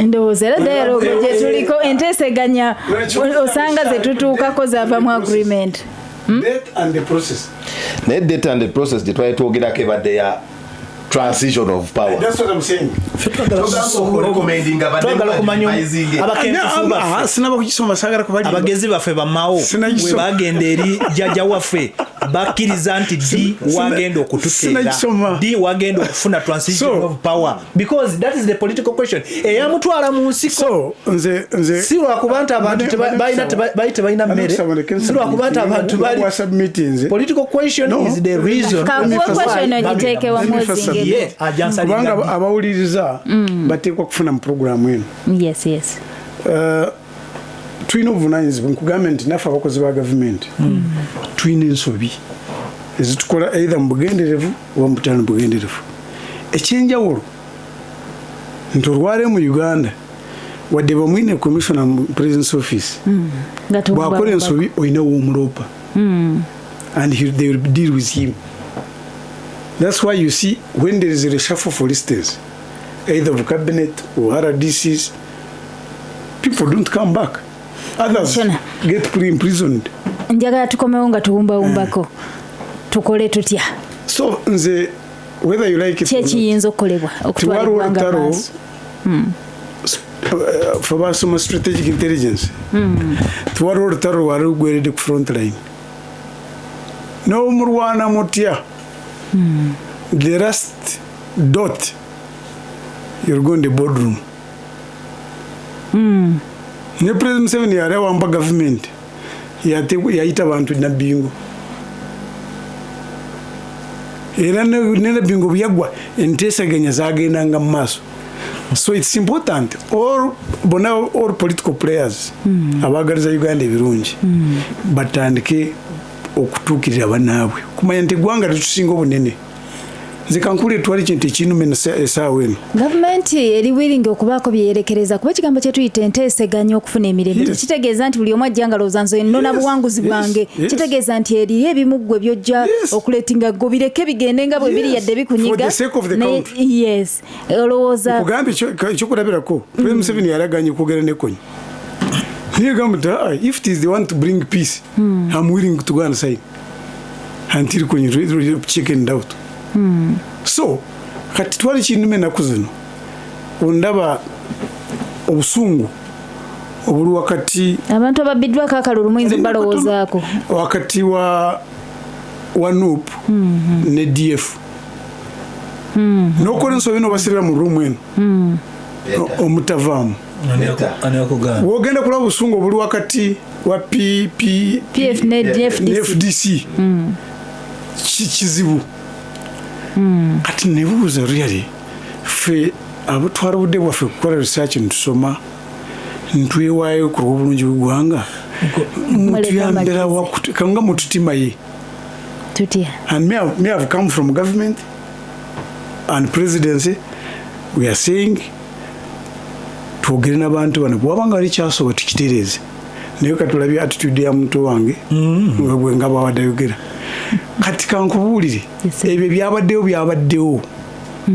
[SPEAKER 5] Ndowooza era dialogue gye tuliko enteeseganya osanga ze tutuukako zava mu agreement.
[SPEAKER 4] Date and the process.
[SPEAKER 2] Naye date and the process gye twali twogerako ebadde ya transition of power.
[SPEAKER 4] That's what I'm saying.
[SPEAKER 3] Twagala okumanya abakenkufu baffe.
[SPEAKER 4] Sinaba kukisoma, saagala kubalimba.
[SPEAKER 3] Abagezi baffe bamawo
[SPEAKER 4] Sinakisoma.
[SPEAKER 3] bwe bagenda eri jjajja waffe bakkiriza nti d wagenda okututeera
[SPEAKER 4] Sinakisoma.
[SPEAKER 3] d wagenda okufuna transition
[SPEAKER 4] So-
[SPEAKER 3] of power, because that is the political question eyamutwala mu nsiko.
[SPEAKER 4] So nze
[SPEAKER 3] Si lwakuba nti abantu bali tebalina mmere, si lwakuba nti abantu bali
[SPEAKER 4] wasubmitinze.
[SPEAKER 3] Political question
[SPEAKER 4] No.
[SPEAKER 3] is the reason.
[SPEAKER 5] Kakuwa
[SPEAKER 4] Let me
[SPEAKER 5] question
[SPEAKER 4] first-
[SPEAKER 5] ogiteeke
[SPEAKER 4] Let
[SPEAKER 5] wamu
[SPEAKER 4] me first
[SPEAKER 5] ozingeko.
[SPEAKER 4] submit.
[SPEAKER 3] Ye, ajansalinga
[SPEAKER 4] Kubanga
[SPEAKER 3] ddi?
[SPEAKER 4] abawuliriza bateekwa kufuna mu puroguramu eno.
[SPEAKER 5] Yes.
[SPEAKER 4] Tulina obuvunanyizibwa. Nkugambe nti naffe abakozi ba gavumenti tulina ensobi ezitukola, either mu bugenderevu oba mu butali bugenderevu. Ekyenjawulo nti olwaleero mu Uganda, wadde bamwine commissioner mu President's office,
[SPEAKER 5] Nga
[SPEAKER 4] bwakola ensobi olina womuloopa and they will deal with him. That's why you see when there is a reshuffle, for instance, either of cabinet or RDCs, people don't come back, others
[SPEAKER 5] Commissioner.
[SPEAKER 4] get imprisoned.
[SPEAKER 5] Njagala tukomewo nga tuwumbawumbako. Tukole tutya?
[SPEAKER 4] So nze, whether you like it
[SPEAKER 5] Ki
[SPEAKER 4] or not,
[SPEAKER 5] ekiyinza okukolebwa okutwala
[SPEAKER 4] tiwaliwo
[SPEAKER 5] eggwanga
[SPEAKER 4] olutalo.
[SPEAKER 5] maaso?
[SPEAKER 4] Fe basoma strategic intelligence, tiwaliwo olutalo lwali lugweredde ku front line n'omulwana mutya. The last dot, you're going the boardroom. Ne President Museveni yali awamba gavumenti, yayita abantu Nabbingo, era ne Nabbingo bwe yaggwa, enteesaganya zagendanga mu maaso. So it's important all bonna, all political players abaagaliza Uganda ebirungi, batandike okutuukirira bannaabwe, kumanya nti eggwanga litusinga obunene. Nze kankule, twali kintu ekinuma essaawa eno.
[SPEAKER 5] Gavumenti eri willing okubaako byeyerekereza, kuba ekigambo kye tuyita enteeseganya okufuna emirembe tekitegeeza nti buli omu ajja nga lowooza nze nnona buwanguzi bwange. Kitegeeza nti eriyo ebimu ggwe byojja okuletinga gwe bireke bigende nga bwe biri, yadde bikunyiga.
[SPEAKER 4] For the sake of the country.
[SPEAKER 5] Yes, olowooza
[SPEAKER 4] Kugambye ekyokulabirako, President Museveni yalaganye okwogera ne Kony, niye gamba nti, "Ah, if it is the one to bring peace, I'm willing to go and sign until Kony chickened out." So kati twali kinuma ennaku zino, ondaba obusungu obuli wakati
[SPEAKER 5] Abantu ababbiddwako akalulu muyinza balowoozaako.
[SPEAKER 4] wakati wa NUP ne DF. Nokola ensobi nobasibira mu room eno omutavaamu.
[SPEAKER 3] Ani akugamba?
[SPEAKER 4] Wogenda kulaba obusungu obuli wakati wa PP
[SPEAKER 5] PF ne
[SPEAKER 4] ne
[SPEAKER 5] FDC.
[SPEAKER 4] FDC. Kizibu. Kati nebuuza, really, ffe abatwala obudde bwaffe kukola research, ntusoma, ntwewaayo ku lw'obulungi bw'eggwanga, mutuyambira nga mututimaye?
[SPEAKER 5] Tutya?
[SPEAKER 4] And me have come from government and presidency. We are saying twogere n'abantu bano, bwaba nga ali kyasoba tukitereeze. Naye katulabye attitude ya muto wange nga bwe nga bwabadde ayogera. Kati kankubuulire,
[SPEAKER 5] Yes, sir.
[SPEAKER 4] ebyo byabaddewo, byabaddewo,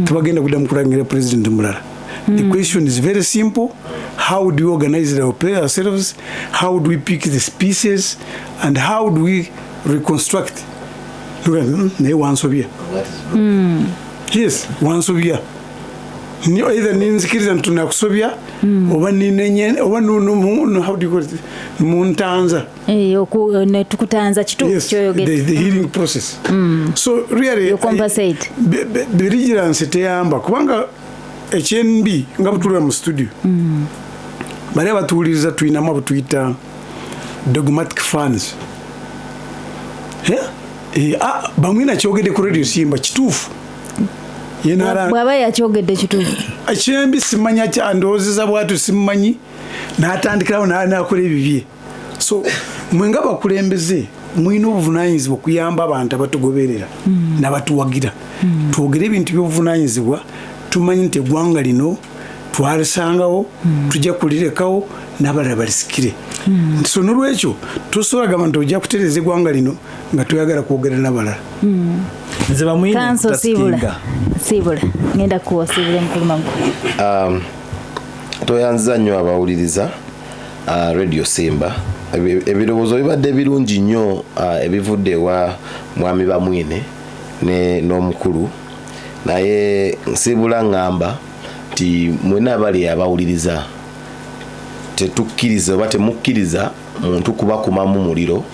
[SPEAKER 4] tebagenda kuddamu kulangira president mulala. The question is very simple: how do we organize our ourselves? How do we pick the pieces and how do we reconstruct? Look at, naye wansobya. Yes, wansobya. Either ninzikiriza nti nakusobya oba ninenye oba how do you call it, muntanza.
[SPEAKER 5] Eh, ne tukutanza, kituufu kyoyogedde.
[SPEAKER 4] The healing process. So really,
[SPEAKER 5] You compensate.
[SPEAKER 4] Belligerence teyamba, kubanga ekyembi nga butulira mu studio, bali abatuwuliriza tulinamu abutuyita dogmatic fans. Yeah? Eh, ah, bamwe nakyogedde ku Radio Simba, kituufu. Ye
[SPEAKER 5] Bw'aba yakyogedde kituufu.
[SPEAKER 4] Ekyembi simanya ndowoozeza bwatyo, simumanyi, n'atandikirawo nakola ebibye. So mwe nga bakulembeze mulina obuvunanyizibwa okuyamba abantu abatugoberera nabatuwagira. Twogere ebintu byobuvunanyizibwa, tumanyi nti eggwanga lino twalisangawo, tujja kulirekawo n'abalala balisikire. So nolwekyo tosobola gamba nti ojja kutereeza eggwanga lino nga toyagala kwogera n'abalala.
[SPEAKER 3] Nze bamwine
[SPEAKER 5] Kanso, siibula.
[SPEAKER 3] kutasikinga.
[SPEAKER 5] Siibula, ngenda kuwa siibula mukulu mangu.
[SPEAKER 2] Toyanziza nnyo abawuliriza Radio Simba. Ebirowoozo bibadde birungi nnyo, ebivudde ewa mwami Bamwine n'omukulu. Naye nsiibula ŋŋamba nti mwena abali abawuliriza, tetukkiriza oba temukkiriza muntu kubakumamu muliro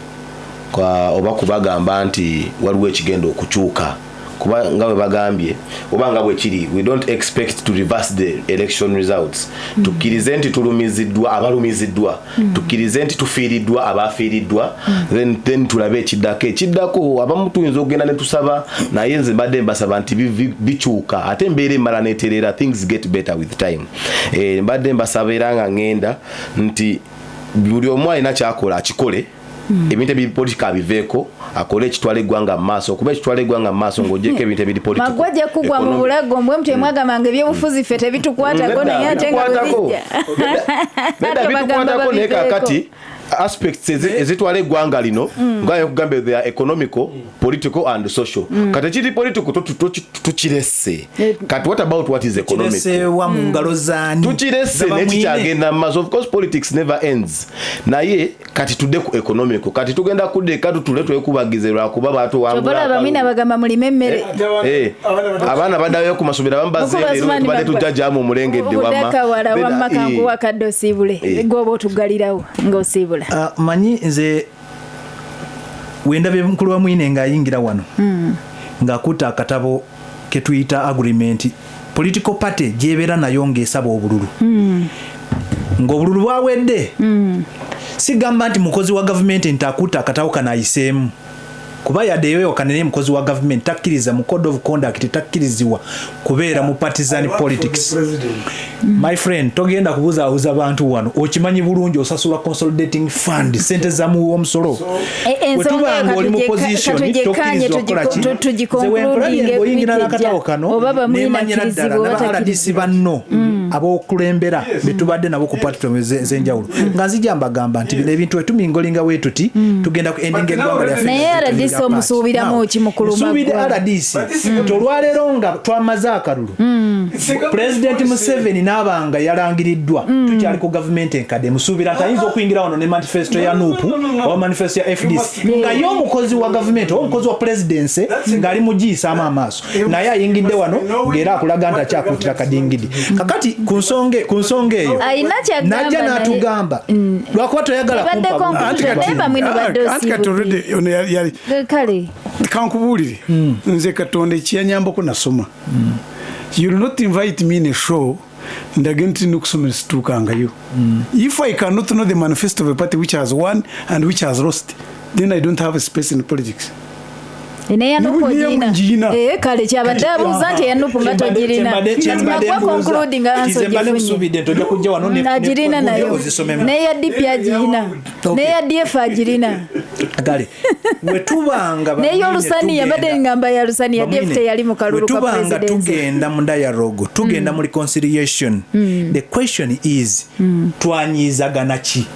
[SPEAKER 2] oba kubagamba nti waliwo ekigenda okukyuka, kuba nga bwe bagambye oba nga bwe kiri, we don't expect to reverse the election results. Tukkirize nti tulumiziddwa abalumiziddwa, tukkirize nti tufiiriddwa abafiiriddwa, then tulabe ekiddako. Ekiddako abamu tuyinza okugenda ne tusaba, naye nze mbadde mbasaba nti bikyuka ate embeera emala neterera. Things get better with time. Mbadde mbasaba era nga ŋŋenda nti Buli omu alina kyakola akikole, ebintu ebiri political abiveeko, akole ekitwala eggwanga mu maaso, kuba ekitwala eggwanga mu maaso ng'ogyeko ebintu ebiri political,
[SPEAKER 5] Magwa ajja kugwa mu
[SPEAKER 2] economic.
[SPEAKER 5] bulago mbwe mutwe, mwagambanga ebyobufuzi ffe tebitukwatako, naye ate nga bwe bijja
[SPEAKER 2] Nedda,
[SPEAKER 5] Ate bagamba
[SPEAKER 2] bitukwatako, naye
[SPEAKER 5] babiveeko.
[SPEAKER 2] kakati aspects ezitwala eggwanga lino, nga yakugambye, they are economical, political and social. Kati ekiri political tukirese. Kati what about what is economic?
[SPEAKER 3] Kireseewa mu ngalo zaani?
[SPEAKER 2] Tukirese naye kikyagenda mu maaso. Of course politics never ends, naye kati tudde ku economical. Kati tugenda kudda eka tutule twekubagize lwakuba batuwangula.
[SPEAKER 5] Obalaba bamwina bagamba mulime emmere.
[SPEAKER 2] Eh, abaana baddayo ku masomero, abamu bazeeyo, tubadde tujja jamu omulengedde wamma.
[SPEAKER 5] Budakawala wamma kankuwa kadde osiibule. Gwoba otugalirawo ng'osiibula.
[SPEAKER 3] Ah, manyi nze wendabye mukulu wa Mwine ng'ayingira wano ng'akutte akatabo ketuyita agreement political party gyebeera nayo ng'esaba obululu, ng'obululu bwawedde. Sigamba nti mukozi wa gavumenti nti akutte akatabo kano ayiseemu, kuba yadde yeewakana, naye mukozi wa gavumenti takkiriza mu code of conduct, takkirizibwa kubeera mu partisan politics. My friend, togenda kubuzaabuza bantu wano, okimanyi bulungi osasula consolidating fund, sente zamuwa omusolo.
[SPEAKER 5] Ensonga
[SPEAKER 3] Bwetubanga oli mu position
[SPEAKER 5] katugyekanye,
[SPEAKER 3] tokkirizibwa kukola ki?
[SPEAKER 5] tugiconcludinge
[SPEAKER 3] Nze wenkulabye ng'oyingira
[SPEAKER 5] wiiki ejja.
[SPEAKER 3] n'akatabo kano,
[SPEAKER 5] Oba bamwina
[SPEAKER 3] nemanyira ddala
[SPEAKER 5] akkirizibwa oba
[SPEAKER 3] n'aba RDC
[SPEAKER 5] takkirizibwa.
[SPEAKER 3] banno ab'okulembera betubadde nabo ku platform ez'enjawulo, nga nzija mbagamba nti bino ebintu wetumingolinga we tuti tugenda ku endinga eggwanga lyaffe.
[SPEAKER 5] Naye RDC omusuubiramu ki, mukulu
[SPEAKER 3] Nsuubidde
[SPEAKER 5] Maggwa?
[SPEAKER 3] RDC nti olwaleero nga twamaze akalulu, Pulezidenti Museveni n'abanga yalangiriddwa, tukyali ku gavumenti enkadde, musuubira nti ayinza okuyingira wano ne manifesto ya NUP oba manifesto ya FDC, nga ye omukozi wa gavumenti oba omukozi wa presidency ng'ali mugiyisaamu amaaso, naye ayingidde wano ng'era akulaga nti akyakuutira kadingidi. Kakati ku nsonga eyo
[SPEAKER 5] Ayina kyagamba
[SPEAKER 3] najja n'atugamba lwakuba toyagala
[SPEAKER 5] Ebadde
[SPEAKER 3] kumpa
[SPEAKER 5] conclusion, naye bamwine badde
[SPEAKER 4] Anti kati
[SPEAKER 5] osiibudde.
[SPEAKER 4] already ono yali
[SPEAKER 5] Kale.
[SPEAKER 4] Kankubuulire, nze Katonda ekiyanyambako nasoma. You will not invite me in a show ndage nti nokusomera situukangayo. If I cannot know the manifesto of a party which has won and which has lost, then I don't have a space in politics.
[SPEAKER 5] Neya NUP
[SPEAKER 4] Niye
[SPEAKER 5] ogirina?
[SPEAKER 4] ngiyina.
[SPEAKER 5] Eh, kale kyabadde abuuza nti eya NUP nga togirina. Magwa concluding answer
[SPEAKER 3] Kyembadde
[SPEAKER 5] ogifunye.
[SPEAKER 3] nsuubidde nti ojja kujja wano
[SPEAKER 5] Agirina nayo.
[SPEAKER 3] ozisomemu.
[SPEAKER 5] Neya DP agirina.
[SPEAKER 3] Okay.
[SPEAKER 5] Neya DF agirina.
[SPEAKER 3] Kale wetubanga
[SPEAKER 5] Neyolusaniya, mbadde ngamba ya Lusaniya, DF teyali mu kalulu ka
[SPEAKER 3] wetubanga
[SPEAKER 5] presidency.
[SPEAKER 3] tugenda mu dialogue, tugenda mu reconciliation, the question is twanyizagana ki?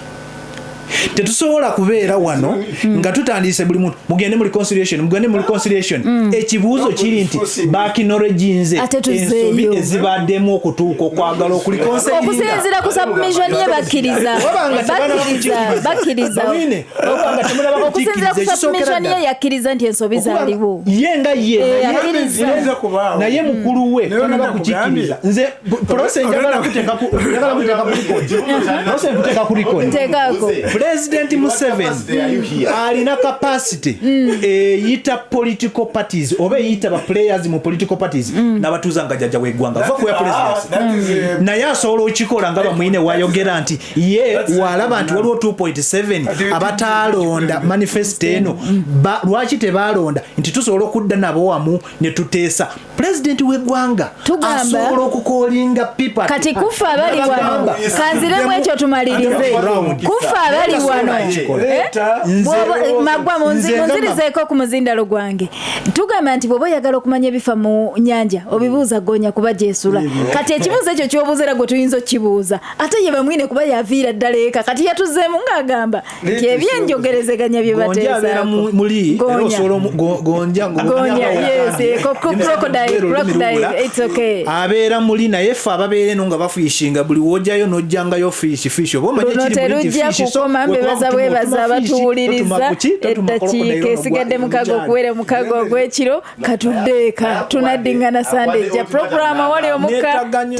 [SPEAKER 3] Tetusobola kubeera wano nga tutandise buli muntu mugende mu reconciliation, mugende mu reconciliation. Ekibuuzo kiri nti baacknowledginze
[SPEAKER 5] Ate tuzzeeyo.
[SPEAKER 3] ensobi ezibaddemu okutuuka okwagala
[SPEAKER 5] Okusinziira ku submission ye bakkiriza.
[SPEAKER 3] Wabanga tebanaba
[SPEAKER 5] Bakkiriza,
[SPEAKER 3] kukikkiriza.
[SPEAKER 5] bakkiriza.
[SPEAKER 3] Bawine, wabanga temunaba
[SPEAKER 5] Okusinziira ku
[SPEAKER 3] kukikkiriza, ekisookera
[SPEAKER 5] submission ye
[SPEAKER 3] ddala.
[SPEAKER 5] yakkiriza nti ensobi zaaliwo.
[SPEAKER 3] Ye nga ye
[SPEAKER 5] Eh,
[SPEAKER 3] naye-
[SPEAKER 5] akkiriza.
[SPEAKER 4] Ziyinza kubaawo.
[SPEAKER 3] Naye mukulu we
[SPEAKER 4] Naye
[SPEAKER 3] tanaba
[SPEAKER 4] olina
[SPEAKER 3] kukikkiriza.
[SPEAKER 4] kugambye.
[SPEAKER 3] Nze process njagala kuteeka ku record. Process nkuteeka ku record.
[SPEAKER 5] Nteekaako.
[SPEAKER 3] President Museveni alina capacity eyita political parties oba eyita ba players mu political parties n'abatuuza nga jjajja w'eggwanga va kuya presidency, naye asobola okikola nga bamwine wayogera nti ye walaba nti waliwo 2.7 abataalonda manifesto eno. Lwaki tebaalonda nti tusobola okudda nabo wamu ne tuteesa? Pulezidenti w'eggwanga
[SPEAKER 5] Tugamba-
[SPEAKER 3] asobola okucallinga people
[SPEAKER 5] Kati kufa abali wano, kanziremu ekyo tumalirize. Kufa abali wano. Eh? Magwa, munzirizeeko ku muzindalo gwange. Tugamba nti bw'oba oyagala okumanya ebifa mu nyanja obibuuza gonya kuba gyesula. Kati ekibuuzo ekyo kyobuuza era gwe tuyinza okukibuuza, ate ye bamwine kuba yaviira ddala eka. Kati yatuzeemu ng'agamba nti ebyenjogerezeganya bye
[SPEAKER 3] Gonja abeera
[SPEAKER 5] bateesaako.
[SPEAKER 3] muli era
[SPEAKER 5] Gonya.
[SPEAKER 3] osobola gonja
[SPEAKER 5] Gonya, yes, crocodile, crocodile, it's okay.
[SPEAKER 3] Abeera muli, naye ffe ababeera eno nga bafishinga, buli wojjayo n'ojjangayo fish, fish oba omanye
[SPEAKER 5] Luno
[SPEAKER 3] ekiri muli nti
[SPEAKER 5] terujja
[SPEAKER 3] fish, so
[SPEAKER 5] kukoma.
[SPEAKER 3] bwe
[SPEAKER 5] Mbebaza
[SPEAKER 3] kuba
[SPEAKER 5] bwebaza
[SPEAKER 3] kutuma fish,
[SPEAKER 5] abatuwuliriza.
[SPEAKER 3] totuma kuki, totuma
[SPEAKER 5] Eddakiika
[SPEAKER 3] crocodile
[SPEAKER 5] esigadde 6
[SPEAKER 3] ogwa
[SPEAKER 5] okuwera 6 ogw'ekiro. Katudde eka, tunaddingana Sande ejja. Puroguramu awali omukka.
[SPEAKER 3] Neetaganya.